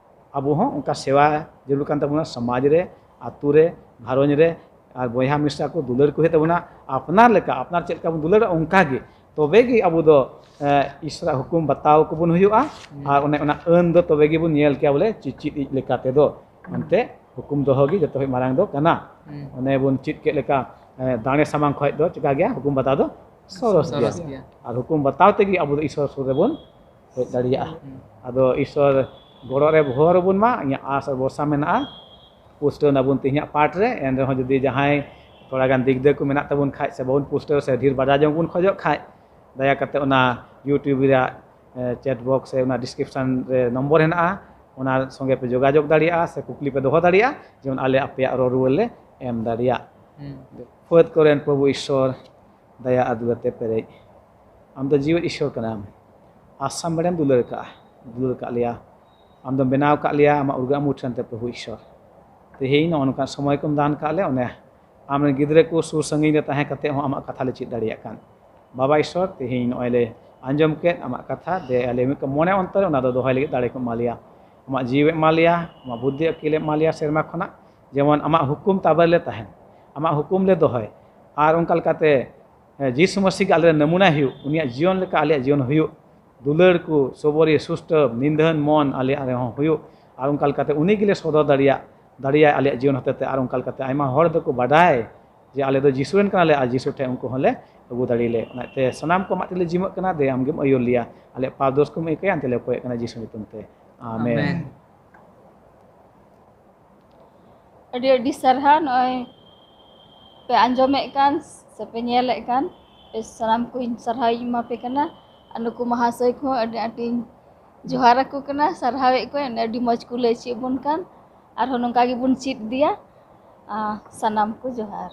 ᱟᱵᱚ ᱦᱚᱸ ᱚᱱᱠᱟ ᱥᱮᱵᱟ ᱡᱟᱹᱨᱩᱲ ᱠᱟᱱ ᱛᱟᱵᱚᱱᱟ, ᱥᱚᱢᱟᱡᱽ ᱨᱮ, ᱟᱹᱛᱩ ᱨᱮ, ᱜᱷᱟᱨᱚᱸᱡᱽ ᱨᱮ, ᱟᱨ ᱵᱚᱭᱦᱟ ᱢᱤᱥᱨᱟ ᱠᱚ ᱫᱩᱞᱟᱹᱲ ᱠᱚ ᱦᱩᱭᱩᱜ ᱛᱟᱵᱚᱱᱟ᱾ ᱟᱯᱱᱟᱨ ᱞᱮᱠᱟ, ᱟᱯᱱᱟᱨ ᱪᱮᱫ ᱞᱮᱠᱟ ᱵᱚᱱ ᱫᱩᱞᱟᱹᱲᱟ, ᱚᱱᱠᱟ ᱜᱮ᱾ ᱛᱚᱵᱮ ᱜᱮ ᱟᱵᱚ ᱫᱚ, ᱮ, ᱤᱥᱚᱨᱟᱜ ᱦᱩᱠᱩᱢ ᱵᱟᱛᱟᱣ ᱠᱚᱵᱚᱱ ᱦᱩᱭᱩᱜᱼᱟ᱾ ᱦᱩᱸ᱾ ᱟᱨ ᱚᱱᱮ ᱚᱱᱟ ᱟᱹᱱ ᱫᱚ ᱛᱚᱵᱮ ᱜᱮᱵᱚᱱ ᱧᱮᱞ ᱠᱮᱭᱟ ᱵᱚᱞᱮ ᱪᱤᱪᱤᱫ ᱤᱡ ᱞᱮᱠᱟ ᱛᱮᱫᱚ᱾ ᱦᱩᱸ᱾ ᱮᱱᱛᱮ ᱦᱩᱠᱩᱢ ᱫᱚᱦᱚ ᱜᱮ ᱡᱚᱛᱚ ᱠᱷᱚᱱ ᱢᱟᱨᱟᱝ ᱫᱚ ᱠᱟᱱᱟ᱾ ᱦᱩᱸ᱾ ᱚᱱᱮ ᱵᱚᱱ ᱪᱮᱫ ᱠᱮᱫ ᱞᱮᱠᱟ, ᱮ, ᱫᱟᱲᱮ ᱥᱟᱢᱟᱝ ᱠᱷᱚᱡ ᱫᱚ ᱪᱮᱠᱟ ᱜᱮᱭᱟ, ᱦᱩᱠᱩᱢ ᱵᱟᱛᱟᱣ ᱫᱚ ᱥᱚᱨᱚᱥ ᱜᱮᱭᱟ᱾ ᱥᱚᱨᱚᱥ ᱜᱮᱭᱟ᱾ ᱟᱨ ᱦᱩᱠᱩᱢ ᱵᱟᱛᱟᱣ ᱛᱮᱜᱮ ᱟᱵᱚ ᱫᱚ ᱤᱥᱚᱨ ᱥᱩᱨ ᱨᱮᱵᱚᱱ ᱦᱮᱡ ᱫᱟᱲᱮᱭᱟᱜᱼᱟ᱾ ᱦᱩᱸ᱾ ᱟᱫᱚ ᱤᱥᱚᱨ ᱜᱚᱲᱚ ᱨᱮ ᱵᱷᱚᱨ ᱟᱵᱚᱱ ᱢᱟ, ᱤᱧᱟᱹᱜ ᱟᱥ ᱟᱨ ᱵᱷᱚᱨᱥᱟ ᱢᱮᱱᱟᱜᱼᱟ᱾ ᱯᱳᱥᱴᱟᱨ ᱱᱟᱵᱚᱱ ᱛᱮᱦᱮᱧᱟᱜ ᱯᱟᱨᱴ ᱨᱮ᱾ ᱮᱱ ᱨᱮᱦᱚᱸ ᱡᱩᱫᱤ ᱡᱟᱦᱟᱸᱭ ᱛᱷᱚᱲᱟ ᱜᱟᱱ ᱫᱤᱠᱫᱟᱹ ᱠᱚ ᱢᱮᱱᱟᱜ ᱛᱟᱵᱚᱱ ᱠᱷᱟᱡ ᱥᱮ ᱵᱟᱵᱚᱱ ᱯᱳᱥᱴᱟᱨ ᱥᱮ ᱰᱷᱮᱨ ᱵᱟᱰᱟᱭ ᱡᱚᱝ ᱵᱚᱱ ᱠᱷᱚᱡᱚᱜ ᱠᱷᱟᱡ, ᱫᱟᱭᱟ ᱠᱟᱛᱮ ᱚᱱᱟ YouTube ᱨᱮᱭᱟᱜ ᱪᱮᱴ ᱵᱚᱠᱥ ᱥᱮ ᱚᱱᱟ ᱰᱤᱥᱠᱨᱤᱯᱥᱚᱱ ᱨᱮ ᱱᱚᱢᱵᱚᱨ ᱦᱮᱱᱟᱜᱼᱟ, ᱚᱱᱟ ᱥᱚᱸᱜᱮ ᱯᱮ ᱡᱳᱜᱟᱡᱳᱜᱽ ᱫᱟᱲᱮᱭᱟᱜᱼᱟ ᱥᱮ ᱠᱩᱠᱞᱤ ᱯᱮ ᱫᱚᱦᱚ ᱫᱟᱲᱮᱭᱟᱜᱼᱟ, ᱡᱮᱢᱚᱱ ᱟᱞᱮ ᱟᱯᱮᱭᱟᱜ ᱨᱚᱲ ᱨᱩᱣᱟᱹᱲ ᱞᱮ ᱮᱢ ᱫᱟᱲᱮᱭᱟᱜ᱾ ᱦᱩᱸ᱾ ᱯᱷᱟᱹᱫ ᱠᱚᱨᱮᱱ ᱯᱨᱚᱵᱷᱩ ᱤᱥᱥᱚᱨ, ᱫᱟᱭᱟ ᱟᱨ ᱫᱩᱞᱟᱹᱲ ᱛᱮ ᱯᱮᱨᱮᱡ, ᱟᱢ ᱫᱚ ᱡᱤᱣᱮᱫ ᱤᱥᱥᱚᱨ ᱠᱟᱱᱟᱢ᱾ ᱟᱥᱟᱢ ᱵᱮᱲᱮᱢ ᱫᱩᱞᱟᱹᱲ ᱠᱟᱜᱼᱟ, ᱫᱩᱞᱟᱹᱲ ᱠᱟᱜ ᱞᱮᱭᱟ᱾ ᱟᱢ ᱫᱚᱢ ᱵᱮᱱᱟᱣ ᱠᱟᱜ ᱞᱮᱭᱟ ᱟᱢᱟᱜ ᱩᱨᱜᱟᱹ ᱢᱩᱴᱷᱟᱹᱱ ᱛᱮ, ᱯᱨᱚᱵᱷᱩ ᱤᱥᱥᱚᱨ᱾ ᱛᱮᱦᱮᱧ ᱱᱚᱜᱼᱚ ᱱᱚᱝᱠᱟᱱ ᱥᱚᱢᱚᱭ ᱠᱚᱢ ᱫᱟᱱ ᱠᱟᱜ ᱞᱮ, ᱚᱱᱮ ᱟᱢ ᱨᱮᱱ ᱜᱤᱫᱽᱨᱟᱹ ᱠᱚ ᱥᱩᱨ ᱥᱟᱺᱜᱤᱧ ᱨᱮ ᱛᱟᱦᱮᱸ ᱠᱟᱛᱮ ᱦᱚᱸ ᱟᱢᱟᱜ ᱠᱟᱛᱷᱟ ᱞᱮ ᱪᱮᱫ ᱫᱟᱲᱮᱭᱟᱜ ᱠᱟᱱ᱾ ᱵᱟᱵᱟ ᱤᱥᱥᱚᱨ, ᱛᱮᱦᱮᱧ ᱱᱚᱜᱼᱚᱭ ᱞᱮ ᱟᱸᱡᱚᱢ ᱠᱮᱫ ᱟᱢᱟᱜ ᱠᱟᱛᱷᱟ, ᱫᱮ ᱟᱞᱮ ᱢᱤᱫ ᱢᱚᱱᱮ ᱚᱱᱛᱚᱨ ᱨᱮ ᱚᱱᱟ ᱫᱚ ᱫᱚᱦᱚᱭ ᱞᱟᱹᱜᱤᱫ ᱫᱟᱲᱮ ᱠᱚ ᱮᱢᱟ ᱞᱮᱭᱟ᱾ ᱟᱢᱟᱜ ᱡᱤᱣᱤ ᱮᱢᱟ ᱞᱮᱭᱟ, ᱟᱢᱟᱜ ᱵᱩᱫᱽᱫᱷᱤ ᱟᱹᱠᱤᱞ ᱮᱢᱟ ᱞᱮᱭᱟ ᱥᱮᱨᱢᱟ ᱠᱷᱚᱱᱟᱜ, ᱡᱮᱢᱚᱱ ᱟᱢᱟᱜ ᱦᱩᱠᱩᱢ ᱛᱟᱵᱮ ᱞᱮ ᱛᱟᱦᱮᱱ, ᱟᱢᱟᱜ ᱦᱩᱠᱩᱢ ᱞᱮ ᱫᱚᱦᱚᱭ᱾ ᱟᱨ ᱚᱱᱠᱟ ᱞᱮᱠᱟᱛᱮ, ᱦᱮᱸ, ᱡᱤᱥᱩ ᱢᱟᱹᱥᱤ ᱜᱮ ᱟᱞᱮ ᱨᱮᱱ ᱱᱟᱢᱩᱱᱟ ᱦᱩᱭᱩᱜ, ᱩᱱᱤᱭᱟᱜ ᱡᱤᱭᱚᱱ ᱞᱮᱠᱟ ᱟᱞᱮᱭᱟᱜ ᱡᱤᱭᱚᱱ ᱦᱩᱭᱩᱜ, ᱫᱩᱞᱟᱹᱲ ᱠᱚ, ᱥᱚᱵᱚᱨᱤᱭᱟᱹ, ᱥᱩᱥᱴᱟᱹ, ᱱᱤᱫᱷᱟᱹᱱ ᱢᱚᱱ ᱟᱞᱮᱭᱟᱜ ᱨᱮᱦᱚᱸ ᱦᱩᱭᱩᱜ, ᱟᱨ ᱚᱱᱠᱟ ᱞᱮᱠᱟᱛᱮ ᱩᱱᱤ ᱜᱮᱞᱮ ᱥᱚᱫᱚᱨ ᱫᱟᱲᱮᱭᱟᱜ, ᱫᱟᱲᱮᱭᱟᱜ ᱟᱞᱮᱭᱟᱜ ᱡᱤᱭᱚᱱ ᱦᱚᱛᱮᱛᱮ᱾ ᱟᱨ ᱚᱱᱠᱟ ᱞᱮᱠᱟᱛᱮ ᱟᱭᱢᱟ ᱦᱚᱲ ᱫᱚᱠᱚ ᱵᱟᱰᱟᱭ ᱡᱮ ᱟᱞᱮ ᱫᱚ ᱡᱤᱥᱩ ᱨᱮᱱ ᱠᱟᱱᱟᱞᱮ ᱟᱨ ᱡᱤᱥᱩ ᱴᱷᱮᱱ ᱩᱱᱠᱩ ᱦᱚᱸᱞᱮ ᱟᱹᱜᱩ ᱫᱟᱲᱮ ᱞᱮ᱾ ᱚᱱᱟᱛᱮ ᱥᱟᱱᱟᱢ ᱠᱚ ᱟᱢᱟᱜ ᱴᱷᱮᱱ ᱞᱮ ᱡᱤᱢᱟᱹᱜ ᱠᱟᱱᱟ, ᱫᱮ ᱟᱢ ᱜᱮᱢ ᱟᱹᱭᱩᱨ ᱞᱮᱭᱟ, ᱟᱞᱮᱭᱟᱜ ᱯᱟᱯ ᱫᱳᱥ ᱠᱚᱢ ᱟᱹᱭᱠᱟᱹᱭᱟ, ᱮᱱᱛᱮ ᱞᱮ ᱠᱚᱭᱚᱜ ᱠᱟᱱᱟ ᱡᱤᱥᱩ ᱧᱩᱛᱩᱢ ᱛᱮ᱾ ᱟᱢᱮᱱ᱾ ᱟᱢᱮᱱ᱾ ᱟᱹᱰᱤ ᱟᱹᱰᱤ ᱥᱟᱨᱦᱟᱣ, ᱱᱚᱜᱼᱚᱭ ᱯᱮ ᱟᱸᱡᱚᱢᱮᱫ ᱠᱟᱱ ᱥᱮ ᱯᱮ ᱧᱮᱞᱮᱫ ᱠᱟᱱ, ᱯᱮ ᱥᱟᱱᱟᱢ ᱠᱚᱧ ᱥᱟᱨᱦᱟᱣ ᱤᱧ ᱮᱢᱟ ᱯᱮ ᱠᱟᱱᱟ᱾ ᱟᱨ ᱱᱩᱠᱩ ᱢᱟᱦᱟᱥᱚᱭ ᱠᱚᱦᱚᱸ ᱟᱹᱰᱤ ᱟᱸᱴᱤᱧ ᱡᱚᱦᱟᱨ ᱟᱠᱚ ᱠᱟᱱᱟ, ᱥᱟᱨᱦᱟᱣᱮᱫ ᱠᱚᱣᱟ, ᱟᱹᱰᱤ ᱢᱚᱡᱽ ᱠᱚ ᱞᱟᱹᱭ ᱪᱮᱫ ᱵᱚᱱ ᱠᱟᱱ᱾ ᱟᱨᱦᱚᱸ ᱱᱚᱝᱠᱟ ᱜᱮᱵᱚᱱ ᱪᱮᱫ ᱤᱫᱤᱭᱟ᱾ ᱟᱨ ᱥᱟᱱᱟᱢ ᱠᱚ ᱡᱚᱦᱟᱨ᱾